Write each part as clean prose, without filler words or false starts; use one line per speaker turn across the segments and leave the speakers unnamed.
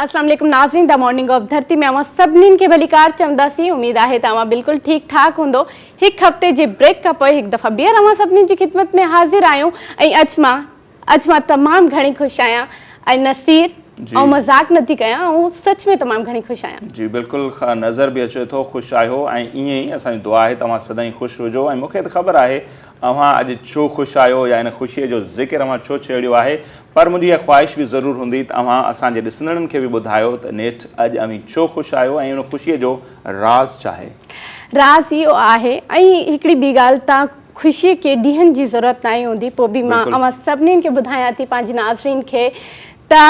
اسلام عليڪم ناظرين the morning of ڌرتي ۾ اوهان سڀنين کي ڀليڪار چونداسين اميد آهي ته اوهان بلڪل ٺيڪ ٺاڪ هوندو هڪ هفتي جي بريڪ کان پوء هڪ دفعا ٻيهر اوهان سڀني جي خدمت ۾ حاضر آهيون ۽ اڄ مان اڄ مان تمام گهڻي خوش آهيان ۽ نصير آئون مذاق نٿي ڪيان آئون سچ ۾ تمام گهڻي خوش آهيان.
جي بلڪل نظر به اچي ٿو خوش آهيو ۽ ائين ئي اسان جي دعا آهي ته اوهان سدائين خوش هجو ۽ مون کي ته خبر آهي اوهان اڄ ڇو خوش آهيو يا ان خوشيء جو ذڪر اوهان ڇو ڇيڙيو آهي پر منهنجي اها خواهش به ضرور هوندي ته اوهان اسان جي ڏسندڙن کي به ٻڌايو ته نيٺ اڄ اوهين ڇو خوش آهيو ۽ ان خوشيء جو راز ڇا آهي؟
راز اهو آهي ۽ هڪڙي ٻي ڳالهه ته خوشيء کي ڏينهن جي ضرورت ناهي هوندي پوء به مان اوهان سڀني کي ٻڌايان ٿي پنهنجي ناظرين کي ته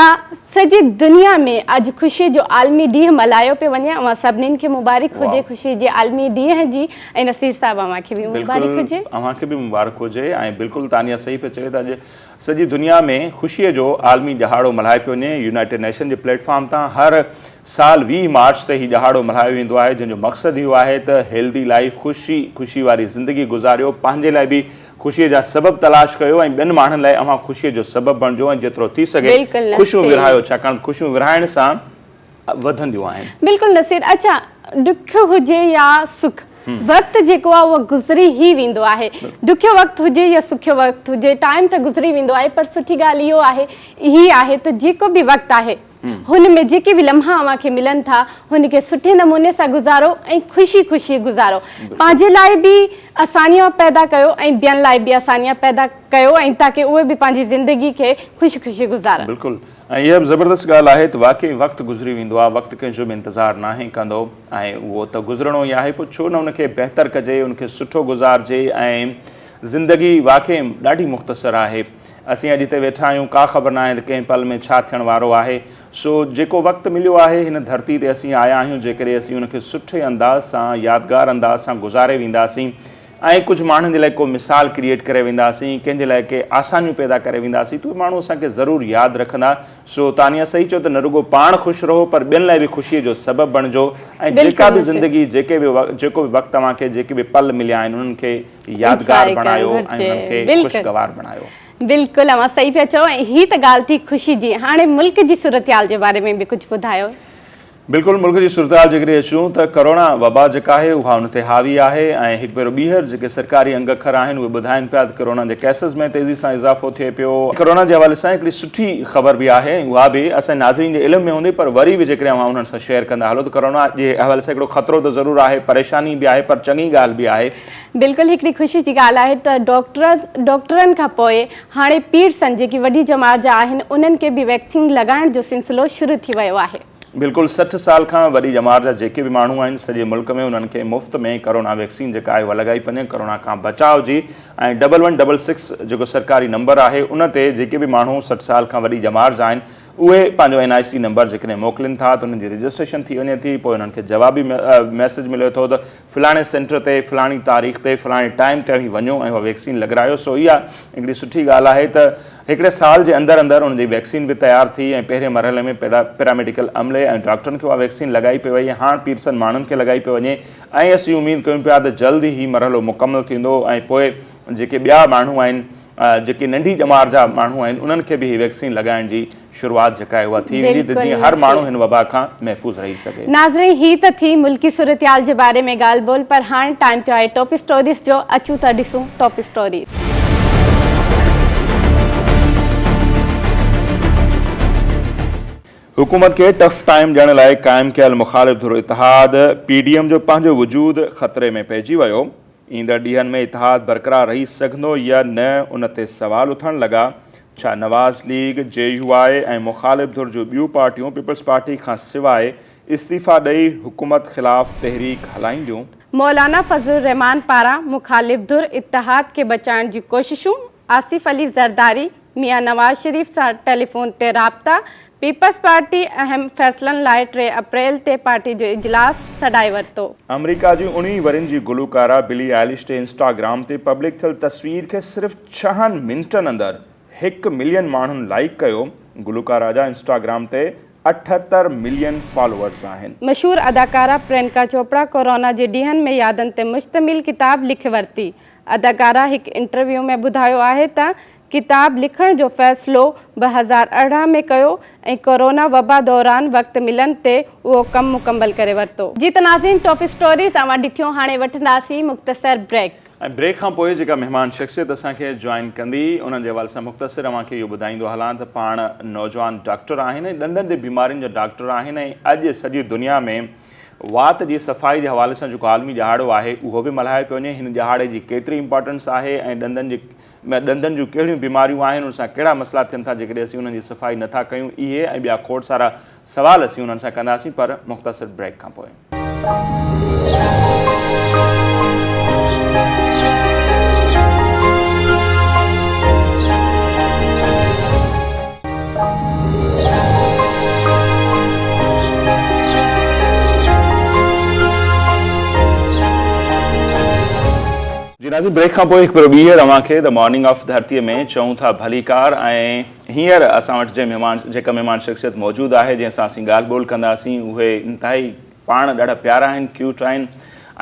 سڄي دنيا ۾ اڄ خوشي جو عالمي ڏينهن ملهايو پيو وڃي اوهان سڀني کي مبارڪ هجي خوشي جي عالمي ڏينهن جي ۽ نصير صاحب اوهان کي به مبارڪ هجي.
بلڪل اوهان کي به مبارڪ هجي ۽ بلڪل تانيا صحيح پئي چوي ته اڄ سڄي دنيا ۾ خوشي جو عالمي ڏهاڙو ملهايو پيو وڃي يونائيٽيڊ نيشن جي پليٽ فارم تان هر سال 20 مارچ تي هي ڏهاڙو ملهايو ويندو آهي جنهن جو مقصد اهو آهي ته هيلدي لائيف خوشي خوشي واري زندگي گذاريو پنهنجي لاء به خوشيء جا سبب تلاش ڪيو ۽ ٻين ماڻهن لاء اوهان خوشيء جو سبب بڻجو ۽ جيترو ٿي سگهي
بلڪل
خوشيون
نصير.
ورهايو ڇاڪاڻ ته خوشيون ورهائڻ سان وڌنديون آهن.
بلڪل نصير اڇا ڏک هجي يا سک وقت جيڪو آهي اهو گذري ئي ويندو آهي ڏکيو وقت هجي يا سکيو وقت هجي ٽائيم ته گذري ويندو آهي پر سٺي ڳالهه اهو آهي هي آهي ته جيڪو به وقت آهي هن ۾ جيڪي به لمحا اوهان کي ملن ٿا هن کي سٺي نموني سان گذارو ۽ خوشي خوشي گذارو. پنهنجي لاء به آسانيون پيدا ڪيو ۽ ٻين لاء به آسانيان پيدا ڪيو ۽ تاڪه اهي به پنهنجي زندگي کي خوشي خوشي گذارن.
بلڪل ۽ اها به زبردست ڳالهه آهي ته واقعي وقت گذري ويندو آهي وقت ڪنهن جو به انتظار ناهي ڪندو ۽ اهو ته گذرڻو ئي آهي پوء ڇو نه ان کي بهتر ڪجي ان کي سٺو گذارجي ۽ زندگي واقعي ڏاڍي مختصر آهي. اسين اڄ هتي ويٺا آهيون، ڪا خبر ناهي ته ڪنهن پل ۾ ڇا ٿيڻ وارو آهي. سو جيڪو وقت مليو آهي، هن ڌرتي تي اسين آيا آهيون، جيڪڏهن اسين ان کي سٺي انداز سان، يادگار انداز سان گذاري وينداسين ۽ ڪجهه ماڻهن جي لاء ڪو مثال ڪريئيٽ ڪري وينداسين، ڪنهن جي لاء ڪي آسانيون پيدا ڪري وينداسين ته اهي ماڻهو اسان کي ضرور ياد رکندا. سو تانيا صحيح چيو ته نه رڳو پاڻ خوش رهو پر ٻين لاء به خوشيء جو سبب بڻجو ۽ جيڪا به زندگي، جيڪي به جيڪو به وقت اوهان کي، جيڪي به پل مليا آهن، انهن کي يادگار بڻايو ۽ انهن کي خوشگوار بڻايو.
بلڪل اوهان صحيح پيا چئو ۽ هي ته ڳالهه ٿي خوشي جي هاڻي ملڪ جي صورتحال جي باري ۾ به ڪجهه ٻڌايو.
بلڪل ملڪ جي صورتحال جيڪڏهن اچون ته ڪرونا وبا جيڪا آهي اها ان تي حاوي آهي ۽ هڪ ڀيرو ٻيهر جيڪي سرڪاري انگ اکر آهن اهي ٻڌائين پيا ته ڪرونا جي ڪيسز ۾ تيزي سان اضافو ٿئي پيو. ڪرونا جي حوالي سان هڪڙي سٺي خبر به آهي ۽ اها به اسان جي ناظرين جي علم ۾ هوندي پر وري به جيڪڏهن اوهان انهن سان شيئر ڪندا هلو ته ڪرونا جي حوالي سان هڪڙو خطرو ته ضرور آهي پريشاني به آهي پر چڱي ڳالهه به آهي
بلڪل هڪڙي خوشي جي ڳالهه آهي ته ڊاڪٽر ڊاڪٽرن کان پوء هاڻي پيرسن جيڪي وڏي ڄمار جا آهن انهن کي به ويڪسين لڳائڻ جو سلسلو شروع ٿي ويو آهي.
بلڪل 60 سال کان وڏي ڄمار جا جيڪي به ماڻهو آهن سڄي ملڪ ۾ انهن کي مفت ۾ ڪرونا ويڪسين جيڪا آهي اها لڳائي پڃي ڪرونا کان بچاء جي ۽ ڊبل ون ڊبل سڪس جيڪو سرڪاري نمبر آهي ان تي جيڪي به ماڻهو 60 سال کان وڏي ڄمار جا آهن اهي پنهنجو اين آء سي نمبر جيڪڏهن موڪلين ٿا ته انهن جي رجسٽريشن ٿي وڃي ٿي پوء انهن کي جوابي ميسيج ملي ٿو ته فلاڻي سينٽر تي فلاڻي تاريخ تي فلاڻي ٽائيم تي اوهين وڃو ۽ اها ويڪسين لڳرايو سو اها هڪڙي سٺي ڳالهه آهي ته هڪڙي سال جي اندر اندر ان جي ويڪسين به تيار ٿي ۽ پهرين مرحلي ۾ پيراميڊيڪل عملي ۽ ڊاڪٽرن کي اها ويڪسين لڳائي پئي وئي هاڻ پيرسن ماڻهن کي لڳائي پئي وڃي ۽ اسين اميد ڪيون پيا ته جلد ئي هي مرحلو مڪمل ٿيندو ۽ پوء جيڪي ٻيا ماڻهو آهن جيڪي ننڍي ڄمار جا ماڻهو آهن انهن کي به هي ويڪسين لڳائڻ جي شروعات جيڪا آهي اها ٿي ويندي ته جيئن هر ماڻهو هن وبا کان محفوظ رهي سگهي.
ناظرين هي ته ٿي ملڪي صورتحال جي باري ۾ ڳالهه ٻولهه پر هاڻ ٽائيم ٿيو آهي ٽاپ اسٽوريز جو اچون ته ڏسون ٽاپ اسٽوريز.
حڪومت کي ٽف ٽائيم ڏيڻ لاء قائم ڪيل مخالف ڌر اتحاد پي ڊي ايم جو پنهنجو وجود خطري ۾ پئجي ويو. ايندڙ ڏينهن ۾ اتحاد برقرار رهي سگهندو يا نه ان تي سوال اٿڻ لڳا، ڇا Nawaz league, J U I ۽ مخالف ڌر جون ٻيون پارٽيون پيپلز پارٽي کان سواء استعيفيٰ ڏئي حڪومت خلاف تحريڪ هلائينديون؟
مولانا فضل الرحمان پاران مخالف ڌر اتحاد کي بچائڻ جون ڪوششون، آصف علي زرداري، ميان نواز شريف سان ٽيليفون تي رابطا، پيپلز پارٽي اهم فيصلن لاء 3 اپريل تي پارٽي جو اجلاس سڏائي ورتو.
آمريڪا جي 19 ورهين جي گلوڪاره بلي ايلش تي انسٽاگرام تي پبلڪ ٿيل تصوير کي صرف ڇهن منٽن اندر هڪ ملين ماڻهن لائيڪ ڪيو، گلوڪاره جا انسٽاگرام تي 78 ملين فالوورز آهن.
مشهور اداڪارا پرينڪا چوپڙا ڪورونا جي ڏينهن ۾ يادن تي مشتمل ڪتاب لکي ورتي. اداڪارا هڪ انٽرويو ۾ ٻڌايو آهي ته ڪتاب لکڻ جو فيصلو 2018 ۾ ڪيو ۽ ڪورونا وبا دوران وقت ملڻ تي اهو ڪم مڪمل ڪري ورتو. جي ته ناظرين ٽاپ اسٽوريز اوهان ڏٺيون هاڻي وٺنداسين مختصر بريڪ.
۽ بريڪ کان پوء جيڪا مهمان شخصيت اسان کي جوائن ڪندي انهن جي حوالي سان مختصر اوهان کي اهو ٻڌائيندو هلان ته پاڻ نوجوان ڊاڪٽر آهن ۽ ڏندن جي بيمارين جا ڊاڪٽر آهن ۽ اڄ سڄي دنيا ۾ وات جي صفائي جي حوالي سان جيڪو عالمي ڏهاڙو آهي اهو به ملهايو پيو وڃي هن ڏهاڙي جي ڪيتري امپارٽنس آهي ۽ ڏندن جي ۾ ڏندن جون ڪهڙيون بيماريون آهن ان سان ڪهڙا مسئلا ٿين ٿا جيڪڏهن اسين انهن جي صفائي نٿا ڪيون اهي ۽ ٻيا کوڙ سارا سوال اسين انهن سان ڪنداسين پر مختصر بريڪ کان پوء. جي ناظرين بريڪ کان پوء هڪ ڀيرو ٻيهر اوهان کي the morning of ڌرتي ۾ چئون ٿا ڀليڪار ۽ هينئر اسان وٽ جنهن مهمان جيڪا مهمان شخصيت موجود آهي جنهن سان اسين ڳالهه ٻولهه ڪنداسين اهي انتهائي پاڻ ڏاڍا پيارا آهن ڪيوٽ آهن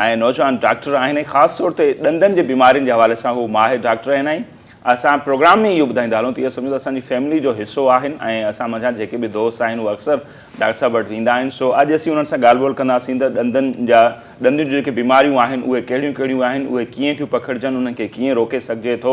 ۽ نوجوان ڊاڪٽر آهن ۽ خاص طور تي ڏندن جي بيمارين جي حوالي سان هو ماهر ڊاڪٽر آهن ۽ اسان پروگرام ۾ اهو ٻڌائيندا هلون ته اهو سمجهو ته اسان جي فيملي جو حصو آهن ۽ اسان منجهان جيڪي به دوست آهن اهي اڪثر ڊاڪٽر صاحب وٽ ويندا آهن سو اڄ اسين انهن سان ڳالهه ٻولهه ڪنداسين ته ڏندن جا ڏندن جون جيڪي بيماريون آهن اهي ڪهڙيون ڪهڙيون آهن اهي ڪيئن ٿيون پکڙجن انهن کي ڪيئن روڪي سگهجي ٿو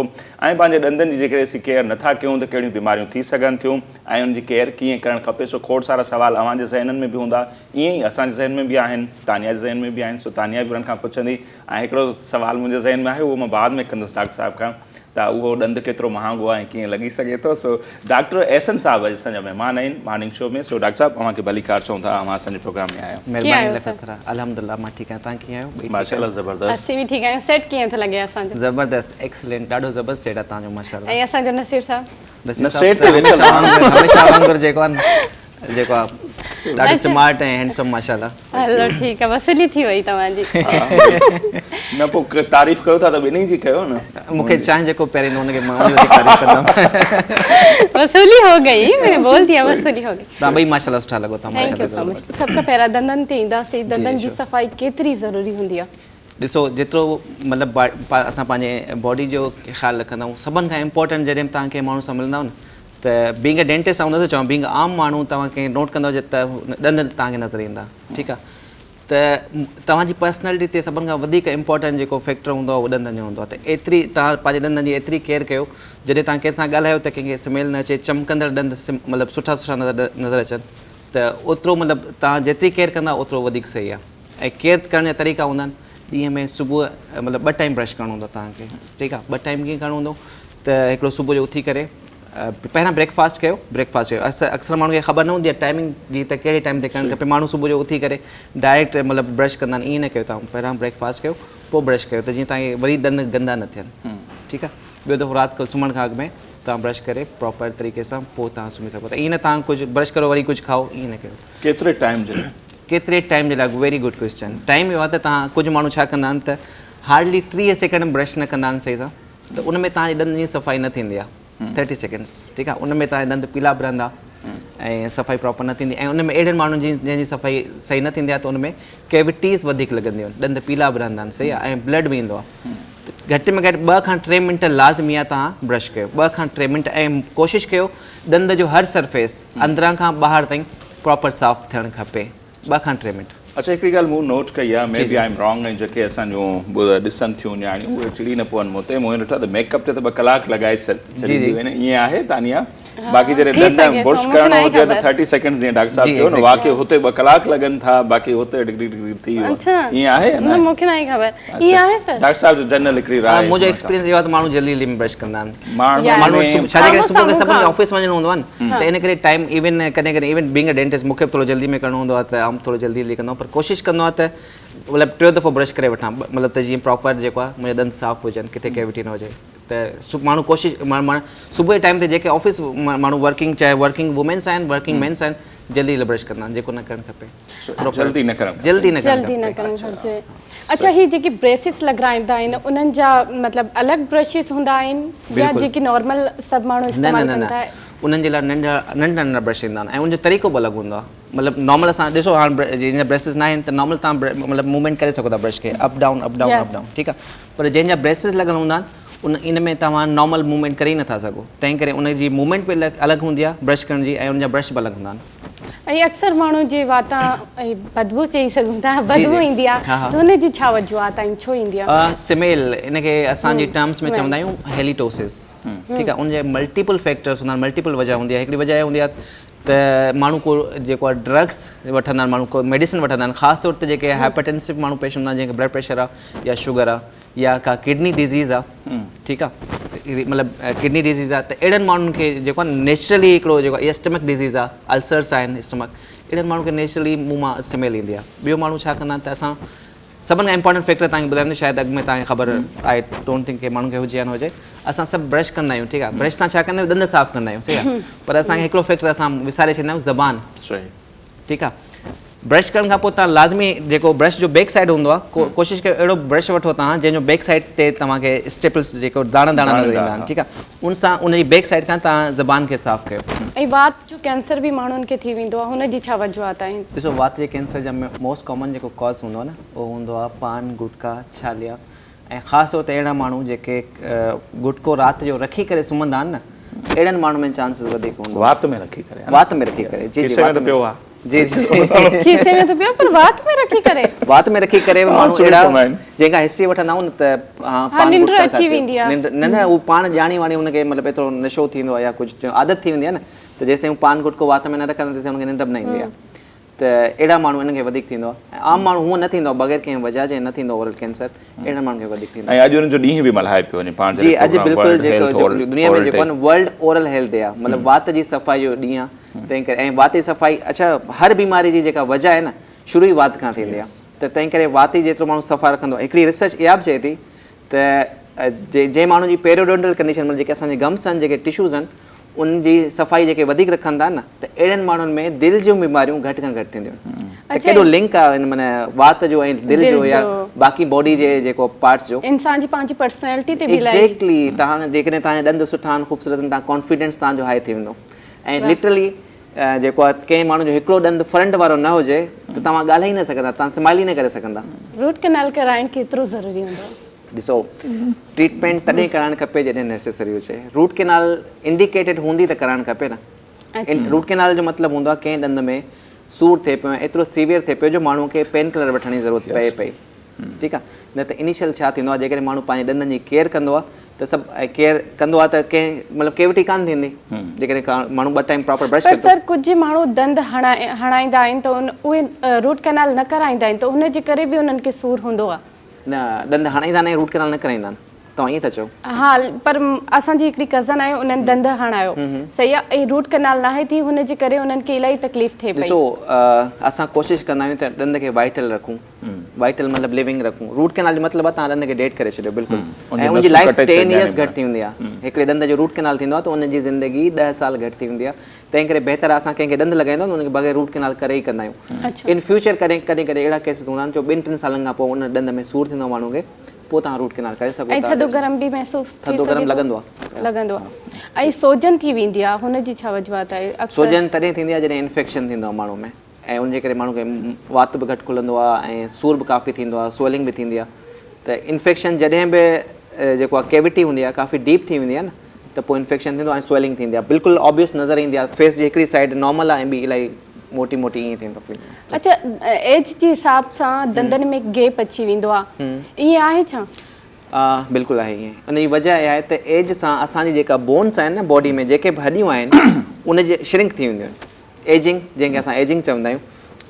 ۽ پنهنجي ڏندن جي جيڪڏهن اسين ڪيئر نٿا ڪيون ته ڪهڙيون بيماريون ٿي سگهن ٿيون ۽ انهن جي ڪيئر ڪيئن ڪرڻ کپي سو کوڙ سارا سوال اوهان جي ذهنن ۾ به هوندا ائين ئي اسان جي ذهن ۾ به آهن تانيا جي ذهن ۾ به آهن سو تانيا به انهن کان پڇندي ۽ هڪڙو سوال منهنجي ذهن ۾ آهي اهو مان بعد ۾ ڪندس ڊاڪٽر صاحب کان ته اهو ڏند ڪيترو مهانگو آهي ۽ ڪيئن لڳي سگهي ٿو سو ڊاڪٽر احسن صاحب اڄ اسان جا مهمان آهن مارننگ شو ۾ سو ڊاڪٽر صاحب اوهان کي ڀليڪار چئون ٿا اوهان اسان جي پروگرام ۾ آيا.
مهرباني
لک ٿورا الحمدلله مان ٺيڪ آهيان توهان ڪيئن آهيو ٻئي ٺيڪ
ماشاءالله
آهيو.
زبردست.
اسين به ٺيڪ آهيون سيٽ ڪيئن ٿو لڳي اسان جو.
زبردست ايڪسلينٽ ڏاڍو زبردست سيٽ آهي توهان جو ماشاءالله.
۽ اسان جو نصير صاحب.
نصير صاحب ته هميشه وانگر هميشه وانگر جيڪو آهي جيڪو آهي ڏاڍو سمارٽ ۽ هينڊسم ماشاءالله.
هلو ٺيڪ آ وصولي ٿي وئي توهان جي.
نه پو تعريف ڪيو ٿا ته ٻنهي جي ڪيو نه.
مون کي چانهه جيڪو پياريندو ان کي مان ان جي وڌيڪ تعريف ڪندم.
وصولي هو گئي مين ني بول ديا وصولي هو گئي.
توهان ٻئي ماشاءالله سٺا لڳو ٿا
thank you so much. سڀ کان پهريان ڏندن تي اينداسين ڏندن جي صفائي ڪيتري ضروري هوندي آ.
ڏسو جيترو مطلب اسان پنهنجي باڊي جو خيال رکندا آهيون سڀن کان امپورٽنٽ جڏهن به توهان ڪنهن ماڻهو سان ملندا آهيو نه ته بينگ اي ڊينٽسٽ آئون نٿو چوان بينگ عام ماڻهو توهان ڪنهن نوٽ ڪندو ته ڏند توهان کي نظر ايندا ٺيڪ آ ته توهان جي پرسنالٽي تي سڀن کان وڌيڪ امپورٽنٽ جيڪو فيڪٽر هوندو آهي اهو ڏندن جو هوندو آهي ته ايتري توهان پنهنجي ڏندن جي ايتري ڪيئر ڪيو جڏهن توهان ڪنهن سان ڳالهايو ته ڪنهن کي سميل نه اچي چمڪندڙ ڏند مطلب سٺا سٺا نظر نظر اچن ته اوترو مطلب توهان جيتري ڪيئر ڪندا اوترو وڌيڪ صحيح آهي ۽ ڪيئر ڪرڻ جا طريقا هوندا آهن ڏينهن ۾ صبح مطلب ٻه ٽائيم برش ڪرڻو هوندو آهي توهان کي ٺيڪ آهي ٻه ٽائيم ڪيئن ڪرڻو هوندو ته هڪڙو صبح جو اٿي ڪري پهريان بريڪ فاسٽ ڪيو بريڪ فاسٽ ڪيو اڪثر ماڻهن کي خبر نه هوندي آهي ٽائمنگ جي ته ڪهڙي ٽائيم تي ڪرڻ کپي ماڻهو صبح جو اٿي ڪري ڊائريڪٽ مطلب برش ڪندا آهن ائين نه ڪيو توهان پهريان بريڪ فاسٽ ڪيو پوء برش ڪيو ته جيئن توهان کي وري ڏند گندا نه ٿين ٺيڪ آهي ٻيو دفعو رات کان سمهڻ کان اڳ ۾ توهان برش ڪري پراپر طريقي سان پوء توهان سمهي سگهو ٿا ائين نه توهان ڪجهه برش ڪرو وري ڪجهه کائو ائين نه ڪيو.
ڪيتري ٽائيم جي لاء؟
ڪيتري ٽائيم جي لاء ويري گڊ ڪويسچن ٽائيم اهو آهي ته توهان ڪجهه ماڻهو ڇا ڪندا آهن ته هارڊلي 30 سيڪنڊ برش نه ڪندا آهن صحيح سان ته ان ۾ توهان جي ڏندن جي صفائي نه ٿيندي آهي ٿرٽي سيڪنڊس ٺيڪ آهي ان ۾ توهان جا ڏند پيلا به رهندا ۽ صفائي پراپر نه ٿيندي ۽ ان ۾ اهڙن ماڻهن جي جنهن جي صفائي صحيح نه ٿيندي آهي ته ان ۾ ڪيوٽيز وڌيڪ لڳنديون آهن ڏند پيلا به رهندا آهن صحيح آهي ۽ بلڊ به ايندو آهي گهٽ ۾ گهٽ 2 کان 3 منٽ لازمي آهي توهان برش ڪيو 2 کان 3 منٽ ۽ ڪوشش ڪيو ڏند جو هر سرفيس اندران کان ٻاهر تائين پراپر صاف ٿيڻ کپي 2 کان 3 منٽ.
اڇا هڪڙي ڳالهه مون نوٽ ڪئي آهي مي بي I am wrong ۽ جيڪي اسان جون ڏسن ٿيون نياڻيون اهي چڙي نه پون مون تي مون ڏٺو ته ميڪ اپ تي ته 2 ڪلاڪ لڳائي ڇڏينديون آهن ائين آهي تانيا باقي جڏهن ڏند برش ڪرڻو هجي ته 30 سيڪنڊز جيئن ڊاڪٽر صاحب چيو نه واقعي هتي 2 ڪلاڪ لڳن ٿا باقي هتي ڊگڊ ڊگڊ ٿي ويو ائين آهي يا
نه مون کي ناهي خبر ائين آهي سر
ڊاڪٽر صاحب جو جنرل هڪڙي راء
منهنجو ايڪسپيرينس اهو آهي ته ماڻهو جلدي جلدي برش ڪندا آهن ماڻهو ڇا جي ڪري صبح کان سڀني کي آفيس وڃڻو هوندو آهي نه ته ان ڪري ٽائيم ايون ڪڏهن ڪڏهن ايون بينگ ا ڊينٽسٽ مون کي به ٿورو جلدي ۾ ڪرڻو هوندو آهي ته آئون ٿورو جلدي جلدي ڪندو آهيان پر ڪوشش ڪندو آهيان ته مطلب ٽيون دفعو برش ڪري وٺان مطلب ته جيئن پراپر جيڪو آهي منهنجا ڏند صاف هجن ڪٿي ڪيوٽي نه هجي ته ماڻهو ڪوشش صبح جي ٽائيم تي جيڪي آفيس ماڻهو ورڪنگ چاهي ورڪنگ وومينس آهن ورڪنگ مينس آهن جلدي جلدي برش ڪندا آهن جيڪو نه ڪرڻ کپي
جلدي نه ڪرڻ
جلدي نه
جلدي نه ڪرڻ گهرجي. اڇا هي جيڪي بريسز لڳرائيندا آهن انهن جا مطلب الڳ برشز هوندا آهن يا جيڪي نارمل سڀ ماڻهو استعمال ڪن ٿا.
انهن جي لاء ننڍا ننڍا ننڍا برش ايندا آهن ۽ ان جو طريقو به الڳ هوندو آهي مطلب نارمل اسان ڏسو هاڻ جنهن جا بريسز نه آهن ته نارمل توهان مطلب موومينٽ ڪري سگهو ٿا برش کي up down up down up down ٺيڪ آهي پر جنهن جا بريسز لڳل هوندا آهن ان ان ۾ توهان نارمل موومينٽ ڪري ئي نٿا سگهو تنهن ڪري ان جي موومينٽ به الڳ هوندي آهي برش ڪرڻ جي ۽ ان جا برش به الڳ هوندا آهن.
۽ اڪثر ماڻهو جي واتان بدبو چئي سگهون ٿا بدبو ايندي آهي ته ان جي ڇا وجوهات آهن ڇو ايندي آهي؟
سميل ان کي اسان جي ٽرمس ۾ چوندا آهيون هيليٽوسس ٺيڪ آهي ان جا ملٽيپل فيڪٽرس هوندا آهن ملٽيپل وجه هوندي آهي هڪڙي وجه اها هوندي آهي ته ماڻهو ڪو جيڪو آهي ڊرگس وٺندا آهن ماڻهو ڪو ميڊيسن وٺندا آهن خاص طور تي جيڪي هائپرٽينسو ماڻهو پيشنٽ هوندا آهن جنهن کي بلڊ پريشر آهي يا شگر آهي يا ڪا ڪڊني ڊزيز آ ٺيڪ آ مطلب ڪڊني ڊزيز آ ته اهڙن ماڻهن کي جيڪو آ نيچرلي هڪڙو جيڪو آ اسٽمڪ ڊزيز آ السرس آهن اسٽمڪ اهڙن ماڻهن کي نيچرلي منهن مان سميل ايندي آ ٻيو ماڻهو ڇا ڪندا آهن ته اسان سڀن کان امپارٽنٽ فيڪٽر تهان کي ٻڌايان ٿو شايد اڳ ۾ تهان کي خبر I don't think ڪي ماڻهن کي هجي يا نه هجي اسان سڀ برش ڪندا آهيون ٺيڪ آ برش تان ڇا ڪندا آهيون ڏند صاف ڪندا آهيون صحيح آ پر اسان کي هڪڙو فيڪٽر اسان وساري ڇڏيندا آهيون زبان صحيح ٺيڪ آ برش ڪرڻ کان پوء توهان لازمي جيڪو برش جو بيڪ سائيڊ هوندو آهي ڪوشش ڪيو اهڙو برش وٺو توهان جنهن جو بيڪ سائيڊ تي توهان کي اسٽيپلس جيڪو داڻا داڻا نظر ايندا آهن ٺيڪ آهي ان سان ان جي بيڪ سائيڊ کان توهان زبان کي صاف ڪيو.
۽ وات جو ڪينسر به ماڻهن کي ٿي ويندو آهي هن جي ڇا وجوهات آهن؟
ڏسو وات جي ڪينسر جا موسٽ ڪامن جيڪو ڪاز هوندو آهي نه اهو هوندو آهي پان گٽڪا ڇاليا ۽ خاص طور تي اهڙا ماڻهو جيڪي گٽڪو رات جو رکي ڪري سمهندا آهن نه اهڙن ماڻهن ۾ چانسز وڌيڪ هوندو
وات ۾ رکي ڪري
وات ۾ رکي ڪري جي جي
کيسي ۾ ته پيو آهي
جي جي
کيسي ۾ ته پيو پر وات ۾ رکي ڪري
وات ۾ رکي ڪري به ماڻهو اهڙا جنهن کان هسٽري وٺندا آهيون نه ته ها
پان ننڊ اچي ويندي آهي
ننڊ نه نه هو پاڻ ڄاڻي واڻي ان کي مطلب ايترو نشو ٿيندو آهي يا ڪجهه عادت ٿي ويندي آهي نه ته جيسين هو پان گٽڪو وات ۾ نه رکندا تيسين ان کي ننڊ به نه ايندي آهي ته اهڙا ماڻهو انهن کي وڌيڪ ٿيندو آهي ۽ عام ماڻهو هونء نه ٿيندو آهي بغير ڪنهن وجهه جي نه ٿيندو اورل ڪينسر اهڙن ماڻهن کي وڌيڪ ٿيندو
آهي. ۽ اڄ انهن جو ڏينهن به ملهايو پيو وڃي پاڻ
جي اڄ بلڪل جيڪو دنيا ۾ جيڪو آهي نه ورلڊ اورل هيلٿ ڊي آهي مطلب وات جي صفائي جو ڏينهن آهي تنهن ڪري ۽ وات جي صفائي اڇا هر بيماري جي جيڪا وجهه آهي نه شروع ئي وات کان ٿيندي آهي ته تنهن ڪري وات جي جيترو ماڻهو صفا رکندو هڪڙي ريسرچ اها به چئي ٿي ته جنهن ماڻهو جي پيريوڊونٽل ڪنڊيشن مطلب جيڪي اسان جي گمس آهن جيڪي ٽشوز آهن ان جي صفائي جيڪي وڌيڪ رکن ٿا نه ته اهڙن ماڻهن ۾ دل جون بيماريون گهٽ کان گهٽ ٿينديون آهن ته ڪيڏو لنڪ آهي ان معنی وات جو ۽ دل جو يا باقي باڊي جي جيڪو پارٽس جو
انسان جي پنهنجي پرسنالٽي تي به
الاهي ايگزيڪٽلي توهان جيڪڏهن توهان جا ڏند سٺا آهن خوبصورت آهن توهان ڪانفيڊنس توهان جو هائي ٿي ويندو ۽ لٽرلي جيڪو آهي ڪنهن ماڻهو جو هڪڙو ڏند فرنٽ وارو نه هجي ته توهان ڳالهائي نه سگهندا توهان سمائل ئي نه ڪري سگهندا.
روٽ ڪئنال ڪرائڻ ڪيترو ضروري هوندو آهي؟
ڏسو ٽريٽمينٽ تڏهن ڪرائڻ کپي جڏهن نيسيسري هجي روٽ ڪينال انڊيڪيٽيڊ هوندي ته ڪرائڻ کپي نه روٽ ڪينال جو مطلب هوندو آهي ڪنهن ڏند ۾ سور ٿئي پيو ايترو سيويئر ٿئي پيو جو ماڻهو کي پين ڪلر وٺڻ جي ضرورت پئي پئي ٺيڪ آهي نه ته انيشل ڇا ٿيندو آهي جيڪڏهن ماڻهو پنهنجي ڏندن جي ڪيئر ڪندو آهي ته سڀ ڪيئر ڪندو آهي ته ڪنهن مطلب ڪيوٽي ڪانه ٿيندي جيڪڏهن ماڻهو ٻه ٽائيم پراپر برش
ڪري ٿو. پر سر ڪجهه ماڻهو ڏند هڻائيندا آهن ته اهي روٽ ڪينال نه ڪرائيندا آهن ته ان جي ڪري به انهن کي سور هوندو آهي.
نه ڏند هڻائيندا آهن ۽ روٽ ڪئنال نه ڪرائيندا آهن توهان ائين ٿا چئو.
ها پر اسان جي هڪڙي ڪزن آهي انهن ڏند هڻايو صحيح آهي ۽ روٽ ڪئنال ناهي ٿي هن جي ڪري انهن کي الاهي تڪليف ٿئي پئي.
ڏسو اسان ڪوشش ڪندا آهيون ته ڏند کي وائٽل رکون وائٽل مطلب ليونگ رکون روٽ ڪئنال جو مطلب آهي توهان ڏند کي ڊيڊ ڪري ڇڏيو بلڪل ۽ ان جي لائف 10 يئرس گهٽ ٿي ويندي آهي هڪڙي ڏند جو روٽ ڪئنال ٿيندو آهي ته ان جي زندگي 10 سال گهٽ ٿي ويندي آهي تنهن ڪري بهتر آهي اسان ڪنهن کي ڏند لڳائيندا آهيون ته ان کي بغير روٽ ڪئنال ڪري ئي ڪندا آهيون ان فيوچر ڪڏهن ڪڏهن ڪڏهن اهڙا ڪيسز هوندا آهن جو ٻن ٽن سالن کان پوء ان ڏند ۾ سور ٿيندو آهي ماڻهو کي پوء توهان روٽ ڪئنال ڪري سگهو
۽
ٿا
ٿڌو گرم به محسوس
ٿي ٿڌو گرم لڳندو آهي
لڳندو آهي ۽ سوجن ٿي ويندي آهي هن جي ڇا وجوهات آهي
اڪثر سوجن تڏهن ٿيندي آهي جڏهن انفيڪشن ٿيندو آهي ماڻهو ۾ ۽ ان جي ڪري ماڻهو کي وات به گهٽ کلندو آهي ۽ سور به ڪافي ٿيندو آهي سويلنگ به ٿيندي آهي ته انفيڪشن جڏهن به جيڪو آهي ڪيوٽي هوندي آهي ڪافي ڊيپ ٿي ويندي آهي نه ته پوء انفيڪشن ٿيندو آهي ۽ سويلنگ ٿيندي آهي بلڪل آبويس نظر ايندي آهي فيس جي هڪڙي سائيڊ نارمل آهي ۽ ٻي الاهي موٽي موٽي ائين ٿيندو فيل.
اڇا ايج جي حساب سان ڏندن ۾ گيپ اچي ويندو آهي ائين آهي ڇا؟
بلڪل آهي ائين ان جي وجه اها آهي ته ايج سان اسان جي جيڪا بونس آهن نه باڊي ۾ جيڪي به هڏيون آهن ان جي شرنڪ ٿي وينديون آهن ايجنگ جنهن کي اسان ايجنگ چوندا آهيون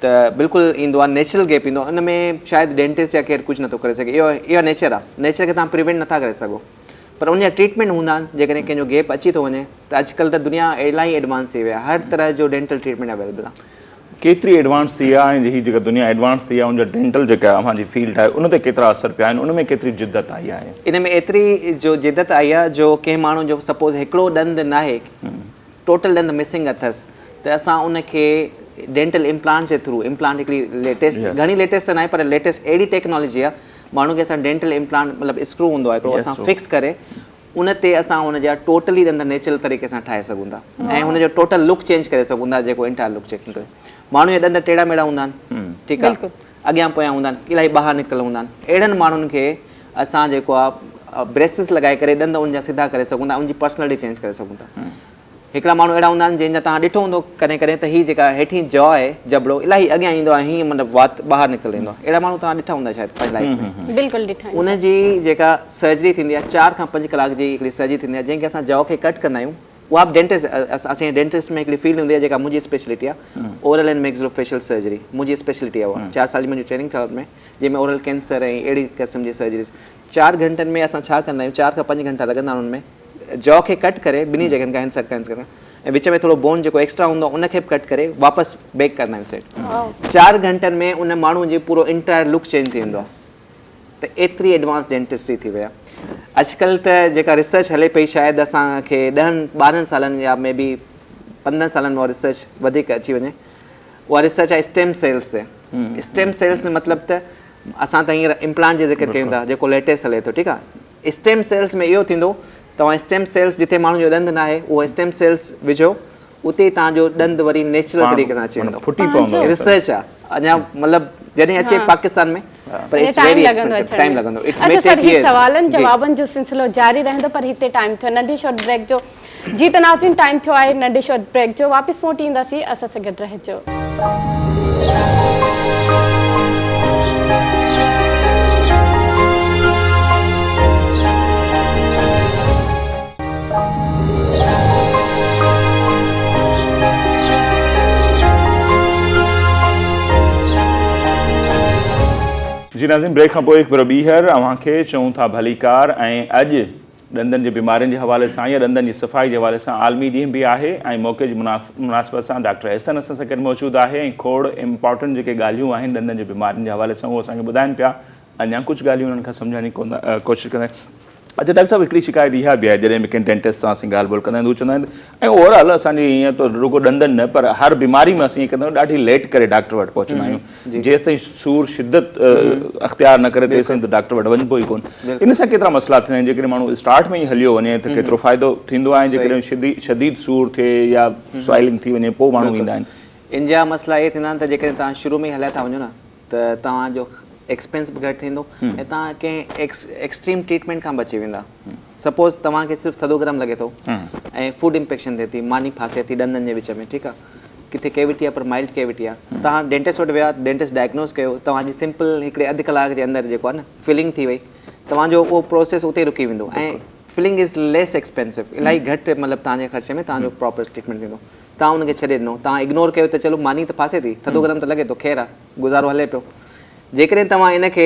ته بلڪل ايندو آهي نيچرل گيپ ايندو آهي ان ۾ شايد ڊينٽسٽ يا ڪير ڪجهه نٿو ڪري سگهي اهو اها نيچر آهي نيچر کي توهان پريوينٽ نٿا ڪري سگهو پر ان جا ٽريٽمينٽ هوندا آهن جيڪڏهن ڪنهن جو گيپ اچي ٿو وڃي ته اڄڪلهه ته دنيا الاهي ايڊوانس ٿي وئي آهي هر طرح جو ڊينٽل ٽريٽمينٽ اويليبل آهي.
ڪيتري ايڊوانس ٿي آهي ۽ هي جيڪا دنيا ايڊوانس ٿي آهي ان جا ڊينٽل جيڪا اوهان جي فيلڊ آهي ان تي ڪيترا اثر پيا آهن ان ۾ ڪيتري جدت آئي آهي؟
ان ۾ ايتري جو جدت آئي آهي جو ڪنهن ماڻهو جو سپوز هڪڙو ڏند ناهي ٽوٽل ڏند مسنگ اٿس ته اسان ان کي ڊينٽل امپلانٽس جي ٿرو امپلانٽ هڪڙي ليٽيسٽ گهڻي ليٽيسٽ ته ناهي پر ليٽيسٽ اهڙي ٽيڪنالاجي آهي ماڻهو کي اسان ڊينٽل امپلانٽ مطلب اسڪرو هوندو آهي هڪڙو اسان فڪس ڪري ان تي اسان ان جا ٽوٽلي ڏند نيچرل طريقي سان ٺاهي سگهون ٿا ۽ هن جو ٽوٽل لڪ چينج ڪري سگهون ٿا جيڪو انٽائر لڪ چينج ڪري ماڻهو جا ڏند ٽيڙا ميڙا هوندا آهن ٺيڪ آهي اڳيان پويان هوندا آهن الاهي ٻاهر نڪتل هوندا آهن اهڙن ماڻهن کي اسان جيڪو آهي بريسز لڳائي ڪري ڏند ان جا سڌا ڪري سگهون ٿا ان جي پرسنالٽي چينج ڪري سگهون ٿا هڪڙا ماڻهو اهڙا هوندا آهن جنهن جا توهان ڏٺو هوندو ڪڏهن ڪڏهن ته هي جيڪا هيٺين جاء آهي جبڙو الاهي اڳيان ايندو آهي هيئن مطلب وات ٻاهر نڪتل ايندو آهي اهڙا ماڻهو توهان ڏٺا هوندا شايد پنهنجي لائيف ۾
بلڪل ڏٺا آهن
ان جي جيڪا سرجري ٿيندي آهي 4 کان 5 ڪلاڪ جي هڪڙي سرجري ٿيندي آهي جنهن کي اسان جاء کي ڪٽ ڪندا آهيون اها به ڊينٽسٽ اسان جي ڊينٽسٽ ۾ هڪڙي فيلڊ هوندي آهي جيڪا منهنجي اسپيشلٽي آهي اورل اينڊ ميگزلو فيشل سرجري منهنجي اسپيشلٽي آهي اها 4 سال جي منهنجي ٽريننگ ٿيل آهي ان ۾ جنهن ۾ اورل ڪينسر ۽ اهڙي قسم جي سرجريز 4 گهنٽن ۾ اسان ڇا ڪندا آهيون 4 کان 5 گهنٽا لڳندا آهن ان ۾ جاء کي ڪٽ ڪري ٻنهي جڳهن کان هن سائيڊ کان هن سائيڊ کان ۽ وچ ۾ ٿورو بون جيڪو ايڪسٽرا هوندو آهي ان کي به ڪٽ ڪري واپس بيڪ ڪندا آهيون سيٽ 4 گهنٽن ۾ ان ماڻهو جي پورو انٽائر لڪ چينج ٿي ويندو آهي ته ايتري ايڊوانس ڊينٽسٽري ٿي وئي آهي اڄڪلهه ته جيڪا ريسرچ هلي پئي شايد اسان کي 10 12 سالن يا مي بي 15 سالن ۾ ريسرچ وڌيڪ اچي وڃي اها ريسرچ آهي اسٽيم سيلز تي اسٽيم سيلز مطلب ته اسان ته هينئر امپلانٽ جو ذڪر ڪيون ٿا جيڪو ليٽيسٽ هلي ٿو ٺيڪ آهي اسٽيم سيلز ۾ اهو ٿيندو توهان اسٽيم سيلز جتي ماڻهو جو ڏند ناهي اهو اسٽيم سيلز وجهو اتي ئي توهان جو ڏند وري نيچرل طريقي سان اچي ويندو
ڦٽي پوندو
ريسرچ آ اڃا مطلب جڏهن اچي پاڪستان ۾ پر it's very expensive time لڳندو
it me ٽيڪ ايئرز سوالن جوابن جو سلسلو جاري رهندو پر هتي ٽائيم ٿيو ننڍي شارٽ بريڪ جو جي ته ناظرين ٽائيم ٿيو آهي ننڍي شارٽ بريڪ جو واپس موٽي اينداسين اسان سان گڏ رهجو.
جي ناظرين بريڪ کان پوء هڪ ڀيرو ٻيهر اوهان کي چئون ٿا ڀليڪار ۽ اڄ ڏندن جي بيمارين جي حوالي سان يا ڏندن جي صفائي جي حوالي سان عالمي ڏينهن به آهي ۽ موقعي جي مناسبت سان ڊاڪٽر احسن اسان سان گڏ موجود آهي ۽ کوڙ امپارٽنٽ جيڪي ڳالهيون آهن ڏندن جي بيمارين جي حوالي سان اهو اسان کي ٻڌائن پيا اڃا ڪجهه ڳالهيون انهن کان سمجهڻ جي ڪوشش ڪندا اچا ڊاڪٽر صاحب هڪڙي شڪايت اها به آهي جڏهن به ڪنهن ڊينٽسٽ سان اسين ڳالهه ٻولهه ڪندا آهيون ته هو چوندا آهن ۽ اوور آل اسان جي ائين ته رڳو ڏندن نه پر هر بيماري ۾ اسين ائين ڪندا آهيون ڏاڍي ليٽ ڪري ڊاڪٽر وٽ پهچندا آهيون جيستائين سور شدت اختيار نه ڪري تيستائين ته ڊاڪٽر وٽ وڃبو ئي ڪونه. ان سان ڪيترا مسئلا ٿيندا آهن جيڪڏهن ماڻهو اسٽارٽ ۾ ئي هليو وڃي ته ڪيترو فائدو ٿيندو آهي جيڪڏهن شديد سور ٿئي يا سوائلنگ ٿي وڃي پوء ماڻهو ايندا آهن.
ان جا مسئلا اهي ٿيندا آهن ته جيڪڏهن توهان شروع ۾ ئي هليا ٿا وڃو نه ته توهان جو ايڪسپينس به گهٽ ٿيندو ۽ توهان ڪنهن ايڪسٽريم ٽريٽمينٽ کان بچي ويندا. سپوز توهان کي صرف ٿڌو گرم لڳي ٿو ۽ فوڊ انفيڪشن ٿئي ٿي ماني ڦاسي ٿي ڏندن جي وچ ۾ ٺيڪ آهي ڪٿي ڪيوٽي آهي پر مائلڊ ڪيوٽي آهي توهان ڊينٽسٽ وٽ ويا ڊينٽسٽ ڊائگنوز ڪيو توهان جي سمپل هڪڙي اڌ ڪلاڪ جي اندر جيڪو آهي نه فلنگ ٿي وئي توهان جو اهو پروسيس اتي رڪي ويندو ۽ فلنگ از ليس ايڪسپينسو الاهي گهٽ مطلب توهان جي خرچي ۾ توهان جو پراپر ٽريٽمينٽ ٿيندو توهان ان کي ڇڏي ڏنو توهان اگنور ڪيو ته چلو ماني ته ڦاسي ٿي ٿڌو گرم ته لڳي ٿو خير آهي گذارو هلي پيو جيڪڏهن توهان ان کي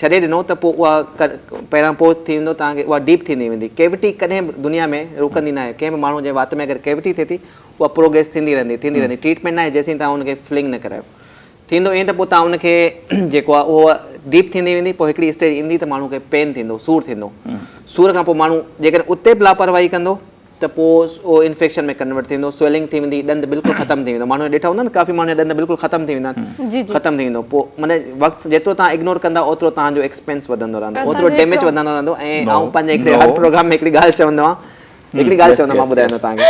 ڇڏي ڏنو ته پوء اها پهريان پوء ٿي ويندو توهان کي اها ڊيپ ٿيندي ويندي ڪيوٽي ڪڏهن به دنيا ۾ رڪندي ناهي ڪنهن به ماڻهو جي وات ۾ اگر ڪيوٽي ٿئي ٿي اها پروگريس ٿيندي رهندي ٿيندي رهندي ٽريٽمينٽ ناهي جيسين توهان ان کي فلنگ نه ڪرايو ٿيندو ائين ته پوء توهان ان کي جيڪو آهي اهو ڊيپ ٿيندي ويندي پوء هڪڙي اسٽيج ايندي ته ماڻهو کي پين ٿيندو سور ٿيندو سور کان پوء ماڻهو جيڪڏهن اتي به لاپرواهي ڪندو ته پوء اهو انفيڪشن ۾ ڪنورٽ ٿيندو سويلنگ ٿي ويندي ڏند بلڪل ختم ٿي ويندو ماڻهو ڏٺا هوندا نه ڪافي ماڻهن جا ڏند بلڪل ختم ٿي ويندا آهن ختم ٿي ويندو پوء معنی وقت جيترو توهان اگنور ڪندا اوترو توهان جو ايڪسپينس وڌندو رهندو اوترو ڊيميج وڌندو رهندو ۽ آئون پنهنجي هڪڙي هر پروگرام ۾ هڪڙي ڳالهه چوندو آهيان هڪڙي ڳالهه چوندو مان ٻڌايان ٿو توهان کي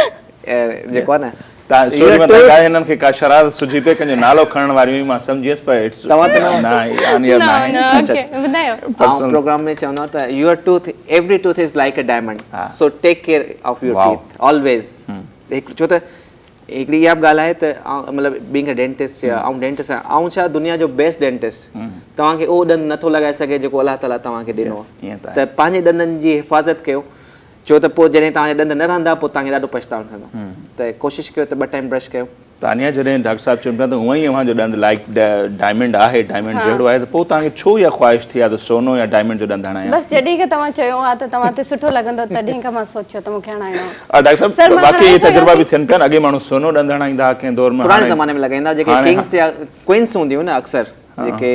جيڪو آهي نه
تان سوري مان تان هنن کي ڪا شرارت سجهي پئي ڪنهن جو نالو کڻڻ واري هئي مان سمجهي ويس پر it's
توهان ته
نه آن ايئر نه آهي
اڇا
ٻڌايو
آئون پروگرام ۾ چوندو آهيان ته your tooth every tooth is like a diamond so take care of your teeth always ڇو ته هڪڙي اها به ڳالهه آهي ته مطلب بينگ ا ڊينٽسٽ يا آئون ڊينٽسٽ آهيان آئون ڇا دنيا جو بيسٽ ڊينٽسٽ توهان کي اهو ڏند نٿو لڳائي سگهي جيڪو الله تعالي توهان کي ڏنو آهي ته پنهنجي ڏندن جي حفاظت ڪيو ڇو ته پوء جڏهن توهان جا ڏند نه رهندا پوء توهان کي ڏاڍو پڇتائڻ ٿيندو ته ڪوشش ڪيو ته ٻه ٽائيم برش ڪيو.
تانيا جڏهن ڊاڪٽر صاحب چون پيا ته هونئن ئي اوهان جو ڏند لائيڪ ڊائمنڊ آهي ڊائمنڊ جهڙو آهي ته پوء توهان کي ڇو اها خواهش ٿي آهي ته سونو يا ڊائمنڊ جو ڏند هڻايان.
بس جڏهن کان توهان چيو آهي ته توهان تي سٺو لڳندو تڏهن کان مان سوچيو ته مون کي هڻائڻو
آهي. ڊاڪٽر صاحب واقعي اهي تجربا به ٿين پيا نه اڳي ماڻهو سونو ڏند هڻائيندا هئا ڪنهن دور ۾
پراڻي زماني ۾ لڳائيندا هئا جيڪي ڪنگس يا ڪوئنس هونديون هيون نه اڪثر جيڪي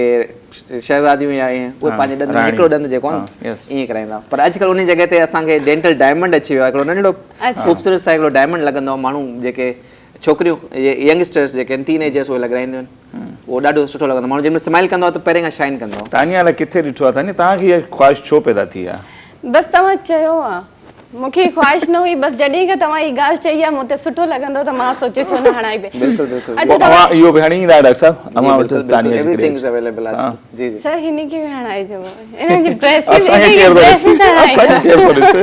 شهزاديون يا ائين اهي پنهنجي ڏند ۾ هڪڙو ڏند جيڪو آهي نه ائين ڪرائيندا پر اڄڪلهه انهي جڳهه تي اسان کي ڊينٽل ڊائمنڊ اچي ويو آهي هڪڙو ننڍڙو خوبصورت سا هڪڙو ڊائمنڊ لڳندو آهي ماڻهو جيڪي ڇوڪريون ينگسٽرس جيڪي آهن ٽين ايجرس اهي لڳرائينديون آهن اهو ڏاڍو سٺو لڳندو آهي ماڻهو جنهن مهل سمائل ڪندو آهي ته پهرين کان شائن ڪندو آهي.
تانيا الائي ڪٿي ڏٺو آهي تانيا توهان کي اها خواهش ڇو پيدا ٿي آهي؟
بس توهان چيو آهي. مون کي خواهش نه هئي بس جڏهن کان توهان هي ڳالهه چئي آهي مون تي سٺو لڳندو ته مان سوچيو ڇو نه هڻائبي.
بلڪل بلڪل.
اڇا
پوء اوهان اهو به هڻي ايندا آهيو ڊاڪٽر صاحب اوهان وٽ تانيا جي
ايوريٿنگ از اويليبل آهي جي جي.
سر هن کي به هڻائجو هن جي بريسز
اسان کي ڪير ٿو ڏسي اسان کي ڪير ٿو ڏسي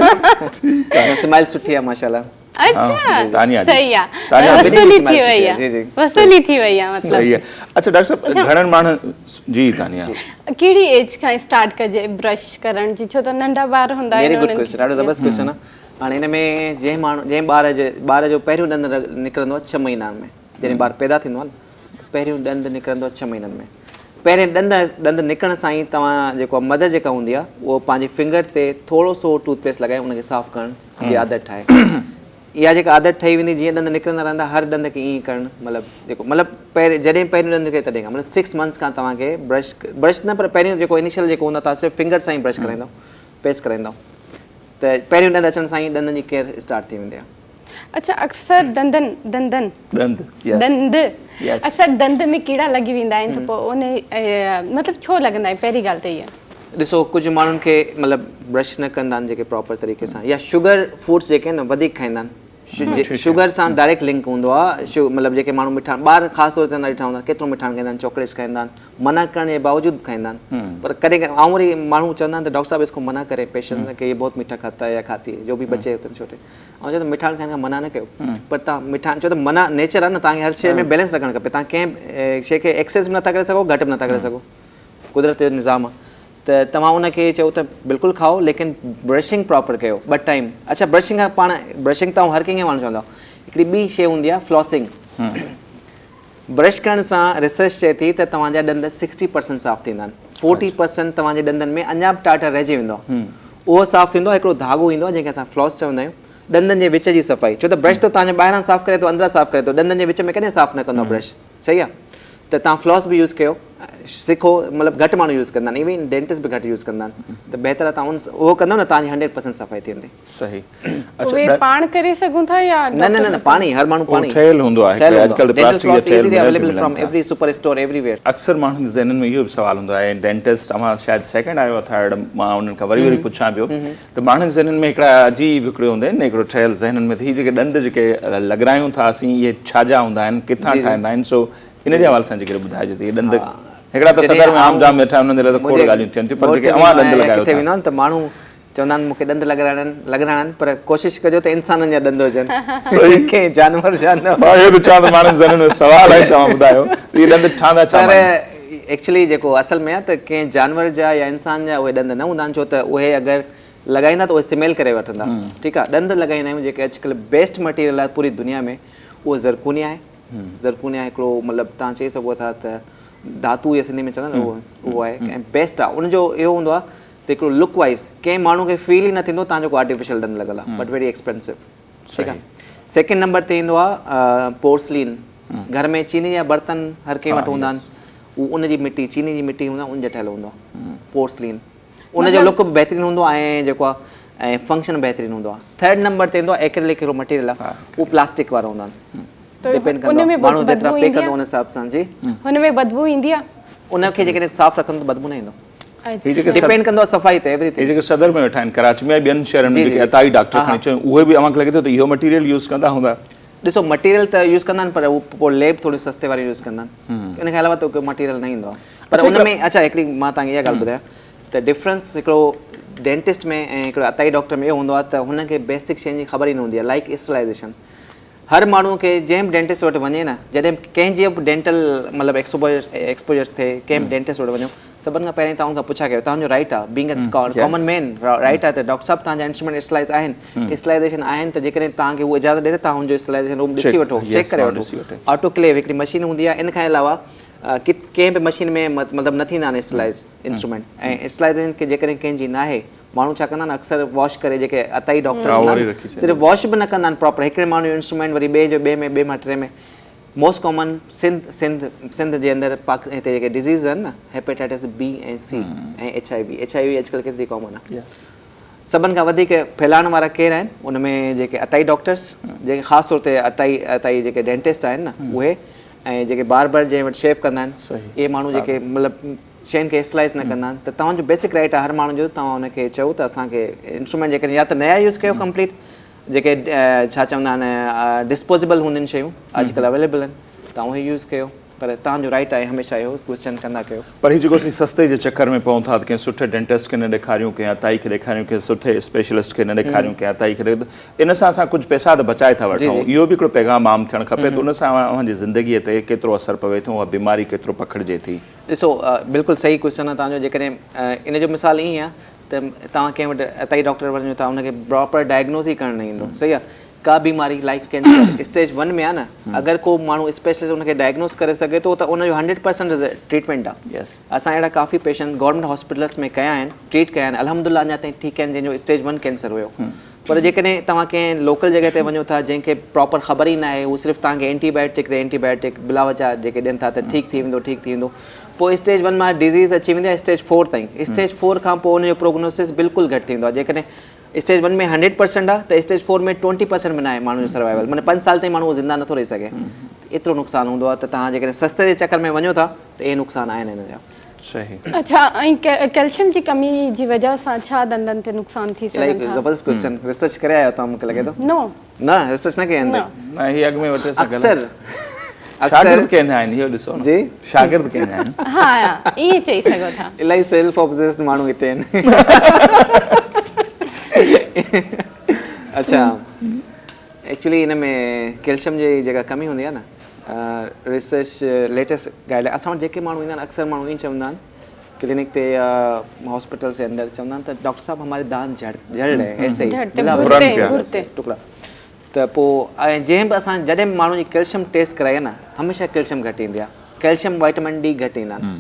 ٺيڪ آهي.
سمائل سٺي آهي ماشاءالله.
اڇا
تانيا جي
صحيح آ
تانيا
وصولي ٿي وئي آ وصولي ٿي وئي آ مطلب
صحيح آ. اڇا ڊاڪٽر صاحب گهڻن ماڻهن جي تانيا
ڪهڙي ايج کان اسٽارٽ ڪجي برش ڪرڻ جي ڇو ته ننڍا ٻار هوندا آهن
ويري گڊ ڪويشچن ڏاڍو زبردست ڪويشچن آ هاڻي ان ۾ جنهن ماڻهو جنهن ٻار جي ٻار جو پهريون ڏند نڪرندو آ 6 مهينن ۾ جڏهن ٻار پيدا ٿيندو آ نه ته پهريون ڏند نڪرندو آ 6 مهينن ۾ پهرين ڏند ڏند نڪرڻ سان ئي توهان جيڪو مدر جيڪا هوندي آ اهو پنهنجي فنگر تي ٿورو سو ٽوٿ پيسٽ لڳائي ان کي صاف ڪرڻ جي عادت ٺاهي. اها جيڪا عادت ٺهي ويندي جيئن ڏند نڪرندا رهندا هر ڏند کي ائين ڪرڻ مطلب جيڪو مطلب پهرين جڏهن پهريون ڏند نڪري تڏهن کان مطلب سڪس منٿس کان توهان کي برش برش نه پر پهريون جيڪو انيشل جيڪو هوندو توهان صرف فنگر سان ئي برش ڪرائيندو پيسٽ ڪرائيندو ته پهريون ڏند اچڻ سان ئي ڏندن جي ڪيئر اسٽارٽ ٿي ويندي آهي.
اڇا اڪثر ڏندن ڏندن
ڏند
ڏند اڪثر ڏند ۾ ڪيڙا لڳي ويندا آهن ته پوء ان مطلب ڇو لڳندا آهن پهرين ڳالهه ته اها.
ڏسو ڪجهه ماڻهن کي مطلب برش نه ڪندا آهن جيڪي پراپر طريقي سان يا شگر فوڊس جيڪي آهن نه وڌيڪ کائيندا آهن شگر سان ڊائريڪٽ لنڪ هوندو آهي مطلب جيڪي ماڻهو مٺاڻ ٻار خاص طور تي ڏٺا هوندا ڪيترو مٺاڻ کائيندا آهن چاڪليٽس کائيندا آهن منع ڪرڻ جي باوجود به کائيندا آهن پر ڪڏهن ڪڏهن آئون وري ماڻهو چوندا آهن ته ڊاڪٽر صاحب اس کو منع ڪري پيشنٽ کي هي بهت ميٺا کاتا هي يا کاتي هي جو به بچي هوتي هين ڇوٽي آئون چوان ٿو مٺاڻ کائڻ کان منع نه ڪيو پر تان مٺاڻ ڇو ته منع نيچر آهي نه تان کي هر شيء ۾ بيلنس رکڻ کپي تان ڪنهن شيء کي ايڪسيس به نٿا ڪري سگهو گهٽ به نٿا ڪري سگهو قدرت جو نظام آ ته توهان ان کي چئو ته بلڪل کائو ليڪن برشنگ پراپر ڪيو ٻه ٽائيم اڇا برشنگ کان پاڻ برشنگ ته هر ڪنهن کي ماڻهو چوندا هڪڙي ٻي شي هوندي آ فلاسنگ برش ڪرڻ سان ريسرچ چئي ٿي ته توهان جا ڏند 60% صاف ٿيندا آهن 40% توهان جي ڏندن ۾ اڃا به ٽاٽر رهجي ويندو آهي اهو صاف ٿيندو آهي هڪڙو ڌاڳو ايندو آهي جنهن کي اسان فلاس چوندا آهيون ڏندن جي وچ جي صفائي ڇو ته برش ته توهان جي ٻاهران صاف ڪري ٿو اندران صاف ڪري ٿو ڏندن جي وچ ۾ ڪڏهن صاف نه ڪندو آهي برش صحيح آ ته توهان فلاس به يوز ڪيو سکو مطلب گهٽ ماڻهو يوز ڪندا آهن ايون ڊينٽسٽ به گهٽ يوز ڪندا آهن ته بهتر آهي توهان اهو ڪندو نه توهان جي 100% صفائي ٿي ويندي.
صحيح
اهي پاڻ ڪري سگهون ٿا يا
نه نه نه پاڻ ئي هر ماڻهو پاڻ ئي
ٺهيل هوندو آهي اڄڪلهه ته پلاسٽڪ جا ٺهيل
ملن available from every super store everywhere.
اڪثر ماڻهن جي ذهنن ۾ اهو به سوال هوندو آهي ڊينٽسٽ اوهان شايد سيڪنڊ آهيو يا ٿرڊ مان انهن کان وري وري پڇان پيو ته ماڻهن جي ذهنن ۾ هڪڙا عجيب هڪڙو هوندو آهن نه هڪڙو ٺهيل ذهنن ۾ ته هي جيڪي ڏند جيڪي لڳرايون ٿا اسين اهي ڇا جا هوندا آهن ڪٿان ٺاهيندا آهن سو ان جي حوالي سان جيڪڏهن ٻڌائجي ته اهي ڏند هڪڙا ته صدر ۾ عام جام ويٺا آهن انهن جي لاء ته کوڙ ڳالهيون ٿين ٿيون پر جيڪي اوهان ڏند لڳايو
ٿا. ويندا آهن ته ماڻهو چوندا آهن مون کي ڏند لڳرائڻا آهن لڳرائڻا آهن پر ڪوشش ڪجو ته انسانن جا ڏند هجن ڪنهن جانور جا نه.
مان اهو ٿو چوان ته ماڻهن جي ذهنن ۾ سوال آهي توهان ٻڌايو ته اهي ڏند ٺهندا ڇا مان آهن.
پر ايڪچولي جيڪو اصل ۾ آهي ته ڪنهن جانور جا يا انسان جا اهي ڏند نه هوندا آهن ڇو ته اهي اگر لڳائيندا ته اهي سميل ڪري وٺندا ٺيڪ آهي ڏند لڳائيندا آهيون جيڪي اڄڪلهه بيسٽ مٽيريل آهي پوري دنيا ۾ اهو زرڪونيا آهي زرڪونيا هڪڙو مطلب توهان چئي سگهو ٿا ته ڌاتو يا سنڌي ۾ چوندا آهن اهو اهو آهي ۽ بيسٽ آهي ان جو اهو هوندو آهي ته هڪڙو لڪ وائز ڪنهن ماڻهو کي فيل ئي نه ٿيندو توهان جو ڪو آرٽيفيشل ڏند لڳل آهي بٽ ويري ايڪسپينسو ٺيڪ آهي سيڪنڊ نمبر تي ايندو آهي پورسلين گهر ۾ چيني جا برتن هر ڪنهن وٽ هوندا آهن هو ان جي مٽي چيني جي مٽي هوندا ان جا ٺهيل هوندو آهي پورسلين ان جو لڪ به بهترين هوندو آهي ۽ جيڪو آهي ۽ فنڪشن بهترين هوندو آهي ٿرڊ نمبر تي ايندو آهي ايڪريلڪ هڪڙو مٽيريل آهي اهو پلاسٽڪ وارا هوندا آهن ڊپينڊ ڪندو آهي ماڻهو جيترا پي ڪندو ان حساب سان جي
هن ۾ بدبو ايندي آهي
ان کي جيڪڏهن صاف رکندو ته بدبو نه ايندو هي جيڪي ڊپينڊ ڪندو آهي صفائي تي ايوري
ٿنگ. هي جيڪي صدر ۾ ويٺا آهن ڪراچي ۾ يا ٻين شهرن ۾ جيڪي عطائي ڊاڪٽر کڻي چئون اهي به اوهان کي لڳي ٿو ته اهو مٽيريل يوز ڪندا هوندا؟
ڏسو مٽيريل ته يوز ڪندا آهن پر هو پوء ليب ٿوري سستي واري يوز ڪندا آهن ان کان علاوه ته ڪو مٽيريل نه ايندو آهي پر ان ۾ اڇا هڪڙي مان توهان کي اها ڳالهه ٻڌايان ته ڊفرنس هڪڙو ڊينٽسٽ ۾ ۽ هڪڙو عطائي ڊاڪٽر ۾ اهو هوندو آهي ته هن کي بيسڪ شين جي خبر ئي نه هوندي آهي لائيڪ اسٽرلائيزيشن هر ماڻهو کي جنهن به ڊينٽسٽ وٽ وڃي نه جڏهن به ڪنهن جي به ڊينٽل مطلب ايڪسپوجر ٿئي ڪنهن به ڊينٽسٽ وٽ وڃو سڀن کان پهرين توهان ان کان پڇا ڪيو توهان جو رائيٽ آهي being a common man right آهي ته ڊاڪٽر صاحب توهان جا انسٽرومينٽ اسٽرلائز آهن اسٽرلائزيشن آهن ته جيڪڏهن توهان کي هو اجازت ڏي ته توهان ان جو اسٽرلائزيشن روم ڏسي وٺو چيڪ ڪري وٺو آٽوڪليو هڪڙي مشين هوندي آهي ان کان علاوه ڪنهن به مشين ۾ مطلب نه ٿيندا آهن اسٽرلائز انسٽرومينٽ ۽ اسٽرلائزيشن جيڪڏهن ڪنهن جي ناهي ماڻهو ڇا ڪندا آهن اڪثر واش ڪري جيڪي عطائي ڊاڪٽرس هوندا آهن صرف واش به نه ڪندا آهن پراپر هڪڙي ماڻهو جو انسٽرومينٽ وري ٻئي جو ٻئي ۾ ٻئي مان ٽئين ۾ موسٽ ڪامن سنڌ سنڌ سنڌ جي اندر پاڪ هتي جيڪي ڊزيز آهن نه hepatitis B ۽ C ۽ H I V H I V اڄڪلهه ڪيتري ڪامن آهي سڀن کان وڌيڪ ڦهلائڻ وارا ڪير آهن ان ۾ جيڪي عطائي ڊاڪٽرس جيڪي خاص طور تي عطائي عطائي جيڪي ڊينٽسٽ آهن نه اهي ۽ جيڪي باربر جنهن وٽ شيو ڪندا آهن اهي ماڻهو جيڪي مطلب شين کي اسٽلائز نه ڪندا آهن ته توهان جو بيسڪ رائٽ آهي هر ماڻهو جو توهان ان کي چئو ته اسان کي انسٽرومينٽ جيڪڏهن يا ته نيا يوز ڪيو ڪمپليٽ جيڪي ڇا چوندا آهن ڊسپوزيبل هونديون آهن شيون اڄڪلهه اويليبل آهن توهان اهي يوز ڪيو پر توهان جو رائٽ آهي هميشه اهو ڪويسچن ڪندا ڪيو.
پر هي جيڪو اسين سستي جي چڪر ۾ پئون ٿا ته ڪنهن سٺي ڊينٽسٽ کي نه ڏيکاريون ڪنهن عطائي کي ڏيکاريون ڪنهن سٺي اسپيشلسٽ کي نه ڏيکاريون ڪنهن عطائي کي ان سان اسان ڪجهه پئسا ته بچائي ٿا وٺون اهو به هڪڙو پيغام عام ٿيڻ کپي ته ان سان اوهان جي زندگي تي ڪيترو اثر پوي ٿو اها بيماري ڪيترو پکڙجي ٿي.
ڏسو بلڪل صحيح ڪويسچن آهي توهان جو جيڪڏهن ان جو مثال ائين آهي ته توهان ڪنهن وٽ عطائي ڊاڪٽر وٽ وڃو ٿا ان کي پراپر ڊائگنوز ئي ڪرڻ نه ايندو صحيح آهي ڪا بيماري لائيڪ ڪينسر اسٽيج ون ۾ آهي نه اگر ڪو ماڻهو اسپيشلسٽ ان کي ڊائگنوز ڪري سگهي ٿو ته ان جو هنڊريڊ پرسنٽ ٽريٽمينٽ آهي اسان اهڙا ڪافي پيشنٽ گورنمينٽ هاسپيٽلس ۾ ڪيا آهن ٽريٽ ڪيا آهن الحمدلله اڃا تائين ٺيڪ آهن جنهن جو اسٽيج ون ڪينسر هيو پر جيڪڏهن توهان ڪنهن لوڪل جڳهه تي وڃو ٿا جنهن کي پراپر خبر ئي ناهي هو صرف توهان کي اينٽي بايوٽڪ تي اينٽي بايوٽڪ بلا وجه جيڪي ڏين ٿا ته ٺيڪ ٿي ويندو ٺيڪ ٿي ويندو پوء اسٽيج ون مان ڊزيز اچي ويندي آهي اسٽيج فور تائين اسٽيج فور کان پوء ان جو پروگنوسس بلڪل گهٽ ٿي ويندو آهي جيڪڏهن اسٽيج ون ۾ هنڊريڊ پرسنٽ آهي ته اسٽيج فور ۾ ٽوئنٽي پرسنٽ به ناهي ماڻهو جو سروائيول معنيٰ پنج سال تائين ماڻهو زنده نٿو رهي سگهي ايترو نقصان هوندو آهي ته توهان جيڪڏهن سستي جي چڪر ۾ وڃو ٿا ته اهي نقصان آهن هن جا.
صحيح.
اڇا ۽ ڪيلشم جي ڪمي جي وجه سان ڇا ڏندن تي نقصان ٿي سگهن
ٿا؟ زبردست ڪويسچن ريسرچ ڪري آيا توهان مونکي لڳي ٿو.
نو.
نه ريسرچ نه ڪئي آهي
نه.
نه هي اڳ ۾ وٺي سگهن.
اڪثر
شاگرد ڪنهن جا آهن اهو ڏسو نه.
جي
شاگرد ڪنهن جا آهن.
ها ائين چئي سگهو ٿا.
الاهي سيلف آبسيسڊ ماڻهو هتي آهن. اڇا ايڪچولي ان ۾ ڪيلشم جي جيڪا ڪمي هوندي آهي نه ريسرچ ليٽيسٽ گائيڊ لائن اسان وٽ جيڪي ماڻهو ايندا آهن اڪثر ماڻهو ائين چوندا آهن ڪلينڪ تي يا هاسپيٽلس جي اندر چوندا آهن ته ڊاڪٽر صاحب هماري دانت جھڙ جھڙ رهي ہیں ايسي ئي بلا وجه ٽڪڙا ته پوء ۽ جنهن به اسان جڏهن به ماڻهو جي ڪيلشم ٽيسٽ ڪرائي آهي نه هميشه ڪيلشم گهٽ ايندي آهي ڪيلشم وائٽمن ڊي گهٽ ايندا آهن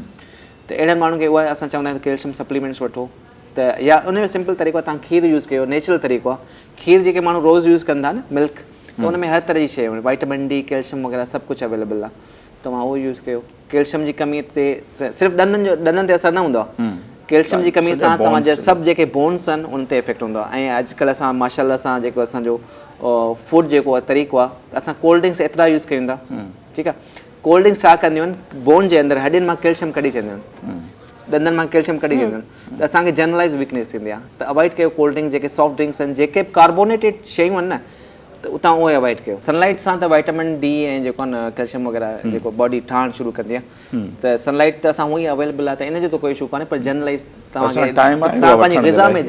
ته اهڙن ماڻهن کي اها اسان چوندا آهيون ته ڪيلشم سپليمينٽس وٺو ته يا ان جو سمپل طريقو آهي توهان کير يوز ڪيو نيچرل طريقو آهي کير جيڪي ماڻهو روز يوز ڪن ٿا نه ملڪ ته ان ۾ هر طرح جي شيء وائٽمن ڊي ڪيلشم وغيره سڀ ڪجهه اويليبل آهي توهان اهو يوز ڪيو ڪيلشم جي ڪمي تي صرف ڏندن جو ڏندن تي اثر نه هوندو آهي ڪيلشم جي ڪمي سان توهان جا سڀ جيڪي بونس آهن ان تي افيڪٽ هوندو آهي ۽ اڄڪلهه اسان ماشاء الله سان جيڪو اسان جو فوڊ جيڪو طريقو آهي اسان ڪولڊ ڊرنڪس ايترا يوز ڪيون ٿا ٺيڪ آهي ڪولڊ ڊرنڪس ڇا ڪنديون آهن بون جي اندر هڏين مان ڪيلشم ڪڍي ڇڏينديون آهن ڏندن مان ڪيلشم ڪڍي ڇڏينديون آهن ته اسان کي جنرلائز ويڪنيس ٿيندي آهي ته اوائڊ ڪيو ڪولڊ ڊرنڪس جيڪي سافٽ ڊرنڪس آهن جيڪي به ڪاربونيٽيڊ شيون آهن نه ته اتان اهي اوائڊ ڪيو سن لائيٽ سان ته وائٽامن ڊي ۽ جيڪو آهي نه ڪيلشم وغيره جيڪو باڊي ٺاهڻ شروع ڪندي آهي ته سن لائيٽ ته اسان هونئن ئي اويليبل آهي ته ان جو ته ڪوئي اشو ڪونهي پر جنرلائز توهان کي توهان پنهنجي غذا ۾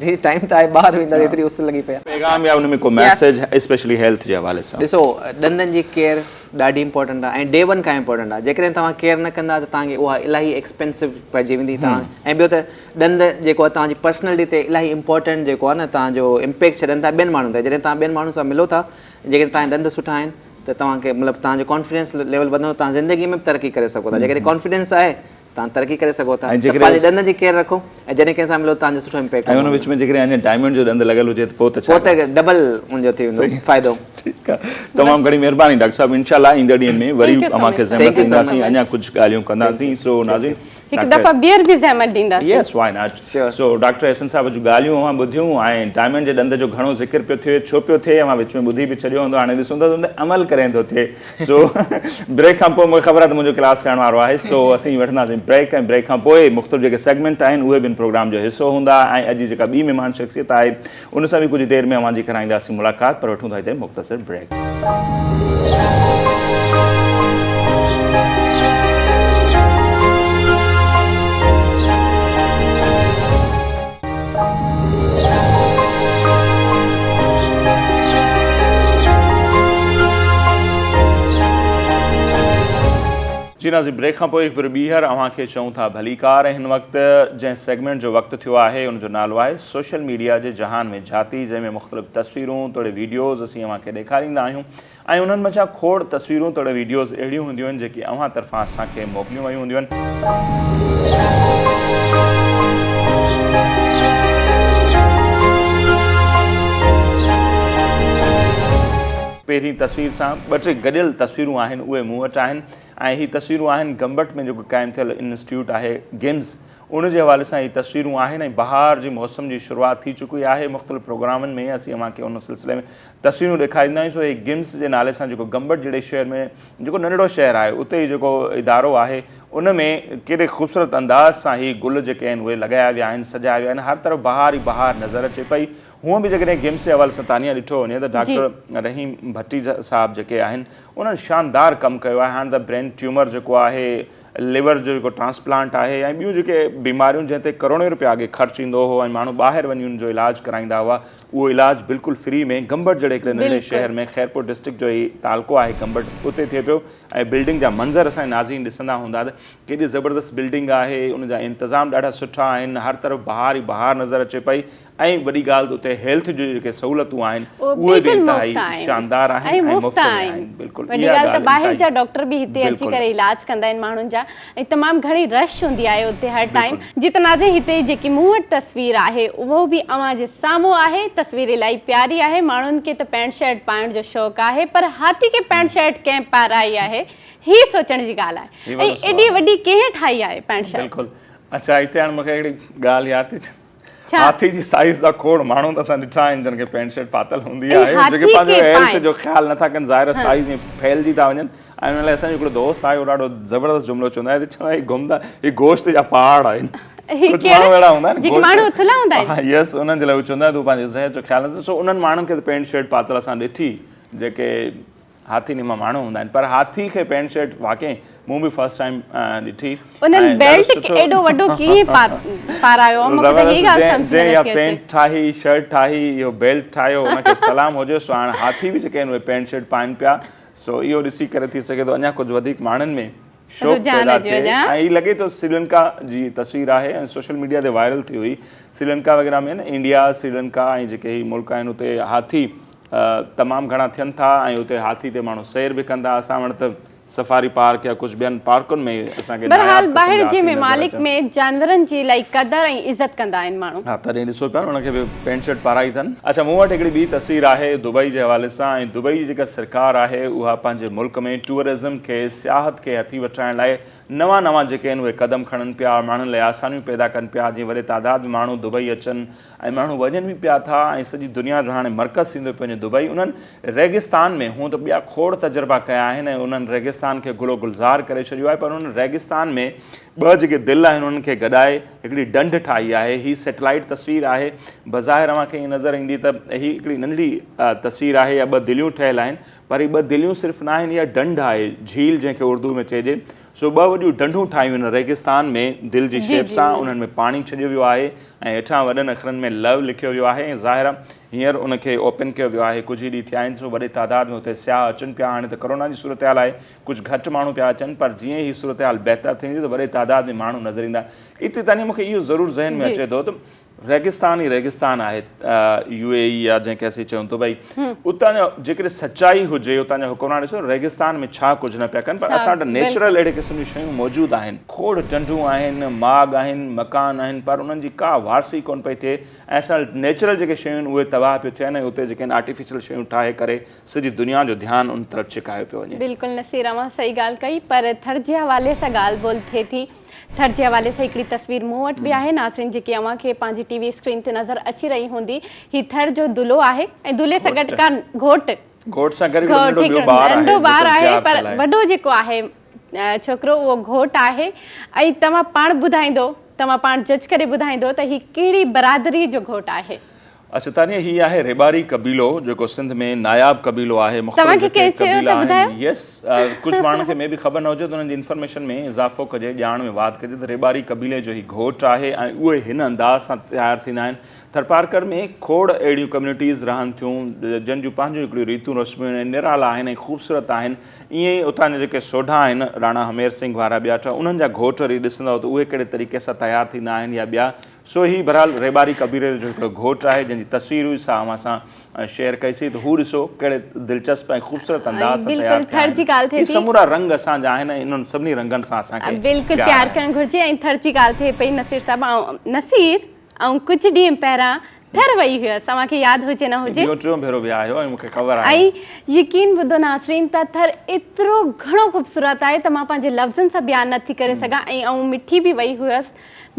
جي ٽائيم ته آهي ٻاهر ويندا ايتري اس لڳي پئي آهي.
پيغام يا ان ۾ ڪو ميسيج اسپيشلي هيلٿ جي حوالي سان.
ڏسو ڏندن جي ڪيئر ڏاڍي امپورٽنٽ آهي ۽ ڊي ون کان امپورٽنٽ آهي جيڪڏهن توهان ڪيئر نه ڪندا ته توهان کي اها الاهي ايڪسپينسو پئجي ويندي توهان ۽ ٻيو ته ڏند جيڪو آهي توهان جي پرسنلٽي تي الاهي امپورٽنٽ جيڪو آهي نه توهان جو امپيڪٽ ڇڏن ٿا ٻين ماڻهن تي جڏهن توهان ٻين ماڻهن سان ملو ٿا جيڪڏهن توهان جا ڏند سٺا آهن ته توهان کي مطلب توهان جو ڪانفيڊنس ليول وڌندو توهان زندگي ۾ به ترقي ڪري سگهو ٿا جيڪڏهن ڪانفيڊنس آهي توهان ترقي ڪري سگهو ٿا ته پنهنجي ڏندن جي ڪيئر رکو ۽ جڏهن ڪنهن سان ملو توهان جو سٺو امپيڪٽ
۽ ان وچ ۾ جيڪڏهن اڃا ڊائمنڊ جو ڏند لڳل هجي ته پوء ته ڇا
پوء ته ڊبل ان جو ٿي ويندو فائدو.
ٺيڪ آهي تمام گهڻي مهرباني ڊاڪٽر صاحب انشاء الله ايندڙ ڏينهن ۾ وري اوهان کي زحمت ڏينداسين اڃا ڪجهه ڳالهيون ڪنداسين سو ناظرين
هڪ دفعا ٻيهر به زحمت ڏينداسين.
Yes why not so doctor Ahsan صاحب جون ڳالهيون اوهان ٻڌيون ۽ ڊائمنڊ جي ڏند جو گهڻو ذڪر پيو ٿئي ڇو پيو ٿئي اوهان وچ ۾ ٻڌي به ڇڏيو هوندو هاڻي ڏسون ٿا ته ان تي عمل ڪڏهن ٿو ٿئي سو بريڪ کان پوء مونکي خبر آهي ته منهنجو ڪلاس ٿيڻ وارو آهي سو اسين وٺنداسين بريڪ ۽ بريڪ کان پوء مختلف جيڪي سيگمينٽ آهن اهي به ان پروگرام جو حصو هوندا ۽ اڄ جي جيڪا ٻي مهمان شخصيت آهي ان سان به ڪجهه دير ۾ اوهان جي ڪرائينداسين ملاقات پر وٺون ٿا هتي مختصر بريڪ. جي ناظرين بريڪ کان پوء هڪ ڀيرو ٻيهر اوهان کي چئون ٿا ڀليڪار ۽ هن وقت جنهن سيگمينٽ جو وقت ٿيو آهي ان جو نالو آهي سوشل ميڊيا جي جهان ۾ جهاتي جنهن ۾ مختلف تصويرون توڙي ويڊيوز اسين اوهان کي ڏيکاريندا آهيون ۽ انهن منجهان کوڙ تصويرون توڙي ويڊيوز اهڙيون هونديون آهن جيڪي اوهان طرفان اسان کي موڪليون ويون هونديون آهن. پهرين تصوير سان ٻه ٽي گڏيل تصويرون آهن اهي مون وٽ آهن ۽ هي تصويرون آهن گمبٽ ۾ جيڪو قائم ٿيل انسٽيٽيوٽ آهي گمز. ان جي حوالي سان هي تصويرون آهن ۽ بهار جي موسم جي شروعات ٿي چڪي آهي مختلف پروگرامن ۾ اسين اوهان کي ان سلسلي ۾ تصويرون ڏيکاريندا آهيون سو هي گمس جي نالي سان جيڪو گمبٽ جهڙي شهر ۾ جيڪو ننڍڙو شهر آهي اتي هي جيڪو ادارو آهي ان ۾ ڪيڏي خوبصورت انداز سان هي گل جيڪي آهن اهي لڳايا ويا آهن سجايا ويا آهن هر طرف بهار ئي بهار نظر اچي پئي هونء به جيڪڏهن گمس جي حوالي سان تانيا ڏٺو وڃي ته ڊاڪٽر رحيم ڀٽي صاحب جيڪي آهن انهن شاندار ڪم ڪيو آهي هاڻ ته برين ٽيومر جيڪو آهي ليور جو جيڪو ٽرانسپلانٽ آهي ۽ ٻيون جيڪي بيماريون جنهن تي ڪروڙين روپيا اڳي خرچ ايندو هو ۽ ماڻهو ٻاهر وڃي ان جو علاج ڪرائيندا هئا اهو علاج بلڪل فري ۾ گمبٽ جهڙي هڪڙي ننڍڙي شهر ۾ خيرپور ڊسٽرڪٽ جو هي تعلقو آهي گمبٽ اتي ٿئي پيو ۽ بلڊنگ جا منظر اسان جي ناظرين ڏسندا هوندا ته ڪيڏي زبردست بلڊنگ آهي ان جا انتظام ڏاڍا سٺا آهن هر طرف بهار ئي بهار نظر اچي پئي ۽ وڏي ڳالهه ته اتي هيلٿ جون جيڪي سهولتون آهن اهي به انتهائي شاندار آهن ۽ مفت ۾ آهن بلڪل
وڏي ڳالهه ته ٻاهر جا ڊاڪٽر به هتي اچي ڪري علاج ڪندا آهن ماڻهن جا ۽ تمام گهڻي رش هوندي آهي اتي هر ٽائيم جي ته ناظرين هتي جيڪي مون وٽ تصوير آهي اهو به اوهان جي سامهون آهي تصوير الاهي پياري آهي ماڻهن کي ته پينٽ شرٽ پائڻ جو شوق آهي پر هاٿي کي پينٽ شرٽ ڪنهن پارائي آهي هي سوچڻ جي ڳالهه آهي ۽ ايڏي وڏي ڪنهن ٺاهي آهي پينٽ شرٽ
بلڪل اڇا هتي هاڻي مون کي هڪڙي ڳالهه ياد ٿي اچي هاٿي جي سائيز جا کوڙ ماڻهو ته اسان ڏٺا آهن جن کي پينٽ شرٽ پاتل هوندي آهي جيڪي پنهنجو هيلٿ جو خيال نٿا ڪن ظاهر آهي سائيز ۾ ڦهلجي ٿا وڃن ۽ ان لاء اسان جو هڪڙو دوست آهي اهو ڏاڍو زبردست جملو چوندو آهي ته چوندو آهي گهمندا هي گوشت جا پهاڙ آهن ڪجهه ماڻهو اهڙا هوندا آهن
جيڪي ماڻهو ٿلها هوندا آهن
يس انهن جي لاء هو چوندا آهن ته پنهنجي صحت جو خيال نه سو انهن ماڻهن کي ته پينٽ شرٽ پاتل اسان ڏٺي جيڪي هاٿي نما ماڻهو هوندا آهن پر هاٿي کي پينٽ شرٽ واقعي مون به فرسٽ ٽائيم ڏٺي
انهن بيلٽ ايڏو وڏو ڪيئن پارايو مون کي ته هي ڳالهه سمجهه ۾ نٿي اچي
پينٽ ٺاهي شرٽ ٺاهي اهو بيلٽ ٺاهيو ان کي سلام هجي سو هاڻ هاٿي به جيڪي آهن اهي پينٽ شرٽ پائن پيا سو اهو ڏسي ڪري ٿي سگهي ٿو اڃا ڪجهه وڌيڪ ماڻهن ۾ شوق پيدا ٿئي ۽ هي لڳي ٿو سريلنڪا جي تصوير آهي ۽ سوشل ميڊيا تي وائرل ٿي هئي سريلنڪا وغيره ۾ نه انڊيا سريلنڪا ۽ جيڪي هي ملڪ آهن اتي هاٿي تمام گهڻا ٿين ٿا ۽ اتي هاٿي تي ماڻهو سير به ڪن ٿا اسان وٽ ته سفاري پارڪ يا ڪجهه ٻين پارڪن ۾ اسان کي
بهرحال ٻاهر جي ممالڪ ۾ جانورن جي الائي قدر ۽ عزت ڪندا آهن ماڻهو.
ها تڏهن ڏسو پيا ان کي به پينٽ شرٽ پارائي اٿن. اڇا مون وٽ هڪڙي ٻي تصوير آهي دبئي جي حوالي سان ۽ دبئي جي جيڪا سرڪار آهي اها پنهنجي ملڪ ۾ ٽوئرزم کي سياحت کي هٿي وٺرائڻ لاء نوان نوان جيڪي آهن اهي قدم کڻن پيا ماڻهن لاء آسانيون پيدا ڪن پيا جيئن وڏي تعداد ۾ ماڻهو دبئي اچن ۽ ماڻهو وڃن به پيا ٿا ۽ سڄي دنيا جو هاڻي مرڪز ٿيندو پيو وڃي دبئي انهن ريگستان ۾ هونء ته ٻيا کوڙ تجربا ڪيا آهن ۽ انهن ريگستان کي گل و گلزار ڪري ڇڏيو آهي پر انهن ريگستان ۾ ٻه جيڪي دل آهن انهن کي گڏائي هڪڙي ڍنڍ ٺاهي آهي هي سيٽلائيٽ تصوير آهي بظاهر اوهان کي ائين نظر ايندي ته هي هڪڙي ننڍڙي تصوير آهي يا ٻه دليون ٺهيل آهن پر هي ٻه دليون صرف نه آهن اها ڍنڍ آهي جهيل جنهن کي اردو ۾ چئجي سو ٻه وڏيون ڍنڍون ٺاهيون آهن ريگستان ۾ دل جي شيپ سان انهن ۾ پاڻي ڇڏيو ويو آهي ۽ هيٺان وڏن اکرن ۾ لو لکيو ويو آهي ۽ ظاهر آهي هينئر ان کي اوپن ڪيو ويو آهي ڪجهه ئي ڏينهن ٿيا آهن سو وڏي تعداد ۾ اتي سياح اچن پيا هاڻي ته ڪرونا جي صورتحال آهي ڪجهه گهٽ ماڻهو پيا اچن پر جيئن ئي صورتحال بهتر ٿيندي ته وڏي تعداد ۾ ماڻهو نظر ايندا اتي تانيا مون کي اهو ضرور ذهن ۾ اچي ٿو ته ريگستان ئي ريگستان آهي يو اي اي يا جنهن کي اسين چئون دبئي اتان جا جيڪڏهن سچائي هجي اتان جا حڪمران ڏسو ريگستان ۾ ڇا ڪجهه نه پيا ڪن پر اسان وٽ نيچرل اهڙي قسم جون شيون موجود آهن کوڙ ڍنڍون آهن ماڳ آهن مڪان آهن پر انهن جي ڪا وارثي ڪونه پئي ٿئي ۽ اسان وٽ نيچرل جيڪي شيون آهن اهي تباهه پيون ٿين ۽ اتي جيڪي آهن آرٽيفيشل شيون ٺاهي ڪري سڄي دنيا جو ڌيان ان طرف ڇڪايو پيو وڃي.
بلڪل نصير اوهان صحيح ڳالهه ڪئي پر ٿر جي حوالي سان ڳالهه ٻولهه ٿئي ٿي ٿر جي حوالي سان هڪڙي تصوير مون وٽ به آهي ناظرين جيڪي اوهان کي پنهنجي ٽي وي اسڪرين تي نظر اچي رهي هوندي هي ٿر جو دلهو آهي ۽ دلهي سان گڏ ڪا گهوٽ
گهوٽ سان گڏ هڪڙو ننڍو ٻيو ٻار آهي
ننڍو ٻار آهي پر وڏو جيڪو آهي ڇوڪرو اهو گهوٽ آهي ۽ توهان پاڻ ٻڌائيندو توهان پاڻ جج ڪري ٻڌائيندو ته هي ڪهڙي برادري جو گهوٽ آهي.
اڇا تانيا هي آهي ريٻاري قبيلو جيڪو سنڌ ۾ ناياب قبيلو آهي مختلف جيڪي قبيلا آهن يس ڪجهه ماڻهن کي مي بي خبر نه هجي ته انهن جي انفارميشن ۾ اضافو ڪجي ڄاڻ ۾ واڌ ڪجي ته ريٻاري قبيلي جو هي گهوٽ آهي ۽ اهي هن انداز سان تيار ٿيندا آهن ٿرپارڪر ۾ کوڙ اهڙيون ڪميونٽيز رهن ٿيون جن جون پنهنجون هڪڙيون ريتون رسمون آهن نرالا آهن ۽ خوبصورت آهن ائين ئي اتان جا جيڪي سوڍا آهن راڻا همير سنگهه وارا ٻيا ٽا انهن جا گهوٽ وري ڏسندؤ ته اهي ڪهڙي طريقي سان تيار ٿيندا آهن يا ٻيا سو هي بھرحال ريٻاري قبيلي جو هڪڙو گهوٽ آهي جنھن جي تصوير هئي سا اوهان سان شيئر ڪئي سين ته هو ڏسو ڪهڙي دلچسپ ۽ خوبصورت انداز سان تيار ٿيا آهن. هي سمورا رنگ اسان جا آهن ۽ انهن سڀني رنگن سان اسان کي
بلڪل پيار ڪرڻ گهرجي ۽ ٿر جي ڳالهه ٿئي پئي نصير صاحب آئون نصير آئون ڪجهه ڏينهن پهريان ٿر وئي هيس اوهان کي ياد هجي نه هجي.
ٻيون ٽيون ڀيرو ويا آهيو ۽ مون کي خبر آهي.
۽ يقين ٻڌو ناظرين ته ٿر ايترو گهڻو خوبصورت آهي ته مان پنهنجي لفظن سان بيان نه ٿي ڪري سگهان ۽ آئون مٺي به وئي هيس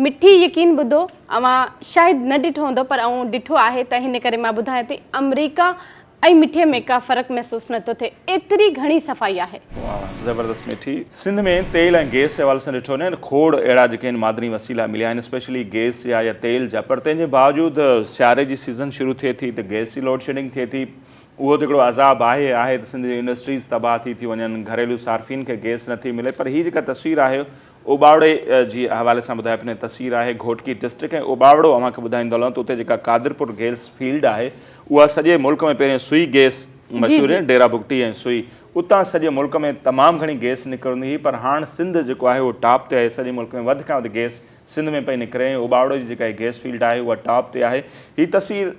مٺي يقين ٻڌو اوهان شايد نه ڏٺو هوندو پر آئون ڏٺو آهي ته هن ڪري مان ٻڌايان ٿي آمريڪا ۽ مٺي ۾ ڪا فرق محسوس نه ٿو ٿئي ايتري گهڻي صفائي آهي.
واه واه زبردست مٺي. سنڌ ۾ تيل ۽ گيس جي حوالي سان ڏٺو وڃي ته کوڙ اهڙا جيڪي آهن معدني وسيلا مليا آهن اسپيشلي گيس جا يا تيل جا پر تنهن جي باوجود سياري جي سيزن شروع ٿئي ٿي ته گيس جي لوڊشيڊنگ ٿئي ٿي اهو ته هڪڙو عذاب آهي آهي ته سنڌ جي انڊسٽريز تباهه ٿي ٿيون وڃن گهريلو صارفين کي گيس نٿي ملي پر هي جيڪا تصوير آهي اوٻاوڙي جي حوالي سان ٻڌايو پنهنجي تصوير آهي گهوٽڪي ڊسٽرڪٽ ۽ اوٻاوڙو اوهان کي ٻڌائيندو هلان ته اتي جيڪا قادرپور گيس فيلڊ آهي اها سڄي ملڪ ۾ پهرين سوئي گيس مشهور هئي ڊيرا بگٽي ۽ سوئي اتان سڄي ملڪ ۾ تمام گهڻي گيس نڪرندي هئي پر هاڻ سنڌ جيڪو آهي اهو ٽاپ تي آهي سڄي ملڪ ۾ وڌ کان وڌ گيس سنڌ ۾ پئي نڪري ۽ اوٻاوڙو جي جيڪا هي گيس فيلڊ آهي اها ٽاپ تي آهي هي تصوير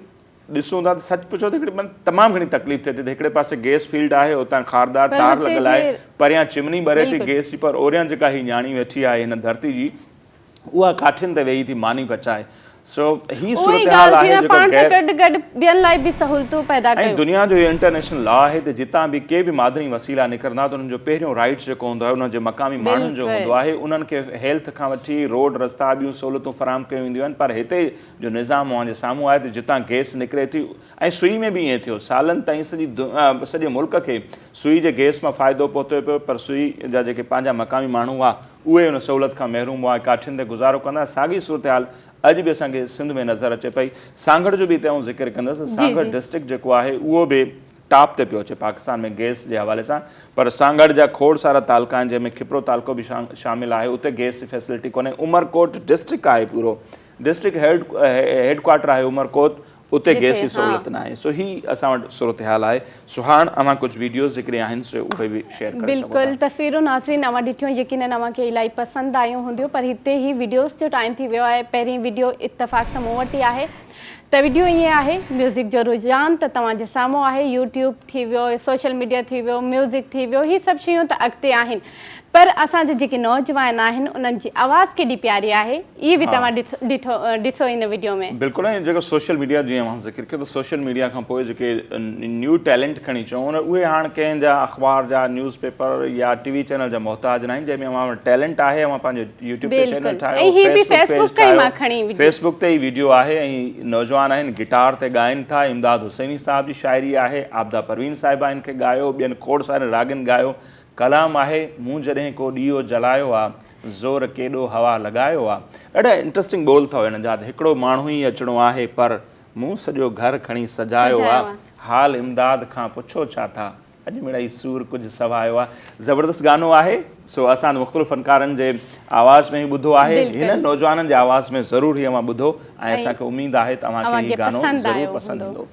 ڏسون ٿا ته سچ پڇو ته هڪڙي تمام گهڻي تڪليف ٿئي ٿي ته هڪڙي پاسي گيس فيلڊ آهي اتان خاردار تار لڳل آهي پريان چمني ٻري ٿي گيس جي پر اوريان جيڪا هي نياڻي ويٺي آهي هن ڌرتي جي اها ڪاٺين تي ويهي ٿي ماني پچائي سو هي صورتحال آهي جيڪو
پاڻ سان گڏ گڏ ٻين لاء به سهولتون پيدا
ڪيو. ۽ دنيا جو اهو انٽرنيشنل لا آهي ته جتان به ڪي به معدني وسيلا نڪرندا ته انهن جو پهريون رائيٽس جيڪو هوندو آهي انهن جي مقامي ماڻهن جو هوندو آهي انهن کي هيلٿ کان وٺي روڊ رستا ٻيون سهولتون فراهم ڪيون وينديون آهن پر هتي جو نظام اوهان جي سامهون آهي ته جتان گئس نڪري ٿي ۽ سوئي ۾ به ائين ٿيو سالن تائين سڄي سڄي ملڪ کي سوئي جي گئس مان فائدو پهتو پيو پر سوئي جا جيڪي پنهنجا مقامي ماڻهو هئا اهي ان سهولت کان محروم هئا ۽ ڪاٺين تي گذارو ڪندا ساڳي صورتحال اڄ به اسان کي سنڌ ۾ نظر اچي پئي سانگهڙ جو به هتي آئون ذڪر ڪندس ته سانگهڙ ڊسٽرڪٽ جيڪو آهي اهو به ٽاپ تي پيو اچي پاڪستان ۾ گئس جي حوالي سان پر سانگهڙ جا کوڙ سارا تعلقا آهن جنهن ۾ کپرو تعلقو به شامل آهي اتي گئس جي فيسلٽي ڪونهي عمرڪوٽ ڊسٽرڪٽ آهي پورو ڊسٽرڪٽ هيڊ ڪوارٽر آهي عمرڪوٽ اتي گئس جي سهولت ناهي سو هي اسان وٽ صورتحال آهي سو هاڻ اوهان ڪجهه ويڊيوز جيڪڏهن آهن سو اهي به شيئر ڪري سگهو ٿا.
بلڪل تصويرون ناظرين اوهان ڏٺيون يقينن اوهان کي الاهي پسند آيون هونديون پر هتي هي ويڊيوز جو ٽائيم ٿي ويو آهي پهرين ويڊيو اتفاق سان مون وٽ ئي آهي ته ويڊيو ائين آهي ميوزڪ جو رجحان ته توهان جي سامهون آهي يوٽيوب ٿي ويو سوشل ميڊيا ٿي ويو ميوزڪ ٿي ويو هي سڀ شيون ته اڳتي آهن پر اسان جا جيڪي نوجوان آهن انهن جي آواز ڪيڏي پياري آهي اهي به توهان ڏٺو ڏسو هن وڊيو ۾.
بلڪل ۽ جيڪو سوشل ميڊيا جيئن اوهان ذڪر ڪيو ته سوشل ميڊيا کان پوء جيڪي نيو ٽيلنٽ کڻي چئون اهي هاڻ ڪنهن جا اخبار جا نيوز پيپر يا ٽي وي چينل جا محتاج ناهن جنهن ۾ اوهان وٽ ٽيلنٽ آهي اوهان پنهنجو يوٽيوب تي چينل ٺاهيو فيس بڪ پيج ٺاهيو فيس بڪ تي ئي وڊيو آهي ۽ نوجوان آهن گٽار تي ڳائن ٿا امداد حسيني صاحب جي شاعري آهي عابده پروين صاحبه ان کي ڳايو ٻين کوڙ سارن راڳين ڳايو ڪلام آهي مون جڏهن ڪو ڏيئو جلايو آ زور ڪيڏو هوا لڳايو آ. ڏاڍا انٽرسٽنگ ٻول اٿو هن جا ته هڪڙو ماڻهو ئي اچڻو آهي پر مون سڄو گهر کڻي سجايو آ حال امداد کان پڇو ڇا ٿا اڄ مڙئي سور ڪجهه سوايو آ. زبردست گانو آهي سو اسان مختلف فنڪارن جي آواز ۾ هي ٻڌو آهي هنن نوجوانن جي آواز ۾ ضرور هي اوهان ٻڌو ۽ اسان کي اميد آهي ته اوهان کي هي گانو ضرور پسند ايندو.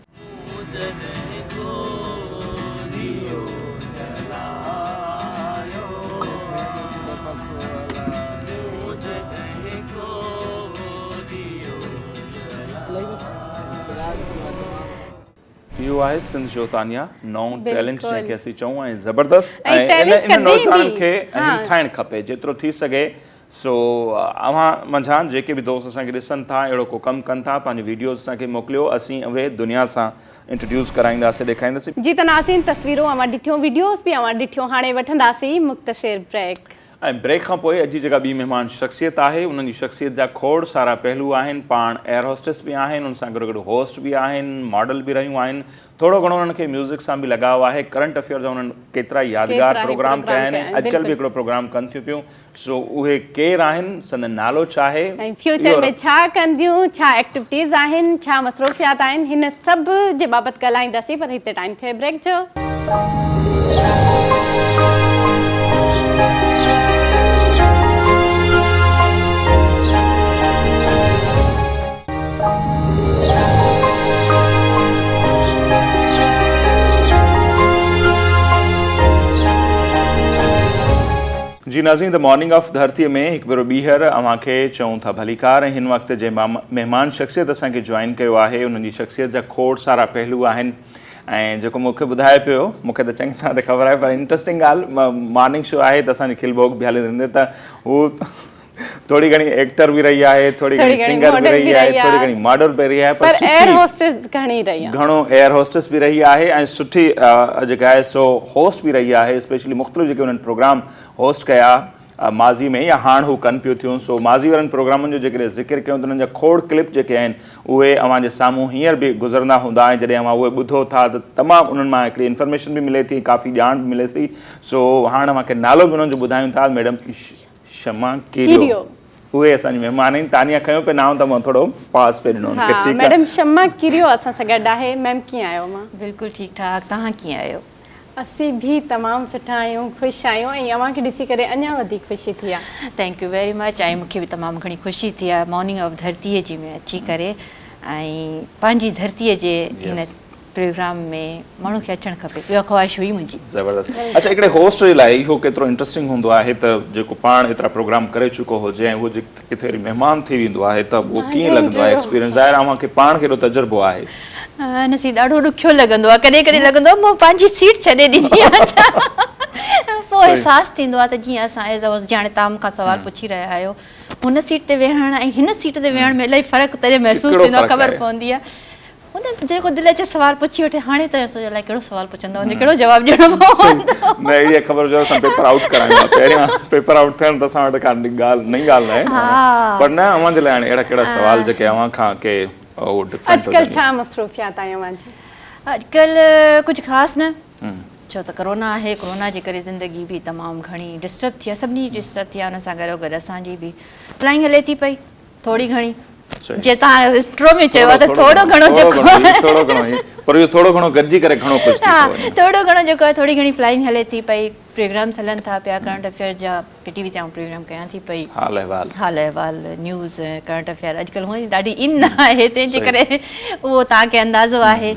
اهو آهي سنڌ جو تانيا نئون ٽيلنٽ جنهن کي اسين چئون ۽ زبردست ۽ ان نوجوانن کي همٿائڻ کپي جيترو ٿي سگهي سو اوهان منجهان جيڪي به دوست اسان کي ڏسن ٿا اهڙو ڪو ڪم ڪن ٿا پنهنجون ويڊيوز اسان کي موڪليو اسين اهي دنيا سان انٽروڊيوس ڪرائينداسين ڏيکارينداسين.
جي ته ناظرين تصويرون اوهان ڏٺيون ويڊيوز به اوهان ڏٺيون هاڻي وٺنداسين مختصر بريڪ.
۽ بريڪ کان پوء اڄ جي جيڪا ٻي مهمان شخصيت آهي انهن جي شخصيت جا کوڙ سارا پهلو آهن پاڻ ايئر هوسٽس به آهن ان سان گڏو گڏ هوسٽ به آهن ماڊل به رهيون آهن ٿورو گهڻو انهن کي ميوزڪ سان به لڳاء آهي ڪرنٽ افيئر جا انهن ڪيترائي يادگار پروگرام ڪيا آهن ۽ اڄڪلهه به هڪڙو پروگرام ڪن ٿيون پيون سو اهي ڪير آهن، سندن نالو ڇا آهي؟
۽ فيوچر ۾ ڇا ڪنديون، ڇا ايڪٽيوٽيز آهن، ڇا مصروفيات آهن، هن سڀ جي بابت ڳالهائينداسين پر هتي ٽائيم ٿيو آهي بريڪ جو.
جي ناظرين the morning of ڌرتي ۾ هڪ ڀيرو ٻيهر اوهان کي چئون ٿا ڀليڪار ۽ هن وقت جنهن مهمان شخصيت اسان کي جوائن ڪيو آهي انهن جي شخصيت جا کوڙ سارا پهلو آهن ۽ جيڪو مون کي ٻڌائي پيو مون کي ته چڱي طرح ته خبر آهي پر انٽرسٽنگ ڳالهه مارننگ شو آهي ته اسان جي کل ڀوڳ به هلندي رهندي ته هو ٿوري گهڻي ايڪٽر به رهي آهي، ٿوري گهڻي سنگر به رهي آهي، ٿوري گهڻي ماڊل به رهي آهي
پر ايئر هوسٽس گهڻي رهي آهي.
گهڻو ايئر هوسٽس به رهي آهي ۽ سٺي جيڪا آهي سو هوسٽ به رهي آهي اسپيشلي مختلف جيڪي انهن پروگرام هوسٽ ڪيا ماضي ۾ يا هاڻ هو ڪن پيون ٿيون سو ماضي وارن پروگرامن جو جيڪڏهن ذڪر ڪيون ته انهن جا کوڙ ڪلپ جيڪي آهن اهي اوهان جي سامهون هينئر به گذرندا هوندا ۽ جڏهن اوهان اهي ٻڌو ٿا ته تمام انهن مان هڪڙي انفارميشن به ملي ٿي ڪافي ڄاڻ به ملي ٿي سو هاڻ اوهان کي نالو به انهن جو ٻڌايون ٿا ميڊم شمع ڪيريو اهي اسان جي مهمان آهن تانيا کنيو پئي نانء ته مان ٿورو پاس پئي ڏنو
ها ميڊم شمع ڪيريو اسان سان گڏ آهي ميم ڪيئن آهيو اوهان؟
بلڪل ٺيڪ ٺاڪ توهان ڪيئن آهيو؟
اسين به تمام سٺا آهيون خوش آهيون ۽ اوهان کي ڏسي ڪري اڃا وڌيڪ خوشي ٿي آهي.
Thank you very much ۽ مونکي به تمام گهڻي خوشي ٿي آهي مارننگ آف ڌرتي جي ۾ اچي ڪري ۽ پنهنجي ڌرتي جي هن پروگرام ۾ ماڻهو کي اچڻ کپي اها خواهش هئي منهنجي.
زبردست اڇا هڪڙي هوسٽ جي لاء اهو ڪيترو انٽرسٽنگ هوندو آهي ته جيڪو پاڻ ايترا پروگرام ڪري چڪو هجي ۽ اهو ڪٿي وري مهمان ٿي ويندو آهي ته اهو ڪيئن لڳندو آهي ايڪسپيرينس ظاهر آهي اوهان کي پاڻ کي ايڏو تجربو آهي.
نصير ڏاڍو ڏکيو لڳندو آهي ڪڏهن ڪڏهن لڳندو آهي مان پنهنجي سيٽ ڇڏي ڏني آهي ڇا پوء احساس ٿيندو آهي ته جيئن اسان ايز ا هوسٽ جيئن هاڻي توهان مون کان سوال پڇي رهيا آهيو هن سيٽ تي ويهڻ ۽ هن سيٽ تي ويهڻ ۾ الاهي فرق تڏهن محسوس ٿيندو آهي خبر پوندي آهي هن جيڪو دل اچي سوال پڇي وٺي هاڻي ته سوچيو الائي ڪهڙو سوال پڇندو هن ڪهڙو جواب ڏيڻو پوندو.
نه اهڙي خبر هجي اسان پيپر آئوٽ ڪرايون ها پهريان پيپر آئوٽ ٿيڻ ته اسان وٽ ڪا ڳالهه نئين ڳالهه ناهي پر نه اوهان جي لاء هاڻي اهڙا ڪهڙا سوال جيڪي اوهان کان ڪي اهو ڊفرنٽ هجن.
اڄڪلهه ڇا مصروفيات آهي اوهان جي؟
اڄڪلهه ڪجهه خاص نه ڇو ته ڪرونا آهي ڪرونا جي ڪري زندگي به تمام گهڻي ڊسٽرب ٿي آهي سڀني جي ڊسٽرب ٿي آهي ان سان گڏو گڏ اسان جي به فلائنگ هلي ٿي پئي ٿوري گهڻي جي توهان انٽرو ۾ چيو آهي ته ٿورو گهڻو جيڪو
ٿورو گهڻو ئي پر اهو ٿورو گهڻو گڏجي ڪري گهڻو ڪجهه ٿي ٿو وڃي.
ٿورو گهڻو جيڪو آهي ٿوري گهڻي فلائنگ هلي ٿي پئي پروگرامس هلن ٿا پيا ڪرنٽ افيئر جا پي ٽي وي تي آئون پروگرام ڪيان ٿي پئي
حال احوال
حال احوال نيوز ڪرنٽ افيئر اڄڪلهه هونئن ڏاڍي ان آهي تنهن جي ڪري اهو توهان کي اندازو آهي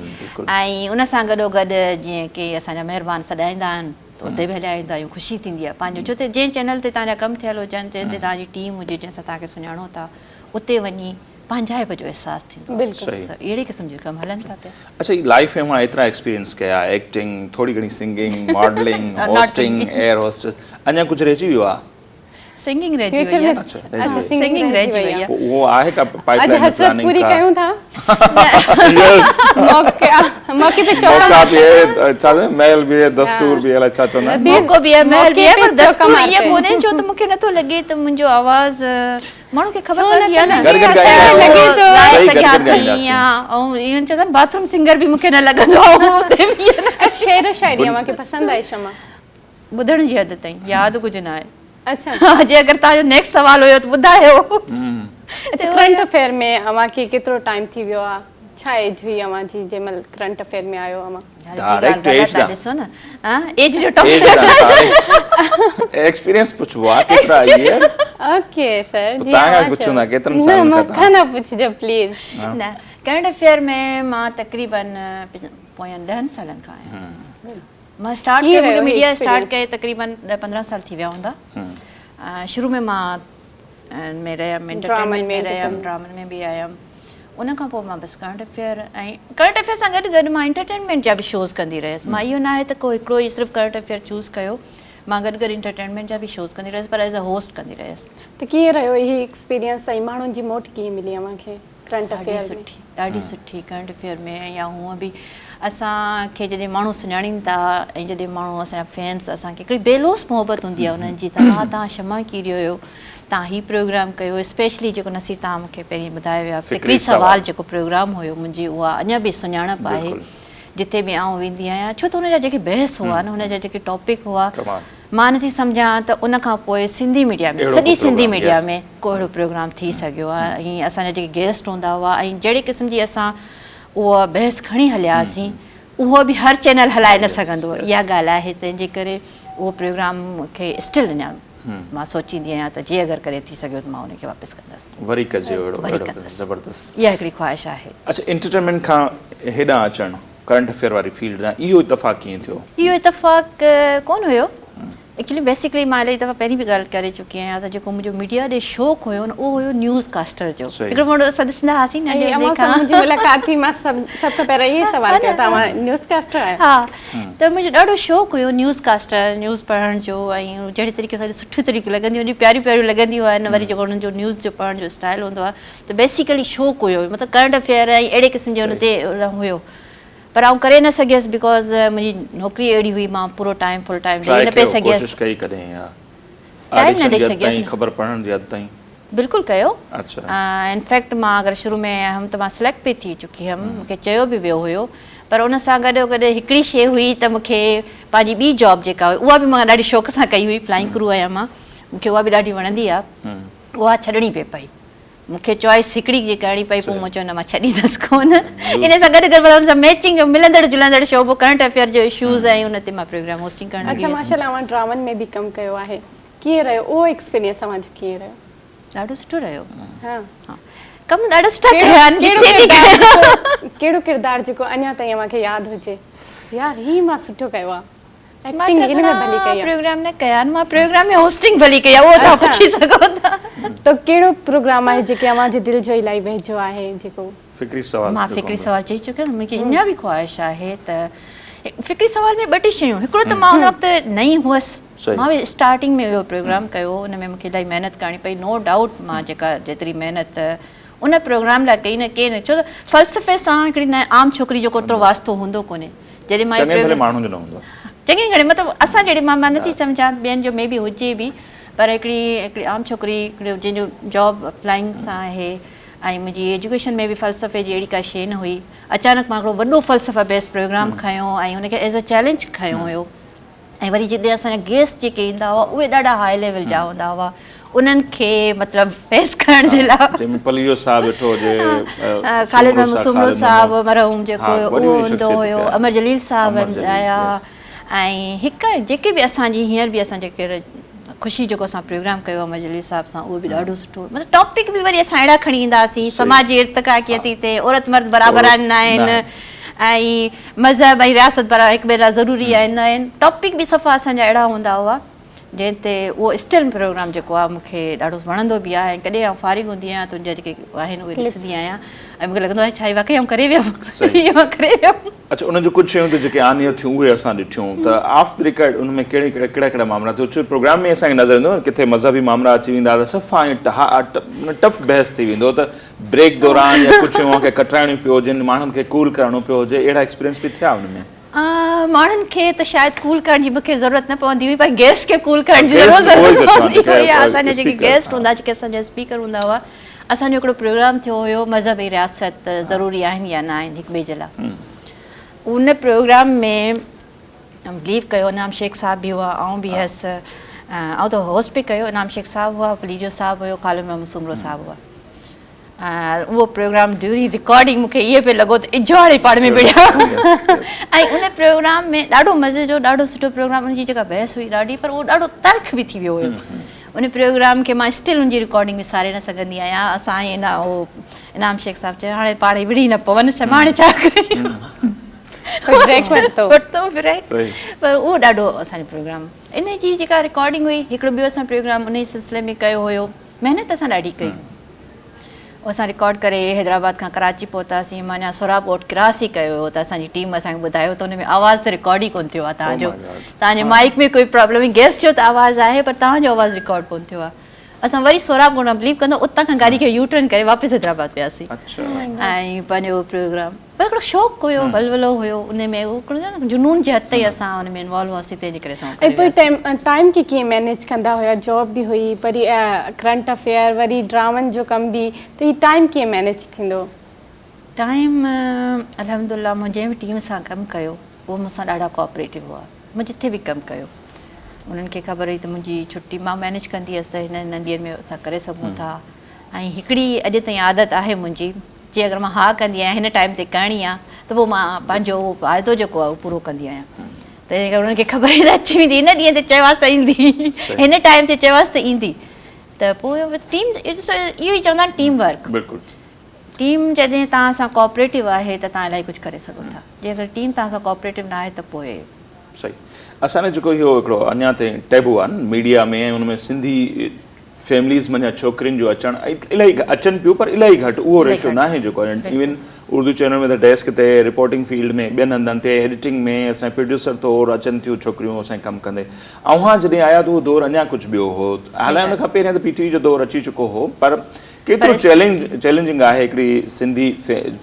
۽ ان سان گڏو گڏ جيئن ڪي اسان جا مهربان سڏائيندا آهن ته اتي به هليا ويندا آهيون خوشي ٿيندي آهي پنهنجو ڇو ته جنهن چينل تي توهان جا ڪم ٿيل هجن جنهن تي توهان جي ٽيم هجي جنهن سان توهان کي سڃاڻو ٿا اتي وڃي پنهنجائپ جو احساس ٿيندو آهي
بلڪل
ته اهڙي قسم جي ڪم هلن ٿا پيا.
اڇا هي لائيف ۾ اوهان ايترا ايڪسپيرينس ڪيا ايڪٽنگ ٿوري گهڻي singing modelling hosting air hostess اڃا ڪجهه رهجي ويو آهي؟
سنگنگ رهجي وئي آهي.
اڇا سنگنگ رهجي وئي آهي.
پوء اهو آهي ڪا پائپ لائن ۾ پلاننگ
پوري ڪيون ٿا.
يس
موقع موقعي پي چوڪا
موقع به هي ڇا چوندا محل به هي دستور به الائي ڇا چوندا آهن.
موقعو به هي محل به هي پر دستور ائين ڪونهي ڇو ته مونکي نٿو لڳي ته منهنجو آواز ماڻهو کي خبر پوندي آهي نه
گڏ گڏ ڳائينداسين
ڳائي سگهيان ٿي يا ۽ ايون چوندا آهن باٿ روم سنگر به مونکي نه لڳندو آهي اتي به
شعر و شاعري اوهان کي پسند آهي شمع؟
ٻڌڻ جي حد تائين ياد ڪجهه نه آهي.
اڇا
جي اگر توهان جو نيڪسٽ سوال هيو ته ٻڌايو.
اڇا ڪرنٽ افيئر ۾ اوهان کي ڪيترو ٽائيم ٿي ويو آ ڇا ايج هئي اوهان جي جنهن مهل ڪرنٽ افيئر ۾ آيو اوهان.
ڊائريڪٽ ايج ڏانهن
ڏسو نه ايج جو ٽاپڪ
ايڪسپيرينس پڇبو آ ڪيترا ايئر
اوڪي سر جي
توهان کان پڇون ٿا ڪيترن سالن
کان مون کان نه پڇجو پليز.
نه ڪرنٽ افيئر ۾ مان تقريبن پوين 10 سالن کان آهيان. مان اسٽارٽ ڪيو مونکي ميڊيا اسٽارٽ ڪئي تقريبن 10 15 سال ٿي ويا هوندا شروع ۾ مان ۾ رهيم انٽرٽينمينٽ ۾ رهيم ڊرامن ۾ به آيم ان کان پوء مان بس ڪرنٽ افيئر ۽ ڪرنٽ افيئر سان گڏ گڏ مان انٽرٽينمينٽ جا به شوز ڪندي رهيس مان اهو نه آهي ته ڪو هڪڙو ئي صرف ڪرنٽ افيئر چوز ڪيو مان گڏ گڏ انٽرٽينمينٽ جا به شوز ڪندي رهيس پر ايز اي هوسٽ ڪندي رهيس.
ته ڪيئن رهيو هي ايڪسپيرينس ۽ ماڻهن جي موٽ ڪيئن ملي اوهان کي؟ Current affair ۾.
سٺي ڏاڍي سٺي ڪرنٽ افيئر ۾ يا هونء به اسان کي جڏهن ماڻهو سڃاڻين ٿا ۽ جڏهن ماڻهو اسان جا فينس اسان کي هڪڙي بي لوث محبت هوندي آهي انهن جي ته ها توهان شمع ڪيريو هيو توهان هي پروگرام ڪيو اسپيشلي جيڪو نصير توهان مون کي پهرين ٻڌايو ويو آهي فڪري سوال جيڪو پروگرام هيو منهنجي اها اڃا به سڃاڻپ آهي جتي به آئون ويندي آهيان ڇو ته ان جا جيڪي بحث هئا نه ان جا جيڪي ٽاپڪ هئا مان نٿي سمجهان ته ان کان پوء سنڌي ميڊيا ۾ سڄي سنڌي ميڊيا ۾ ڪو اهڙو پروگرام ٿي سگهيو آهي ۽ اسان جا جيڪي گيسٽ هوندا هئا ۽ جهڙي قسم جي اسان اهو بحث کڻي هليا هئاسين اهو به هر چينل هلائي نه سگهندو اها ڳالهه آهي تنهن جي ڪري اهو پروگرام کي اسٽل اڃا مان سوچيندي آهيان ته جي اگر ڪڏهن ٿي سگهيو ته مان ان کي واپس ڪندس.
وري ڪجي اهڙو زبردست.
اها هڪڙي خواهش آهي.
اڇا انٽرٽينمينٽ کان هيڏانهن اچڻ. ڪرنٽ افيئر واري فيلڊ ڏانهن اهو اتفاق ڪيئن ٿيو؟
اهو اتفاق ڪونه هيو. ايڪچولي بيسيڪلي مان الاهي دفعا پهرين به ڳالهه ڪري چڪي آهيان ته جيڪو منهنجو ميڊيا ڏي شوق هيو نه اهو هيو نيوز ڪاسٽر جو هڪڙو ماڻهو اسان ڏسندا هئاسين ننڍي هوندي
کان منهنجي ملاقات ٿي مان سڀ سڀ کان پهرين اهي سوال ڪيو ته اوهان نيوز ڪاسٽر آهيو
ها ته منهنجو ڏاڍو شوق هيو نيوز ڪاسٽر نيوز پڙهڻ جو ۽ جهڙي طريقي سان سٺي طريقي لڳنديون هيون پياريون پياريون لڳنديون آهن وري جيڪو انهن جو نيوز جو پڙهڻ جو اسٽائل هوندو آهي ته بيسيڪلي شوق هيو مطلب ڪرنٽ افيئر ۽ اهڙي قسم جي ان تي هيو پر آئون ڪري نه سگهيس because منهنجي نوڪري اهڙي هئي مان پورو ٽائيم فل ٽائيم ڏئي نه پئي سگهيس.
ڪوشش ڪئي ڪڏهن يا
ٽائيم نه ڏئي سگهيس.
خبر پڙهڻ جي حد تائين.
بلڪل ڪيو انفيڪٽ مان اگر شروع ۾ هيم ته مان سليڪٽ به ٿي چڪي هيم مون کي چيو به ويو هيو پر ان سان گڏو گڏ هڪڙي شي هئي ته مون کي پنهنجي ٻي جاب جيڪا هئي اها به مان ڏاڍي شوق سان ڪئي هئي فلائنگ ڪرو آهيان مان مون کي اها به ڏاڍي وڻندي آهي اها ڇڏڻي پئي پئي. مون کي چوائس هڪڙي جي ڪرڻي پئي پوء مون چيو نه مان ڇڏيندس ڪونه ان سان گڏ گڏ ان سان ميچنگ جو ملندڙ جلندڙ شعبو ڪرنٽ افيئر جو اشوز ۽ ان تي مان پروگرام هوسٽنگ ڪرڻ لڳي
اڇا ماشاءالله اوهان ڊرامن ۾ به ڪم ڪيو آهي ڪيئن رهيو اهو ايڪسپيرينس اوهان جو ڪيئن رهيو؟
ڏاڍو سٺو رهيو ها ڪم ڏاڍا سٺا ڪيا آهن
جتي به ڪيا ڪهڙو ڪردار جيڪو اڃا تائين اوهان کي ياد هجي يار هي مان سٺو ڪيو آهي
مان ته گهڻا پروگرام نه ڪيا آهن مان پروگرام ۾ هوسٽنگ ڀلي ڪئي آهي اهو توهان پڇي سگهو ٿا.
ته ڪهڙو پروگرام آهي جيڪي اوهان جي دل جو الائي ويجهو آهي جيڪو.
فڪري سوال
مان فڪري سوال چئي چڪي آهيان مون کي اڃا به خواهش آهي ته فڪري سوال ۾ ٻه ٽي شيون هڪڙو ته مان ان وقت نئين هئس مان به اسٽارٽنگ ۾ اهو پروگرام ڪيو ان ۾ مون کي الائي محنت ڪرڻي پئي نو ڊائوٽ مان جيڪا جيتري محنت ان پروگرام لاء ڪئي نه ڪين ڇو ته فلسفي سان هڪڙي عام ڇوڪري جو ڪو ايترو واسطو هوندو ڪونهي جڏهن مان
چڱي ڀلي ماڻهن جو نه هوندو آهي.
چڱي گهڻي مطلب اسان جهڙي مان مان نٿي سمجهان ٻين جو مي بي هجي به پر هڪڙي هڪڙي عام ڇوڪري هڪڙي جنهن جو جاب فلائنگ سان آهي ۽ منهنجي ايجوڪيشن ۾ به فلسفي جي اهڙي ڪا شي نه هئي اچانڪ مان هڪڙو وڏو فلسفه بيس پروگرام کنيو ۽ ان کي ايز اي چئلينج کنيو هيو ۽ وري جتي اسان جا گيسٽ جيڪي ايندا هئا اهي ڏاڍا هاء ليول جا هوندا هئا انهن کي مطلب فيس ڪرڻ جي لاء
جنهن ۾ پليجو صاحب ويٺو هجي
خالد محمود سومرو صاحب مرحوم جيڪو هيو اهو هوندو هيو امر جليل صاحب آيا ۽ هڪ جيڪي به اسان جي هينئر به اسان جيڪي خوشي جيڪو اسان پروگرام ڪيو امر جليل صاحب سان اهو به ڏاڍو سٺو مطلب ٽاپڪ به وري اسان اهڙا کڻي ايندا هئاسين سماجي ارتقا ڪيئن ٿي ٿئي عورت مرد برابر آهن نه آهن ۽ مذهب ۽ رياست برابر هڪ ٻئي لاء ضروري آهن نه آهن ٽاپڪ به صفا اسان جا اهڙا هوندا هئا جنهن تي اهو اسٽل پروگرام جيڪو آهي مون کي ڏاڍو وڻندو به آهي ۽ ڪڏهن آئون فارغ هوندي آهيان ته ان جا جيڪي آهن اهي ڏسندي آهيان ۽ مون کي لڳندو آهي ڇا هي واقعي آئون ڪري ويم هي مان ڪري ويم.
اڇا ان جون ڪجهه شيون ته جيڪي آن ايئر ٿيون اهي اسان ڏٺيون ته آف the record ان ۾ ڪهڙي ڪهڙا ڪهڙا مامرا ٿيو ڇو پروگرام ۾ اسان کي نظر ايندو ڪٿي مذهبي مامرا اچي ويندا ته صفا ائين ٽف بحث ٿي ويندو ته بريڪ دوران يا ڪجهه شيون اوهان کي ڪٽرائڻيون پيو هجن ماڻهن کي ڪول ڪرڻو پيو هجي اهڙا ايڪسپيرينس به ٿيا ان ۾؟
ماڻهن کي ته شايد ڪول ڪرڻ جي مونکي ضرورت نه پوندي هئي پر گيسٽ کي ڪول ڪرڻ جي ضرور ضرورت پوندي هئي اسان جا جيڪي گيسٽ هوندا جيڪي اسان جا اسپيڪر هوندا هئا اسان جو هڪڙو پروگرام ٿيو هيو مذهب ۽ رياست ضروري آهن يا نه آهن هڪ ٻئي جي لاء ان پروگرام ۾ بليو ڪيو انعام شيخ صاحب به هئا آئون به هيس آئون ته هوسٽ پئي ڪيو انعام شيخ صاحب هئا پليجو صاحب هيو خالد محمد سومرو صاحب هئا اهو پروگرام ڊيورنگ رڪارڊنگ مونکي ائين پئي لڳو ته اجهو هاڻي پاڻ ۾ وڙهيا ۽ ان پروگرام ۾ ڏاڍو مزي جو ڏاڍو سٺو پروگرام ان جي جيڪا بحث هئي ڏاڍي پر اهو ڏاڍو تلخ به ٿي ويو هيو ان پروگرام کي مان اسٽل ان جي رڪارڊنگ وساري نه سگهندي آهيان اسان ۽ اهو انعام شيخ صاحب چيو هاڻي پاڻ وڙهي نه پون شمع هاڻي ڇا ڪيون
بريڪ ورتو
ورتو بريڪ پر اهو ڏاڍو اسان جو پروگرام ان جي جيڪا رڪارڊنگ هئي هڪڙو ٻيو اسان پروگرام ان ئي سلسلي ۾ ڪيو هيو محنت اسان ڏاڍي ڪئي اسان رڪارڊ ڪري حيدرآباد کان ڪراچي پهتاسين مان اڃا سهراب ڳوٺ ڪراس ئي ڪيو هيو ته اسان جي ٽيم اسان کي ٻڌايو ته ان ۾ آواز ته رڪارڊ ئي ڪونه ٿيو آهي توهان جو توهان جي مائيڪ ۾ ڪوئي پرابلم هئي گيسٽ جو ته آواز آهي پر توهان جو آواز رڪارڊ ڪونه ٿيو آهي اسان وري سهراب ڳوٺ مان بليو ڪندو اتان کان گاڏي کي يو ٽرن ڪري واپس حيدرآباد وياسين ۽ پنهنجو پروگرام پر هڪڙو شوق هيو ولولو هيو ان ۾ هڪڙو جنون جي حد تائين اسان ان ۾ انوالو هئاسين تنهن جي ڪري اسان
۽ پوء ٽائيم ٽائيم کي ڪيئن مينيج ڪندا هيا جاب به هئي وري ڪرنٽ افيئر وري ڊرامن جو ڪم به ته هي ٽائيم ڪيئن مينيج ٿيندو هو؟
ٽائيم الحمدلله مون جنهن به ٽيم سان ڪم ڪيو اهي مون سان ڏاڍا ڪوآپريٽو هئا مون جٿي به ڪم ڪيو انهن کي خبر هئي ته منهنجي ڇٽي مان مينيج ڪندي هيس ته هن هن ڏينهن ۾ اسان ڪري سگهون ٿا ۽ هڪڙي اڄ تائين عادت آهي منهنجي جي اگر مان ها ڪندي آهيان هن ٽائيم تي ڪرڻي آهي ته پوء مان پنهنجو اهو واعدو جيڪو آهي اهو پورو ڪندي آهيان ته ان ڪري انهن کي خبر ئي اچي ويندي هن ڏينهن تي چيو آهي ته ايندي هن ٽائيم تي چيو آهي ته ايندي ته پوء ٽيم ڏسو اهو ئي چوندا آهن ٽيم ورڪ
بلڪل
ٽيم جڏهن توهان سان ڪوآپريٽو آهي ته توهان الاهي ڪجهه ڪري سگهو ٿا جي اگر ٽيم توهان سان ڪوآپريٽو نه آهي ته پوء
صحيح اسان جو جيڪو اهو هڪڙو اڃا تائين ٽيبو آهي نه ميڊيا ۾ ۽ ان ۾ سنڌي فيمليز منجهان ڇوڪرين جو اچڻ الاهي اچن پيو پر الاهي گهٽ اهو ريشو ناهي جيڪو ايون اردو چينل ۾ ته ڊيسڪ تي رپورٽنگ فيلڊ ۾ ٻين هنڌن تي ايڊيٽنگ ۾ اسان پروڊيوسر طور اچن ٿيون ڇوڪريون اسان ڪم ڪندي اوهان جڏهن آيا ته اهو دور اڃا ڪجهه ٻيو هو حالانڪه ان کان پهريان ته پي ٽي وي جو دور اچي چڪو هو پر ڪيترو چئلينج چئلينجنگ آهي هڪڙي سنڌي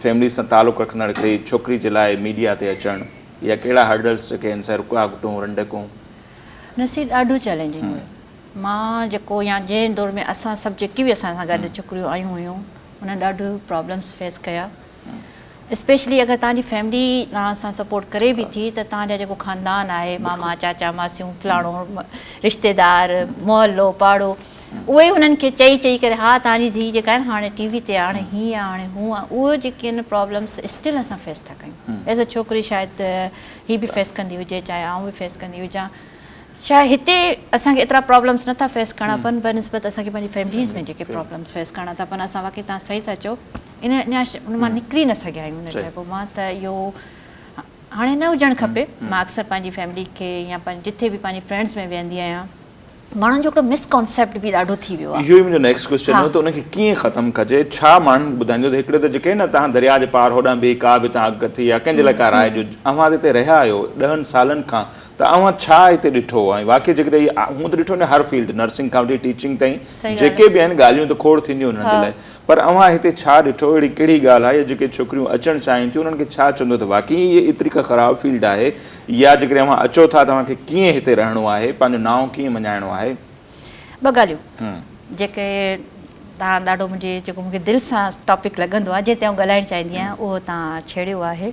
فيملي سان تعلق رکندڙ هڪڙي ڇوڪري جي لاء ميڊيا تي اچڻ يا ڪهڙا هرڊلز جيڪي آهن سي رڪاوٽون رنڊڪون.
نصير ڏاڍو چئلينجنگ هيو مان جيڪو يا جنهن دور ۾ اسان سڀ جيڪي به اسان سان گڏ ڇوڪريون آيون هيون انهن ڏاڍو پرابلمس فيس ڪيا اسپيشلي اگر توهان جي فيملي توهان سان سپورٽ ڪري به ٿي ته توهان جا جيڪو خاندان آهي ماما چاچا ماسيون فلاڻو رشتيدار محلو پاڙو اهي انهن کي چئي چئي ڪري ها توهان جي ڌي جيڪا آهي هاڻي ٽي وي تي آهي هاڻي هيئن آهي هاڻي هونئن آهي اهو جيڪي آهن پرابلمس اسٽل اسان فيس ٿا ڪيون ايز ا ڇوڪري شايد هي به فيس ڪندي هجي چاهي آئون به فيس ڪندي هجان شايد هتي اسان کي ايترا پرابلمس نٿا فيس ڪرڻا پون بنسبت اسان کي پنهنجي فيمليز ۾ جيڪي پرابلمس فيس ڪرڻا ٿا پون اسان واقعي توهان صحيح ٿا چئو ان اڃا ان مان نڪري نه سگهيا آهيون ان ٽائپ مان ته اهو هاڻي نه هجڻ کپي مان اڪثر پنهنجي فيملي کي يا جتي به پنهنجي فرينڊس ۾ ويهندي آهيان ماڻهن جو هڪڙو مس ڪانسيپٽ به ڏاڍو ٿي ويو آهي.
اهو ئي منهنجو نيڪسٽ ڪوئسچن هو ته ان کي ڪيئن ختم ڪجي؟ ڇا ماڻهن کي ٻڌائجو ته هڪڙي ته جيڪي نه توهان درياء جي پار هوڏانهن بيهي ڪا به توهان اڳڪٿي يا ڪنهن جي لاء ڪا راء ڏيو اوهان ته هتي رهيا آهيو ڏهن سالن کان ته اوهان ڇا هتي ڏٺو ۽ واقعي جيڪڏهن هي هونء ته ڏٺو نه هر فيلڊ نرسنگ کان وٺي ٽيچنگ تائين جيڪي به آهن ڳالهيون ته کوڙ ٿينديون انهن جي لاء پر اوهان هتي ڇا ڏٺو اهڙي ڪهڙي ڳالهه آهي يا جيڪي ڇوڪريون اچڻ چاهين ٿيون انهن کي ڇا چوندو ته واقعي هي ايتري ڪا خراب فيلڊ آهي يا جيڪڏهن اوهان اچو ٿا ته اوهان کي ڪيئن هتي رهڻو آهي، پنهنجو نانء ڪيئن مڃائڻو آهي؟
ٻه ڳالهيون جيڪي توهان ڏاڍو منهنجي جيڪو مون کي دل سان ٽاپڪ لڳندو آهي جنهن تي آئون ڳالهائڻ چاهيندي آهيان اهو توهان ڇيڙيو آهي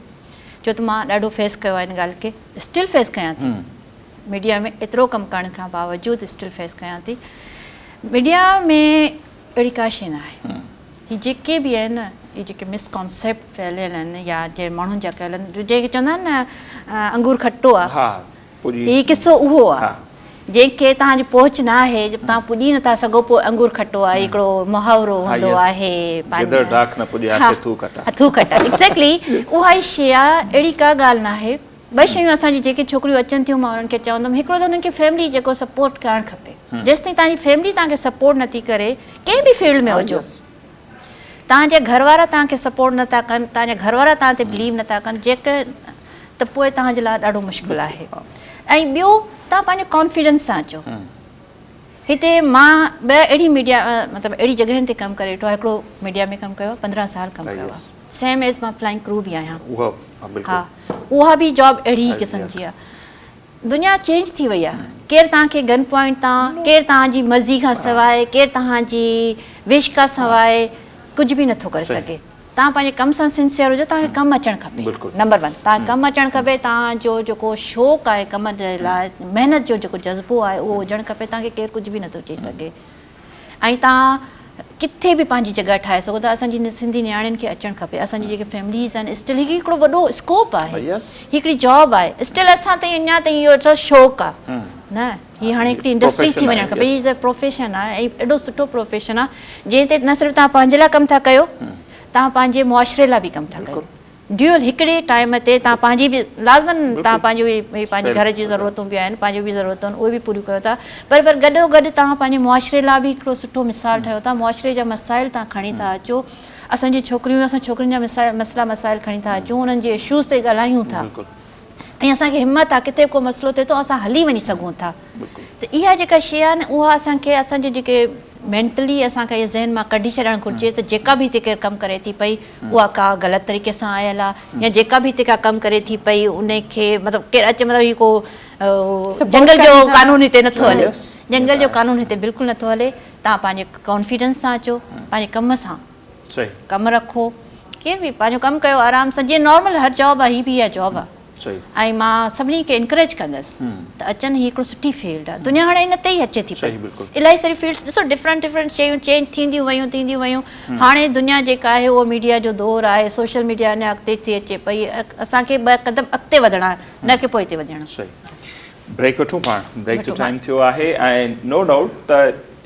ڇو ته مان ڏاڍو فيس ڪيو آهي ان ڳالهه کي اسٽل فيس ڪيان ٿي ميڊيا ۾ ايترو ڪم ڪرڻ کان باوجود اسٽل فيس ڪيان ٿي ميڊيا ۾ اهڙي ڪا شيء نه آهي هي جيڪي به آهن نه اهي جيڪي مس ڪانسيپٽ ڦهليل آهن يا جي ماڻهن جا ڪيل آهن جنهن کي چوندا آهن نه انگور کٽو آ هي قصو اهو آ جنهن کي توهان جي پهچ نه آهي جب توهان پڄي نٿا سگهو پوء انگور کٽو آ هڪڙو محاورو هوندو آهي ٿو کٽا ايگزيڪٽلي اها ئي شي آ اهڙي ڪا ڳالهه نه آهي ٻه شيون اسان جي جيڪي ڇوڪريون اچن ٿيون مان انهن کي چوندم هڪڙو ته انهن کي فيملي جيڪو سپورٽ ڪرڻ کپي جيستائين توهان جي فيملي توهان کي سپورٽ نٿي ڪري ڪنهن به فيلڊ ۾ هجو توهان جا گهر وارا توهان کي سپورٽ نٿا ڪن توهان جا گهر وارا توهان تي بليو نٿا ڪن جيڪ ته پوء توهان جي لاء ڏاڍو مشڪل آهي ۽ ٻيو توهان پنهنجو ڪانفيڊنس سان اچو هتي مان ٻه اهڙي ميڊيا مطلب اهڙي جڳهين تي ڪم ڪري ڏٺو آهي هڪڙو ميڊيا ۾ ڪم ڪيو آهي 15 سال ڪم ڪيو آهي سيم ايز مان فلائنگ ڪرو به آهيان ها اها به جاب اهڙي ئي قسم جي آهي دنيا چينج ٿي وئي آهي ڪير توهان کي گن پوائنٽ تان ڪير توهان جي مرضي کان سواء ڪير توهان جي وش کان سواء ڪجهه به نٿو ڪري سگهي توهان پنهنجي ڪم سان سنسيئر هجو توهان کي ڪم اچڻ کپي نمبر ون توهان کي ڪم اچڻ کپي توهان جو جيڪو شوق آهي ڪم جي لاء محنت جو جيڪو جذبو آهي اهو هجڻ کپي توهان کي ڪير ڪجهه به نٿو چئي سگهي ۽ توهان ڪٿي به پنهنجي جڳهه ٺاهي سگهو ٿا اسان جي سنڌي نياڻين کي اچڻ کپي اسان جي جيڪي فيمليز آهن اسٽل هي هڪڙو وڏو اسڪوپ آهي هي هڪڙي جاب آهي اسٽل اسان تائين اڃا تائين اهو شوق آهي نه هي هاڻي هڪڙي انڊسٽري ٿي وڃڻ کپي هي پروفيشن آهي ۽ ايڏو سٺو پروفيشن آهي جنهن تي نه صرف توهان پنهنجي لاء ڪم ٿا ڪيو توهان پنهنجي معاشري لاء به ڪم ٿا ڪيو ڊيول هڪڙي ٽائيم تي توهان پنهنجي به لازمن توهان پنهنجو به پنهنجي گهر جون ضرورتون به آهن پنهنجون به ضرورتون آهن اهي به پوريون ڪيو ٿا پر پر گڏو گڏ توهان پنهنجي معاشري لاء به هڪڙو سٺو مثال ٺهيو ٿا معاشري جا مسائل توهان کڻي ٿا اچو اسان جي ڇوڪريون اسان ڇوڪرين جا مسئلا مسائل کڻي ٿا اچون انهن جي اشوز تي ڳالهايون ٿا ۽ اسان کي همت آهي ڪٿي ڪو مسئلو ٿئي ٿو اسان هلي وڃي سگهون ٿا ته اها جيڪا شيء آهي نه اها اسان کي اسان جي جيڪي مينٽلي اسان کي ذهن مان ڪڍي ڇڏڻ گهرجي ته جيڪا به هتي ڪير ڪم ڪري ٿي پئي اها ڪا غلط طريقي سان آيل آهي يا جيڪا به هتي ڪا ڪم ڪري ٿي پئي ان کي مطلب ڪير اچي مطلب هي ڪو جنگل جو قانون هتي نٿو هلي جنگل جو قانون هتي بلڪل نٿو هلي توهان پنهنجي ڪانفيڊنس سان اچو پنهنجي ڪم سان ڪم رکو ڪير به پنهنجو ڪم ڪيو آرام سان جيئن نارمل هر جاب آهي هي به اها جاب آهي ۽ مان سڀني کي انڪريج ڪندس ته اچن هي هڪڙو سٺي فيلڊ آهي دنيا هاڻي ان تي ئي اچي ٿي پئي الاهي ساري فيلڊس ڏسو ڊفرنٽ ڊفرنٽ شيون چينج ٿينديون ويون ٿينديون ويون هاڻي دنيا جيڪا آهي اهو ميڊيا جو دور آهي سوشل ميڊيا اڃا اڳتي ٿي اچي پئي اسان کي ٻه قدم اڳتي وڌڻا نه ڪي پوئتي وڃڻو.
صحيح بريڪ وٺون پاڻ بريڪ جو ٽائيم ٿيو آهي ۽ نو ڊائوٽ ته.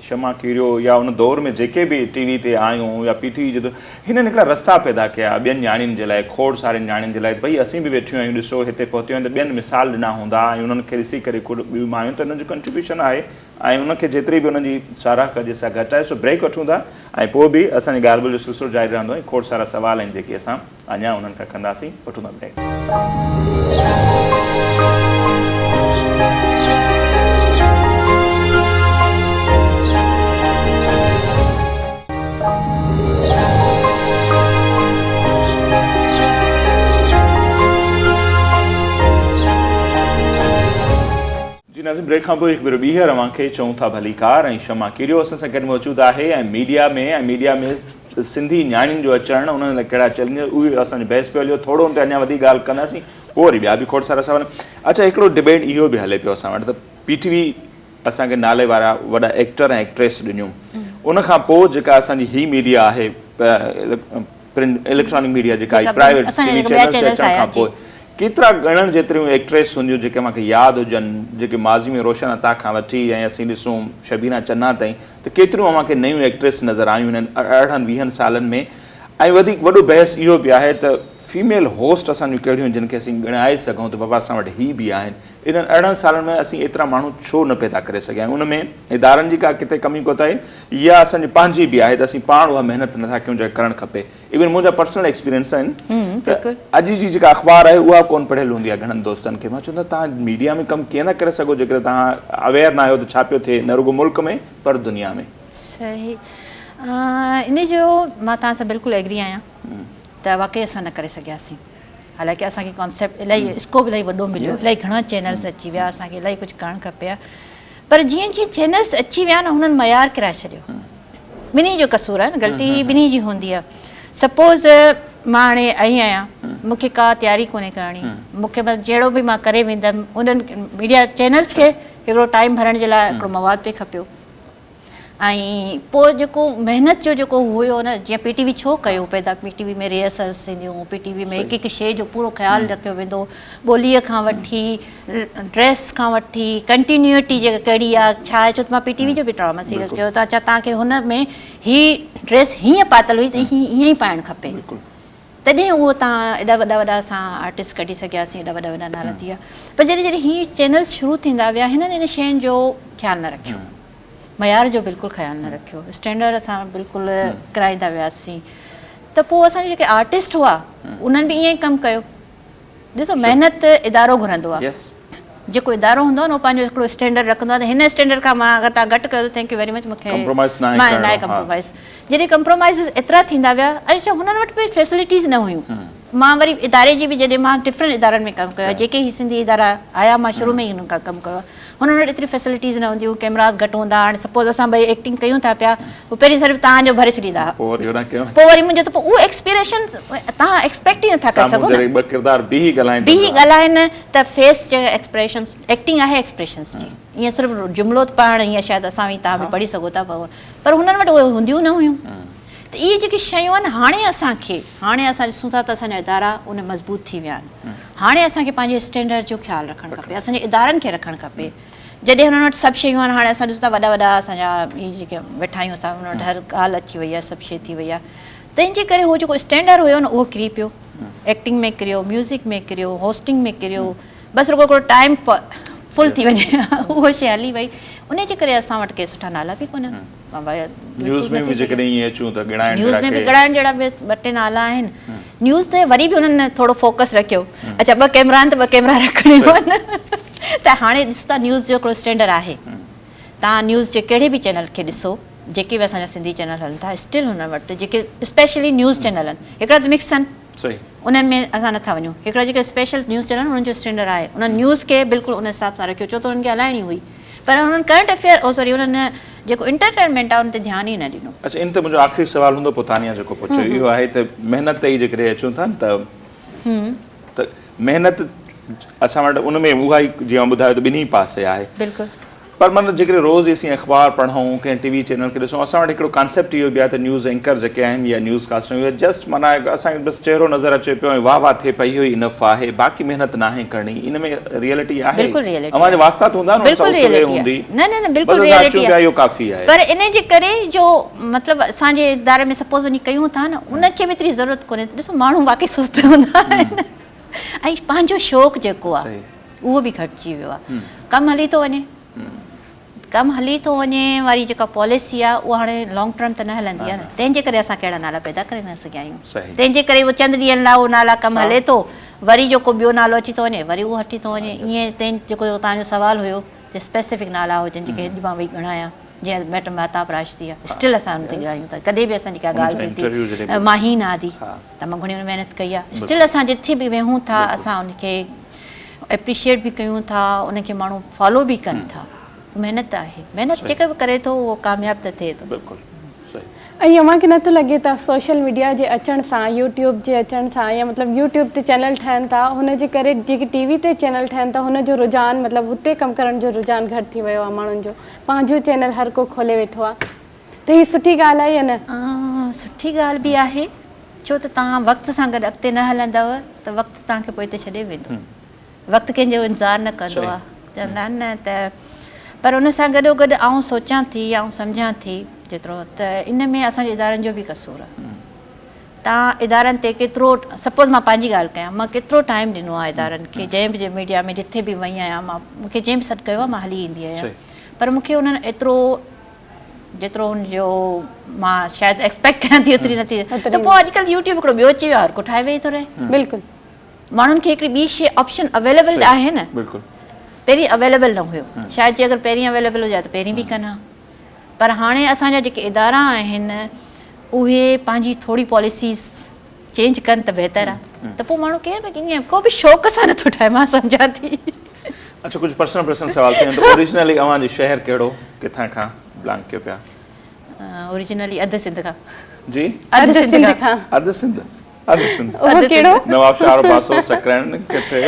شمع ڪيريو يا ان دور ۾ جيڪي به ٽي وي تي آيون يا پي ٽي وي جي دور هنن هڪڙا رستا پيدا ڪيا ٻين نياڻين جي لاء کوڙ سارين نياڻين جي لاء ته ڀئي اسين به ويٺيون آهيون ڏسو هتي پهتيون آهيون ته ٻين مثال ڏنا هوندا ۽ انهن کي ڏسي ڪري کوڙ ٻيون مايون ته انهن جو ڪنٽريبيوشن آهي ۽ ان کي جيتري به انهن جي ساراهه ڪجي سا گهٽ آهي سو بريڪ وٺون ٿا ۽ پوء به اسان جي ڳالهه ٻولهه جو سلسلو جاري رهندو ۽ کوڙ سارا سوال آهن جيڪي اسان اڃا انهن کان ڪنداسين وٺون ٿا بريڪ. جي ناظرين بريڪ کان پوء هڪ ڀيرو ٻيهر اوهان کي چئون ٿا ڀليڪار ۽ شمع ڪيريو اسان سان گڏ موجود آهي ۽ ميڊيا ۾ ۽ ميڊيا ۾ سنڌي نياڻين جو اچڻ انهن لاء ڪهڙا چئلينج اهي اسان جو بحث پيو هليو ٿورو ان تي اڃا وڌيڪ ڳالهه ڪنداسين پوء وري ٻيا به کوڙ سارا سوال اڇا هڪڙو ڊبيٽ اهو به هلي پيو اسان وٽ ته پي ٽي وي اسان کي نالي وارا وڏا ايڪٽر ۽ ايڪٽريس ڏنيون ان کان پوء جيڪا اسان جي هي ميڊيا آهي پرنٽ اليڪٽرانڪ ميڊيا جيڪا آئي پرائيويٽ ٽي وي چينلز جي اچڻ کان پوء ڪيترا ڳڻڻ جيتريون ايڪٽريس هونديون جيڪي اوهان کي ياد هجن جيڪي ماضي ۾ روشن عطا کان وٺي ۽ اسين ڏسون شبينا چنا تائين ته ڪيتريون اوهان کي نيون ايڪٽريس نظر آيون هنن ارڙهن ويهن سالن ۾ ۽ وڌيڪ وڏو بحث اهو به آهي ته فيميل هوسٽ اسان جون ڪهڙيون جن کي اسين ڳڻائي سگهون ته بابا اسان وٽ هي به آهن انهن ارڙهن سالن ۾ اسين ايترا ماڻهو ڇو نه پيدا ڪري سگهيا آهيون؟ ان ۾ ادارن جي ڪا ڪٿي ڪمي ڪوتاهي يا اسان جي پنهنجي به آهي ته اسين پاڻ اها محنت نٿا ڪيون جيڪا ڪرڻ کپي. ايون منهنجا پرسنل ايڪسپيرينس آهن ته اڄ جي جيڪا اخبار آهي اها ڪونه پڙهيل هوندي آهي گهڻن دوستن کي. مان چوندو آهيان توهان ميڊيا ۾ ڪم ڪيئن ٿا ڪري سگهو جيڪڏهن توهان اويئر نه آهيو ته ڇا پيو ٿئي نه رڳو ملڪ ۾ پر دنيا ۾.
صحيح ان جو مان توهان سان بلڪل ايگري آهيان ته واقعي اسان نه ڪري سگهياسين. حالانڪه اسان کي ڪانسيپٽ الاهي اسڪوپ الاهي وڏو مليو الاهي گهڻا چينلز اچي ويا اسان کي الاهي ڪجهه ڪرڻ کپي ها پر جيئن جيئن چينلز اچي ويا نه هنن معيار ڪرائي ڇڏيو ٻنهي جو قصور آهي نه غلطي ٻنهي جي هوندي آهي سپوز مان هاڻي آئي آهيان مون کي ڪا تياري ڪونهي ڪرڻي مون کي بس جهڙو به مان ڪري ويندم انهن ميڊيا چينلز کي هڪڙو ٽائيم ڀرڻ جي لاء هڪڙو مواد پئي کپيو ۽ پوء جيڪو محنت جو جيڪو هيو نه جيئن پي ٽي وي ڇو ڪيو پيدا پي ٽي وي ۾ ريهرسلز ٿينديون پي ٽي وي ۾ هڪ هڪ شيء جو پورو خيال رکيو ويندو ٻوليء کان وٺي ڊريس کان وٺي ڪنٽينيوٽي جيڪا ڪهڙي آهي ڇا آهي ڇو ته مان پي ٽي وي جو به ڊراما سيريل ڪيو ته اڇا توهان کي هن ۾ هي ڊريس هيئن پاتل هئي ته هي ائين ئي پائڻ کپي تڏهن اهو تان ايڏا وڏا وڏا اسان آرٽسٽ ڪڍي سگهياسين ايڏا وڏا وڏا نالا ٿي ويا پر جڏهن جڏهن هي چينلز شروع ٿيندا ويا هنن ان شين جو خيال نه رکيو معيار جو بلڪل خيال نه رکيو اسٽينڊرڊ اسان بلڪل ڪرائيندا وياسين ته پوء اسان جا جيڪي آرٽسٽ هئا انهن به ائين ئي ڪم ڪيو ڏسو محنت ادارو گهرندو آهي جيڪو ادارو هوندو آهي نه اهو پنهنجو هڪڙو اسٽينڊرڊ رکندو آهي ته هن اسٽينڊرڊ کان مان اگر توهان گهٽ ڪيو ته thank you very much مون کي
ڪمپرومائز ناهي ڪرڻو
ناهي ڪمپرومائز جڏهن ڪمپرومائز ايترا ٿيندا ويا ۽ هنن وٽ به فيسلٽيز نه هيون مان وري اداري جي به جڏهن مان ڊفرنٽ ادارن ۾ ڪم ڪيو آهي جيڪي هي سنڌي ادارا آيا مان شروع ۾ ئي هنن کان ڪم ڪيو آهي هنن وٽ ايتري فيسلٽيز نه هونديون ڪيمراز گهٽ هوندا هاڻي سپوز اسان ٻئي ايڪٽنگ ڪيون ٿا پيا پوء پهرين صرف توهان جو ڀري ڇڏيندا ها
پوء وري هوڏانهن ڪيو
پوء وري منهنجو ته پوء اهو ايڪسپريشن توهان ايڪسپيڪٽ ئي نٿا ڪري سگهو
نه ٻه ڪردار بيهي ڳالهائين
بيهي ڳالهائين ته فيس جي ايڪسپريشنز ايڪٽنگ آهي ايڪسپريشنز جي ائين صرف جملو ته پڙهڻ ائين شايد اسان به توهان به پڙهي سگهو ٿا پر هنن وٽ اهي هونديون نه هيون ته اهي جيڪي شيون آهن هاڻي اسان کي هاڻي اسان ڏسون ٿا ته اسان جا ادارا ان مضبوط ٿي ويا آهن هاڻي اسان کي پنهنجي اسٽينڊرڊ جو خيال رکڻ کپي اسان جي ادارن کي رکڻ کپي جڏهن هنن وٽ سڀ شيون آهن هاڻي اسان ڏسون ٿا وڏا وڏا اسان جا هي جيڪي ويٺا آهيون اسان انهن وٽ هر ڳالهه اچي وئي آهي سڀ شيء ٿي وئي آهي تنهن جي ڪري هو جيڪو اسٽينڊرڊ هيو نه اهو ڪري پيو ايڪٽنگ ۾ ڪريو ميوزڪ ۾ ڪريو هوسٽنگ ۾ ڪريو بس رڳو هڪڙو ٽائيم فل ٿي وڃي اهو شيء هلي وئي ان جي ڪري اسان وٽ ڪي سٺا نالا به ڪونهن
نيوز ۾ به جيڪڏهن ائين اچون ته ڳڻائڻ
نيوز ۾ به ڳڻائڻ جهڙا به ٻه ٽي نالا آهن نيوز تي وري به انهن ٿورو فوڪس رکيو اڇا ٻه ڪيمرا آهن ته ٻه ڪيمرا رکڻي آهن ته هاڻي ڏسو ٿا نيوز جو هڪڙو اسٽينڊرڊ آهي توهان نيوز جي ڪهڙي به چينل کي ڏسو جيڪي به اسان جا سنڌي چينل هلن ٿا اسٽل هنن وٽ جيڪي اسپيشلي نيوز چينل آهن هڪڙا ته مڪس آهن انهن ۾ اسان نٿا وڃون هڪڙا جيڪي اسپيشل نيوز چينل انهن جو اسٽينڊرڊ آهي انهن نيوز کي بلڪل ان حساب سان رکيو ڇو ته انهن کي هلائڻي هئي پر انهن ڪرنٽ افيئر او سوري انهن جيڪو انٽرٽينمينٽ آهي ان تي ڌيان ئي نه ڏنو.
اڇا ان تي منهنجو آخري سوال هوندو پوء تانيا جيڪو پڇيو اهو آهي ته محنت تي ئي جيڪڏهن اچون ٿا نه ته ته محنت اسان وٽ ان ۾ اها ئي جيئن ٻڌايو ته ٻنهي پاسي آهي.
بلڪل.
پر معنيٰ جيڪڏهن روز اسين اخبار پڙهون ڪنهن ٽي وي چينل کي ڏسون اسان وٽ هڪڙو ڪانسيپٽ اهو به آهي ته نيوز اينڪر جيڪي آهن يا نيوز ڪاسٽر اهي جسٽ معنيٰ اسان کي بس چهرو نظر اچي پيو ۽ واهه واهه ٿئي پئي اهو ئي انف آهي باقي محنت ناهي ڪرڻي ان ۾ ريئلٽي آهي
بلڪل ريئلٽي
اوهان جا واسطا ته هوندا نه انهن سان
بلڪل
اتي
ريئلٽي
هوندي
نه نه نه
بس
بلڪل
اسان اچون
ريئلٽي
پيا اهو ڪافي آهي
پر ان جي ڪري جو مطلب اسان جي اداري ۾ سپوز وڃي ڪيون ٿا نه ان کي به ايتري ضرورت ڪونهي ته ڏسو ماڻهو واقعي سست هوندا آهن ۽ پنهنجو شوق جيڪو آهي اهو به گهٽجي ويو آهي ڪم هلي ٿو وڃي ڪم هلي ٿو وڃي واري جيڪا پاليسي آهي اها هاڻي لانگ ٽرم ته نه هلندي آهي نه تنهن جي ڪري اسان ڪهڙا نالا پيدا ڪري نه سگهيا آهيون تنهن جي ڪري اهو چند ڏينهن لاء اهو نالا ڪم هلي ٿو وري جيڪو ٻيو نالو اچي ٿو وڃي وري اهو هٽي ٿو وڃي ائين تنهن جيڪو توهان جو سوال هيو جي اسپيسفڪ نالا هجن جيڪي اڄ مان ويهي ڳڻايان جيئن ميڊم مهتاب راشدي آهي اسٽل اسان ان تي ڳڻايون ٿا ڪڏهن به اسان جي ڪا ڳالهه ٿي ٿي ماهين آدي تمام گهڻي ان محنت ڪئي آهي اسٽل اسان جتي به ويهون ٿا اسان ان کي اپريشيئيٽ به ڪيون ٿا ان کي ماڻهو فالو به ڪن ٿا محنت آهي محنت جيڪو به ڪري ٿو اهو ڪامياب ته ٿئي ٿو.
بلڪل صحيح.
۽ اوهان کي نٿو لڳي ته سوشل ميڊيا جي اچڻ سان يوٽيوب جي اچڻ سان يا مطلب يوٽيوب تي چينل ٺهن ٿا هن جي ڪري جيڪي ٽي وي تي چينل ٺهن ٿا هن جو رجحان مطلب هتي ڪم ڪرڻ جو رجحان گهٽ ٿي ويو آهي ماڻهن جو پنهنجو چينل هر ڪو کولي ويٺو آهي ته هي سٺي ڳالهه آهي يا نه؟
سٺي ڳالهه به آهي ڇو ته توهان وقت سان گڏ اڳتي نه هلندؤ ته وقت توهان کي پوئتي ڇڏي ويندو. وقت ڪنهن جو انتظار نه ڪندو آهي چوندا آهن نه ته پر ان سان گڏو گڏ آئون سوچان ٿي آئون سمجهان ٿي جيترو ته ان ۾ اسان جي ادارن جو به قصور آهي. توهان ادارن تي ڪيترو سپوز مان پنهنجي ڳالهه ڪيان مان ڪيترو ٽائيم ڏنو آهي ادارن کي جنهن به ميڊيا ۾ جٿي به وئي آهيان مان مون کي جنهن به سڏ ڪيو آهي مان هلي ايندي آهيان پر مون کي انهن ايترو جيترو ان جو مان شايد ايڪسپيڪٽ ڪيان ٿي اوتري نٿي ته پوء اڄڪلهه يوٽيوب هڪڙو ٻيو اچي ويو آهي هر ڪو ٺاهي ويهي ٿو رهي
بلڪل
ماڻهن کي هڪڙي ٻي شي آپشن اويليبل آهي نه
بلڪل
پهرين اويليبل نه هيو شايد جي اگر پهرين اويليبل هجي ته پهرين به ڪن ها پر هاڻي اسان جا جيڪي ادارا آهن اهي پنهنجي ٿوري پاليسيز چينج ڪن ته بهتر آهي ته پوء ماڻهو ڪير به ائين ڪو به شوق سان نٿو ٺاهي مان سمجهان ٿي.
اڇا ڪجهه پرسنل پرسنل سوال ٿي وڃن ته اوريجنلي اوهان جو شهر ڪهڙو ڪٿان کان بلانگ ڪيو پيا؟
اوريجنلي اڌ سنڌ کان.
جي
اڌ سنڌ کان.
اڌ سنڌ اڌ سنڌ
اهو ڪهڙو؟
نواب شاهه وارو پاسو سڪرنڊ ڪٿي؟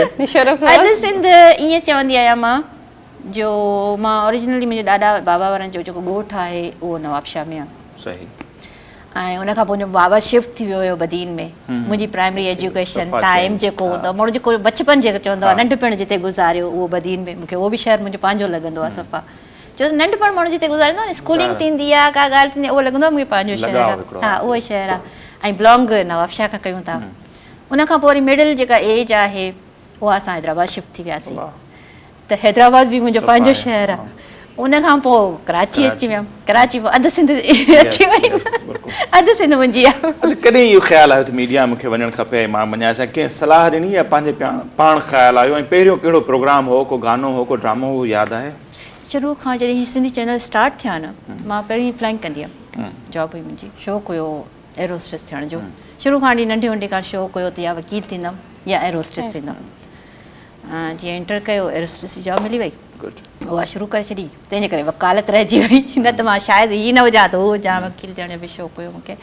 اڌ سنڌ ائين چوندي آهيان مان جو مان اوريجنلي منهنجي ڏاڏا بابا وارن جو جيڪو ڳوٺ آهي اهو نواب شاهه ۾ آهي.
صحيح.
۽ ان کان پوء منهنجو بابا شفٽ ٿي ويو هيو بدين ۾ منهنجي پرائمري ايجوڪيشن ٽائيم جيڪو هوندو آهي ماڻهو جيڪو بچپن جيڪو چوندو آهي ننڍپڻ جتي گذاريو اهو بدين ۾ مونکي اهو به شهر منهنجو پنهنجو لڳندو آهي صفا ڇو ته ننڍپڻ ماڻهو جتي گذاريندو آهي نه اسڪولنگ ٿيندي آهي ڪا ڳالهه ٿيندي آهي اهو لڳندو آهي منهنجو پنهنجو شهر آهي ها اهو شهر آهي ۽ بلانگ نوابشاهه کان ڪيون ٿا ان کان پوء وري مڊل جيڪا ايج آهي اها اسان حيدرآباد شفٽ ٿي وياسين ته حيدرآباد به منهنجو پنهنجو شهر آهي ان کان پوء ڪراچي اچي ويم ڪراچي پوء اڌ سنڌ اچي وئي اڌ سنڌ منهنجي آهي.
اڇا ڪڏهن اهو خيال آيو ته ميڊيا ۾ مونکي وڃڻ کپي ۽ مان مڃان ڇا ڪنهن صلاح ڏني يا پنهنجي پاڻ خيال آيو ۽ پهريون ڪهڙو پروگرام هو ڪو گانو هو ڪو ڊرامو هو ياد آهي؟
شروع کان جڏهن هي سنڌي چينل اسٽارٽ ٿيا نه مان پهرين فلائنگ ڪندي هيم جاب هئي منهنجي شوق هيو ايئر هوسٽس ٿيڻ جو شروع کان وٺي ننڍي هوندي کان شوق هيو ته يا وڪيل ٿيندم يا ايئر هوسٽس ٿيندم جيئن انٽر ڪيو ايئر هوسٽس جي جاب ملي وئي اها شروع ڪري ڇڏي تنهن جي ڪري وڪالت رهجي وئي نه ته مان شايد هي نه هجان ته هو هجان وڪيل ٿيڻ جو به شوق هيو مونکي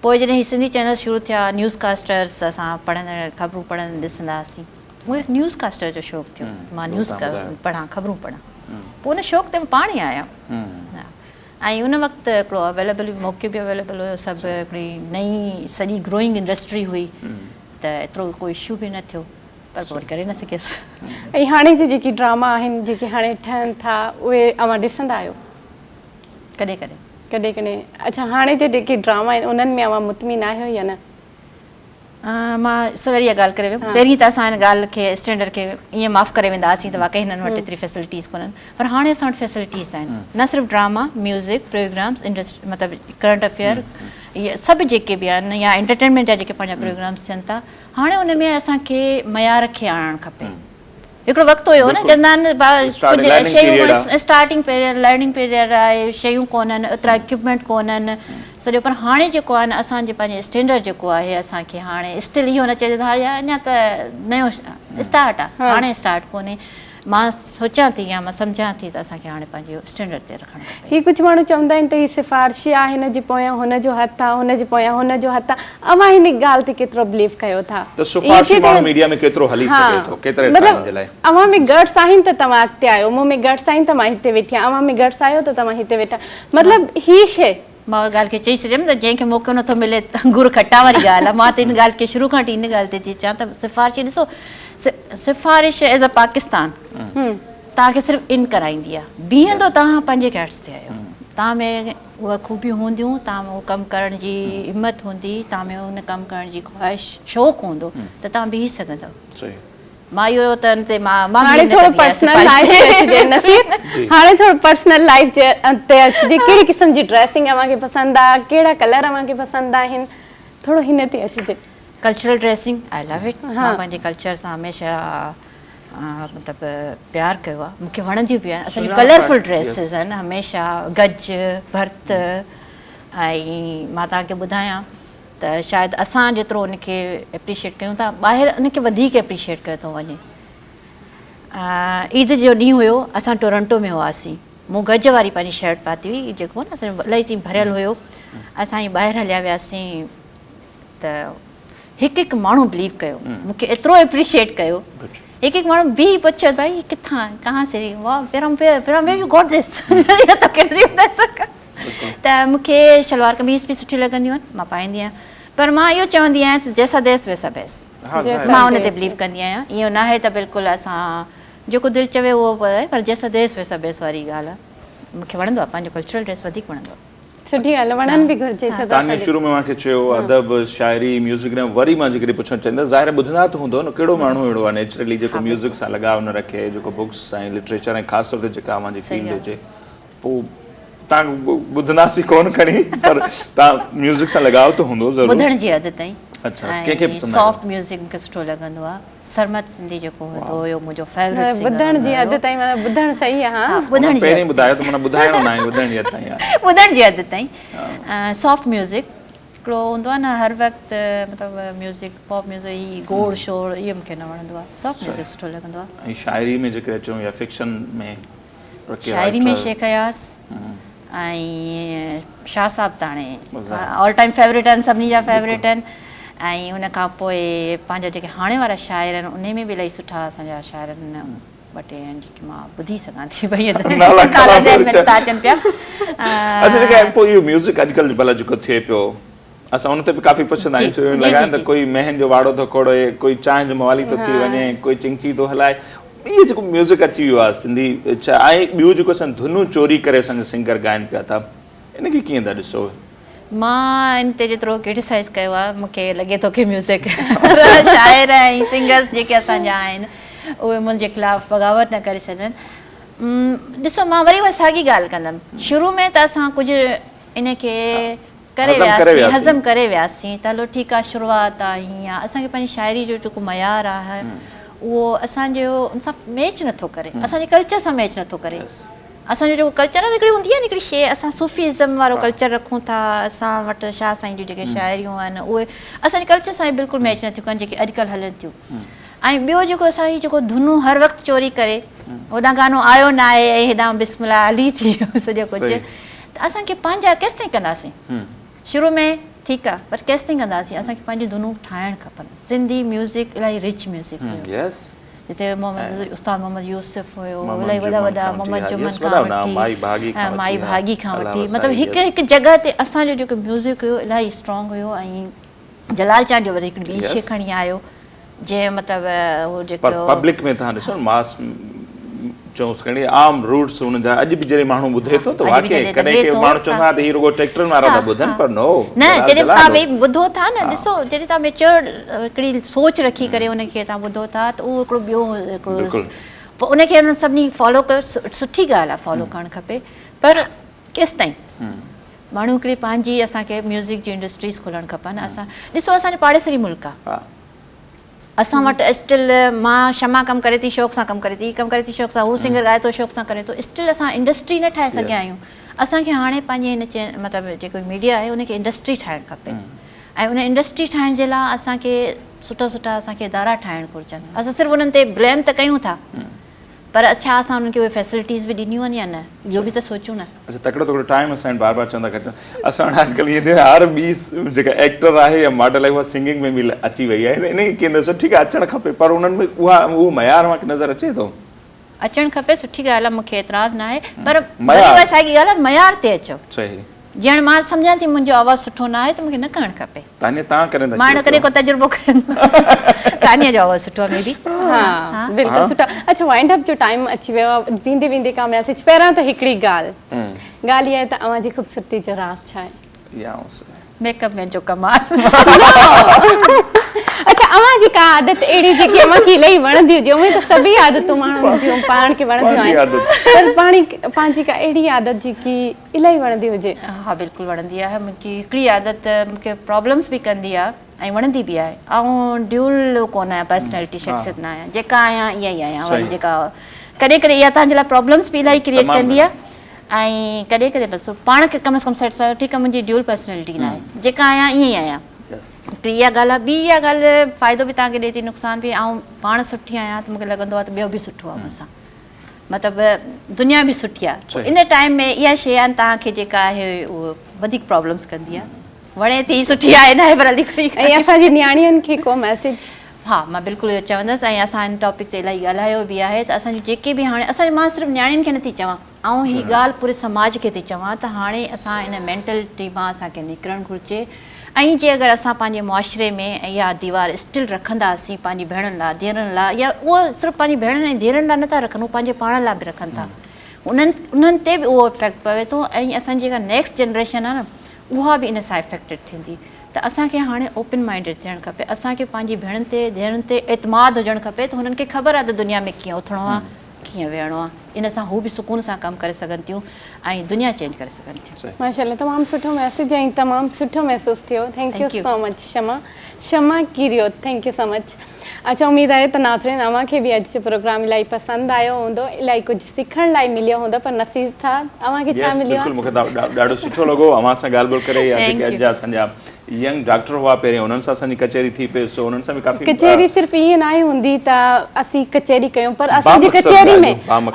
پوء جڏهن هي سنڌي چينل شروع ٿيا نيوز ڪاسٽرس اسان پڙهندڙ خبرون پڙهندڙ ڏسندا هئاسين مونکي نيوز ڪاسٽر جو شوق ٿيو مان نيوز پڙهان خبرون پڙهان پوء ان شوق تي پاڻ ئي آيا ۽ ان وقت هڪڙو اويليبل موقعو به اويليبل هيو سڀ هڪڙي نئين سڄي گروئنگ انڊسٽري هئي ته ايترو ڪو اشو به نه ٿيو پر پوء وري ڪري نه سگهيس.
۽ هاڻي جي جيڪي ڊراما آهن جيڪي هاڻي ٺهن ٿا اهي اوهان ڏسندا آهيو؟
ڪڏهن ڪڏهن.
ڪڏهن ڪڏهن اڇا هاڻي جي جيڪي ڊراما آهن انهن ۾ اوهان مطمئن آهيو يا نه؟
مان سوير اها ڳالهه ڪري ويم پهرين ته اسان هن ڳالهه کي اسٽينڊرڊ کي ائين معاف ڪري ويندا هئاسين ته واقعي هنن وٽ ايتري فيسلٽيز ڪونهن پر هاڻي اسان وٽ فيسلٽيز آهن نه صرف ڊراما ميوزڪ پروگرامز انڊسٽري مطلب ڪرنٽ افيئر اهي سڀ جيڪي به آهن يا انٽرٽينمينٽ جا جيڪي پنهنجا پروگرامز ٿين ٿا هاڻي ان ۾ اسان کي معيار کي آڻڻ کپي هڪڙو وقت هيو نه چوندا آهن ڪجهه شيون اسٽارٽنگ پيريڊ لرننگ پيريڊ آهي شيون ڪونهن ايترا اڪوپمينٽ ڪونهن سڄو پر هاڻي جيڪو آهي نه اسان جي پنهنجي اسٽينڊرڊ جيڪو آهي اسان کي هاڻي اسٽل اهو نه چئجي ته يار اڃا ته نيو اسٽارٽ آهي هاڻي اسٽارٽ ڪونهي مان سوچيان ٿي يا مان سمجهان ٿي ته اسان کي هاڻي پنهنجو اسٽينڊرڊ تي رکڻ کپي.
هي ڪجهه ماڻهو چوندا آهن ته هي سفارشي آ هن جي پويان هن جو هٿ آ هن جي پويان هن جو هٿ آ اوهان هن ڳالهه تي ڪيترو بليو ڪيو ٿا؟
ته سفارشي ماڻهو ميڊيا ۾ ڪيترو هلي سگهي ٿو ڪيتري ٽائيم جي لاء؟
اوهان ۾ گٽس آهن ته توهان اڳتي آهيو مون ۾ گٽس آهن ته مان هتي ويٺي آهيان اوهان ۾ گٽس آهيو ته توهان هتي ويٺا مطلب هي شيء.
مان ان ڳالهه کي چئي ڇڏيم ته جنهن کي موقعو نٿو ملي انگور کٽا واري ڳالهه آهي مان ته ان ڳالهه کي شروع کان وٺي ان ڳالهه تي ٿي اچان ته سفارشي ڏسو سفارش ايز ا پاڪستان توهان کي صرف ان ڪرائيندي آهي بيهندو توهان پنهنجي گٽس تي آهيو توهان ۾ اها خوبيون هونديون توهان ۾ اهو ڪم ڪرڻ جي همت هوندي توهان ۾ ان ڪم ڪرڻ جي خواهش شوق هوندو ته توهان بيهي سگهندؤ مان اهو ته ان تي مان مان
هاڻي ٿورو پرسنل لائيف تي اچجي نصير هاڻي ٿورو پرسنل لائيف تي اچجي ڪهڙي قسم جي ڊريسنگ اوهان کي پسند آ ڪهڙا ڪلر اوهان کي پسند آهن ٿورو هن تي اچجي.
Cultural dressing I love it مان پنهنجي ڪلچر سان هميشه مطلب پيار ڪيو آ مونکي وڻنديون به آهن اسان جون ڪلرفل ڊريسز آهن هميشه گج ڀرت ۽ مان توهان کي ٻڌايان ته شايد اسان جيترو ان کي اپريشيئيٽ ڪيون ٿا ٻاهر ان کي وڌيڪ اپريشيئيٽ ڪيو ٿو وڃي. عيد جو ڏينهن هيو اسان ٽورنٽو ۾ هئاسين مون گج واري پنهنجي شرٽ پاتي هئي جيڪو نه اسان الاهي چين ڀريل هيو اسان ائين ٻاهر هليا وياسين ته هڪ هڪ ماڻهو بليو ڪيو مون کي ايترو اپريشيئيٽ ڪيو هڪ هڪ ماڻهو بيهي پڇيو ڀائي هي ڪٿان ڪهان سي واه from where from where you got this توکي نٿي ٻڌائي سگهان ته مون کي شلوار قميص به سٺيون لڳنديون آهن مان پائيندي آهيان پر مان اهو چوندي آهيان ته جيسا ديس ويسا ڀيس مان ان تي بليو ڪندي آهيان اهو نه آهي ته بلڪل اسان جيڪو دل چوي اهو پائي پر جيسا ديس ويسا ڀيس واري ڳالهه آهي مون کي وڻندو آهي پنهنجو ڪلچرل ڊريس وڌيڪ وڻندو آهي.
سٺي ڳالهه آهي وڻڻ به گهرجي ڇو ته
تانيا شروع ۾ اوهان کي چيو ادب شاعري ميوزڪ نه وري مان جيڪڏهن پڇڻ چاهيندس ظاهر آهي ٻڌندا ته هوندو نه ڪهڙو ماڻهو اهڙو آهي نيچرلي جيڪو ميوزڪ سان لڳاء نه رکي جيڪو بڪس ۽ لٽريچر ۽ خاص طور تي جيڪا اوهان جي فيلڊ هجي پوء تان ٻڌنداسين ڪون کڻي پر تان ميوزڪ سان لڳاء ته هوندو ضرور.
ٻڌڻ جي عادت ۽
اڇا ڪنهن کي پسند آهي؟
سافٽ ميوزڪ مونکي سٺو لڳندو آ سرمد سنڌي جيڪو هوندو هيو منهنجو فيورٽ سنگر
ٻڌڻ جي حد تائين معنيٰ ٻڌڻ صحيح آ ها
ٻڌڻ جي
پهرين ٻڌايو ته معنيٰ ٻڌائڻو ناهي ٻڌڻ جي حد تائين آ
ٻڌڻ جي حد تائين سافٽ ميوزڪ هڪڙو هوندو آ نه هر وقت مطلب ميوزڪ پاپ ميوزڪ هي گوڙ شور اهو مونکي نه وڻندو آ سافٽ ميوزڪ سٺو لڳندو آ.
۽ شاعري ۾ جيڪڏهن اچون يا فڪشن ۾؟
شاعري ۾ شيخ اياز ۽ شاهه صاحب ته هاڻي آل ٽائيم فيورٽ آهن سڀني جا فيورٽ آهن ۽ ان کان پوء پنهنجا جيڪي هاڻي وارا شاعر آهن انهي ۾ به الاهي سٺا اسان جا شاعر آهن ٻه ٽي آهن جيڪي مان ٻڌي سگهان ٿي پئي نالا ذهن ۾ نٿا اچن پيا.
اڇا جيڪا پوء اهو ميوزڪ اڄڪلهه ڀلا جيڪو ٿئي پيو اسان ان تي به ڪافي پڇندا آهيون ڇو لڳائن ته ڪوئي مينهن جو واڙو ٿو کوڙي ڪوئي چانهه جو موالي ٿو ٿي وڃي ڪوئي چنگچي ٿو هلائي اهو جيڪو ميوزڪ اچي ويو آهي سنڌي ڇا ۽ ٻيو جيڪو اسان ڌنون چوري ڪري اسان جا سنگر ڳائن پيا ٿا ان کي ڪيئن ٿا ڏسو؟
مان ان تي جيترو ڪرٽيسائز ڪيو آهي مون کي لڳي ٿو ڪي ميوزڪ شاعر ۽ سنگرس جيڪي اسان جا آهن اهي منهنجي خلاف بغاوت نه ڪري ڇڏن ڏسو مان وري اها ساڳي ڳالهه ڪندم شروع ۾ ته اسان ڪجهه ان کي ڪري وياسين هضم ڪري وياسين ته هلو ٺيڪ آ شروعات آ هيئن آ اسان کي پنهنجي شاعري جو جيڪو معيار آهي اهو اسان جو ان سان ميچ نٿو ڪري اسان جي ڪلچر سان ميچ نٿو ڪري اسان جو جيڪو ڪلچر آهي هڪڙي هوندي آهي نه هڪڙي شي اسان صوفي ازم وارو ڪلچر رکون ٿا اسان وٽ شاهه سائين جون جيڪي شاعريون آهن اهي اسان جي ڪلچر سان بلڪل ميچ نٿيون ڪن جيڪي اڄڪلهه هلن ٿيون ۽ ٻيو جيڪو اسان هي جيڪو ڌنون هر وقت چوري ڪري هوڏانهن گانو آيو نه آهي ۽ هيڏانهن بسم الله هلي ٿي ويو سڄو ڪجهه ته اسان کي پنهنجا ڪيستائين ڪنداسين شروع ۾ ٺيڪ آ پر ڪيستائين ڪنداسين اسان کي پنهنجون ڌنون ٺاهڻ کپن سنڌي ميوزڪ الاهي رچ ميوزڪ هيو جتي محمد استاد محمد يوسف هيو الاهي وڏا وڏا محمد جمن کان وٺي مائي ڀاڳي کان وٺي مطلب هڪ هڪ جڳهه تي اسان جو جيڪو ميوزڪ هيو الاهي اسٽرانگ هيو ۽ جلال چانڊيو وري هڪڙي ٻي شي کڻي آيو جنهن مطلب هو جيڪو.
پر پبلڪ ۾ توهان ڏسو نه ماس چئونس کڻي عام روٽس انهن جا اڄ به جڏهن ماڻهو ٻڌي ٿو ته واقعي ڪڏهن ڪي ماڻهو چوندا ها ته هي رڳو ٽريڪٽرن وارا ٿا ٻڌن پر نو
نه جڏهن توهان ويهي ٻڌو ٿا نه ڏسو جڏهن توهان ميچوئر هڪڙي سوچ رکي ڪري ان کي توهان ٻڌو ٿا ته اهو هڪڙو ٻيو هڪڙو پوء ان کي انهن سڀني فالو ڪيو سٺي ڳالهه آهي فالو ڪرڻ کپي پر ڪيستائين ماڻهو هڪڙي پنهنجي اسان کي ميوزڪ جي انڊسٽريز کولڻ کپن اسان ڏسو اسان جو پاڙيسري ملڪ آ اسان وٽ اسٽل مان شمع ڪم ڪري ٿي شوق سان ڪم ڪري ٿي هي ڪم ڪري ٿي شوق سان هو سنگر ڳائي ٿو شوق سان ڪري ٿو اسٽل اسان انڊسٽري نه ٺاهي سگهيا آهيون اسان کي هاڻي پنهنجي هن چين مطلب جيڪو ميڊيا آهي ان کي انڊسٽري ٺاهڻ کپي ۽ ان انڊسٽري ٺاهڻ جي لاء اسان کي سٺا سٺا اسان کي ادارا ٺاهڻ گهرجن اسان صرف انهن تي بليم ته ڪيون ٿا. پر ڇا اسان انهن کي اهي فيسلٽيز به ڏنيون آهن يا نه اهو به ته سوچون نه.
اڇا تڪڙو تڪڙو ٽائيم اسان وٽ بار بار چوندا گهٽ اسان وٽ اڄڪلهه ائين ٿيو هر ٻي جيڪا ايڪٽر آهي يا ماڊل آهي اها سنگنگ ۾ به اچي وئي آهي ته انهي کي ڪيئن ڏسو ٺيڪ آهي اچڻ کپي پر انهن ۾ اها اهو معيار اوهان کي نظر اچي ٿو؟
اچڻ کپي سٺي ڳالهه آهي مون کي اعتراض نه آهي پر وري اها ساڳي ڳالهه آهي معيار تي اچو.
صحيح.
جي هاڻي مان سمجهان ٿي منهنجو آواز سٺو نه آهي ته مون کي نه ڪرڻ کپي.
تانيا تان ڪڏهن
مان اهڙو ڪڏهن ڪو تجربو ڪيو نه. تانيا جو آواز سٺو آهي مي بي.
ها بلڪل سٺو. اڇا وائنڊ اپ جو ٽائيم اچي ويو آهي ويندي ويندي ڪا ميسيج پهريان ته هڪڙي ڳالهه ڳالهه اها آهي ته اوهان جي خوبصورتي جو راز ڇا آهي؟
ميڪ اپ مين جو ڪمال.
اڇا اوهان جي ڪا عادت اهڙي جيڪي اوهان کي الاهي وڻندي هجي اونئن ته سڀئي عادتون ماڻهن جون پاڻ کي وڻنديون آهن پر پاڻي پنهنجي ڪا اهڙي عادت جيڪي الاهي وڻندي هجي.
ها بلڪل وڻندي آهي منهنجي هڪڙي عادت مون کي پرابلمس به ڪندي آهي ۽ وڻندي به آهي آئون ڊيول ڪونه آهيان پرسنالٽي شخصيت نه آهيان جيڪا آهيان اها ئي آهيان وري جيڪا ڪڏهن ڪڏهن اها توهان جي لاء پرابلمس به الاهي ڪريئيٽ ڪندي آهي ۽ ڪڏهن ڪڏهن بس پاڻ کي ڪم از ڪم سيٽسفائي ٺيڪ آهي منهنجي ڊيول پرسنالٽي نه آهي جيڪا آهيان ائين ئي آهيان هڪڙي اها ڳالهه آهي ٻي اها ڳالهه فائدو به توهان کي ڏئي ٿي نقصان به آئون پاڻ سٺي آهيان ته مون کي لڳندو آهي ته ٻيو به سٺو آهي مون سان مطلب دنيا به سٺي آ ان ٽائيم ۾ اها شي آ توهان کي جيڪا آهي اهو وڌيڪ پرابلمس ڪندي آ وڻي ٿي سٺي آهي نه آهي پر هلي ڪوئي
۽ اسان جي نياڻين کي ڪو ميسيج؟
ها مان بلڪل اهو چوندس ۽ اسان ان ٽاپڪ تي الاهي ڳالهايو به آهي ته اسان جون جيڪي به هاڻي اسان مان صرف نياڻين کي نٿي چوان آئون هي ڳالهه پوري سماج کي ٿي چوان ته هاڻي اسان ان مينٽلٽي مان اسان کي نڪرڻ گهرجي ۽ جي اگر اسان پنهنجي معاشري ۾ اها ديوار اسٽل رکنداسين پنهنجي ڀيڻن لاء ڌيئرن لاء يا اهو صرف پنهنجي ڀيڻن ۽ ڌيئرن لاء نٿا رکن هو پنهنجي پاڻ لاء به رکن ٿا انهن انهن تي به اهو افيڪٽ پوي ٿو ۽ اسان جي جيڪا نيڪسٽ جنريشن آهي نه اها به ان سان افيڪٽيڊ ٿيندي ته اسان کي هاڻي اوپن مائنڊيڊ ٿيڻ کپي اسان کي پنهنجي ڀيڻن تي ڌيئرن تي اعتماد هجڻ کپي ته هنن کي خبر آهي ته دنيا ۾ ڪيئن اٿڻو آهي ڪيئن ويهڻو آهي ان سان هو به سڪون سان ڪم ڪري سگهن ٿيون ۽ دنيا چينج ڪري سگهن ٿيون.
ماشاءالله تمام سٺو ميسيج ۽ تمام سٺو محسوس ٿيو thank you so much Shama Shama Kerio thank you so much اڇا اميد آهي ته ناظرين اوهان کي به اڄ جو پروگرام الاهي پسند آيو هوندو الاهي ڪجهه سکڻ لاء مليو هوندو پر نصير صاحب اوهان کي ڇا مليو
بلڪل مونکي ڏاڍو سٺو لڳو اوهان سان ڳالهه ٻولهه ڪري يا جيڪي اڄ جا اسان جا ينگ ڊاڪٽر هئا پهرين انهن سان اسان جي ڪچهري ٿي پئي سو انهن سان به ڪافي
ڪچهري صرف ائين ناهي هوندي ته اسين ڪچهري ڪيون پر اسان جي ڪچهري ۾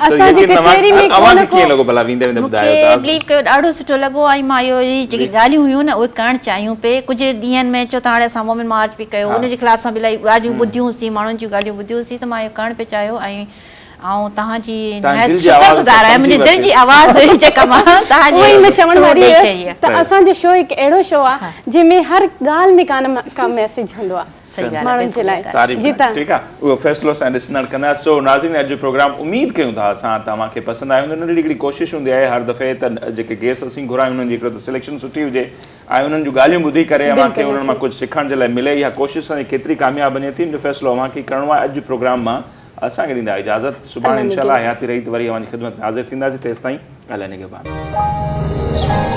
اسان جي ڪچهري ۾
ڪو نه ڪو لڳو ڀلا ويندي ويندي
ٻڌايو ته مونکي بليو ڪيو ڏاڍو سٺو لڳو ۽ مان اهو هي جيڪي ڳالهيون هيون نه اهي ڪرڻ چاهيون پئي ڪجهه ڏينهن ۾ ڇو ته هاڻي اسان وومين مارچ به ڪيو ان جي خلاف اسان به الاهي ڳالهيون ٻڌيون سين ماڻهن جون ڳالهيون ٻڌيون سين ته مان اهو ڪرڻ پئي چاهيو ۽ آئون توهان جي نهايت شڪر گذار آهيان منهنجي دل جي آواز هئي جيڪا مان توهان
جي اهو ئي مان چوڻ واري هيس ته اسان جو شو هڪ اهڙو شو آهي جنهن ۾ هر ڳالهه ۾ ڪا نه ڪا ميسيج هوندو آهي ماڻهن جي لاء
جي ته ٺيڪ آهي اهو فيصلو اسان ڏسندڙ ڪندا سو ناظرين اڄ جو پروگرام اميد ڪيون ٿا اسان توهان کي پسند آيو هوندو ننڍڙي هڪڙي ڪوشش هوندي آهي هر دفعي ته جيڪي گيسٽ اسين گهرايون انهن جي هڪڙو ته سليڪشن سٺي هجي ۽ انهن جون ڳالهيون ٻڌي ڪري اوهان کي انهن مان ڪجهه سکڻ جي لاء ملي اها ڪوشش اسان جي ڪيتري ڪامياب وڃي ٿي ان جو فيصلو اوهان کي ئي ڪرڻو آهي اڄ جي پروگرام مان اسان کي ڏيندا اجازت سڀاڻي انشاء الله حياتي رهي ته وري اوهان جي خدمت ۾ حاضر ٿينداسين تيستائين الله نگهبان.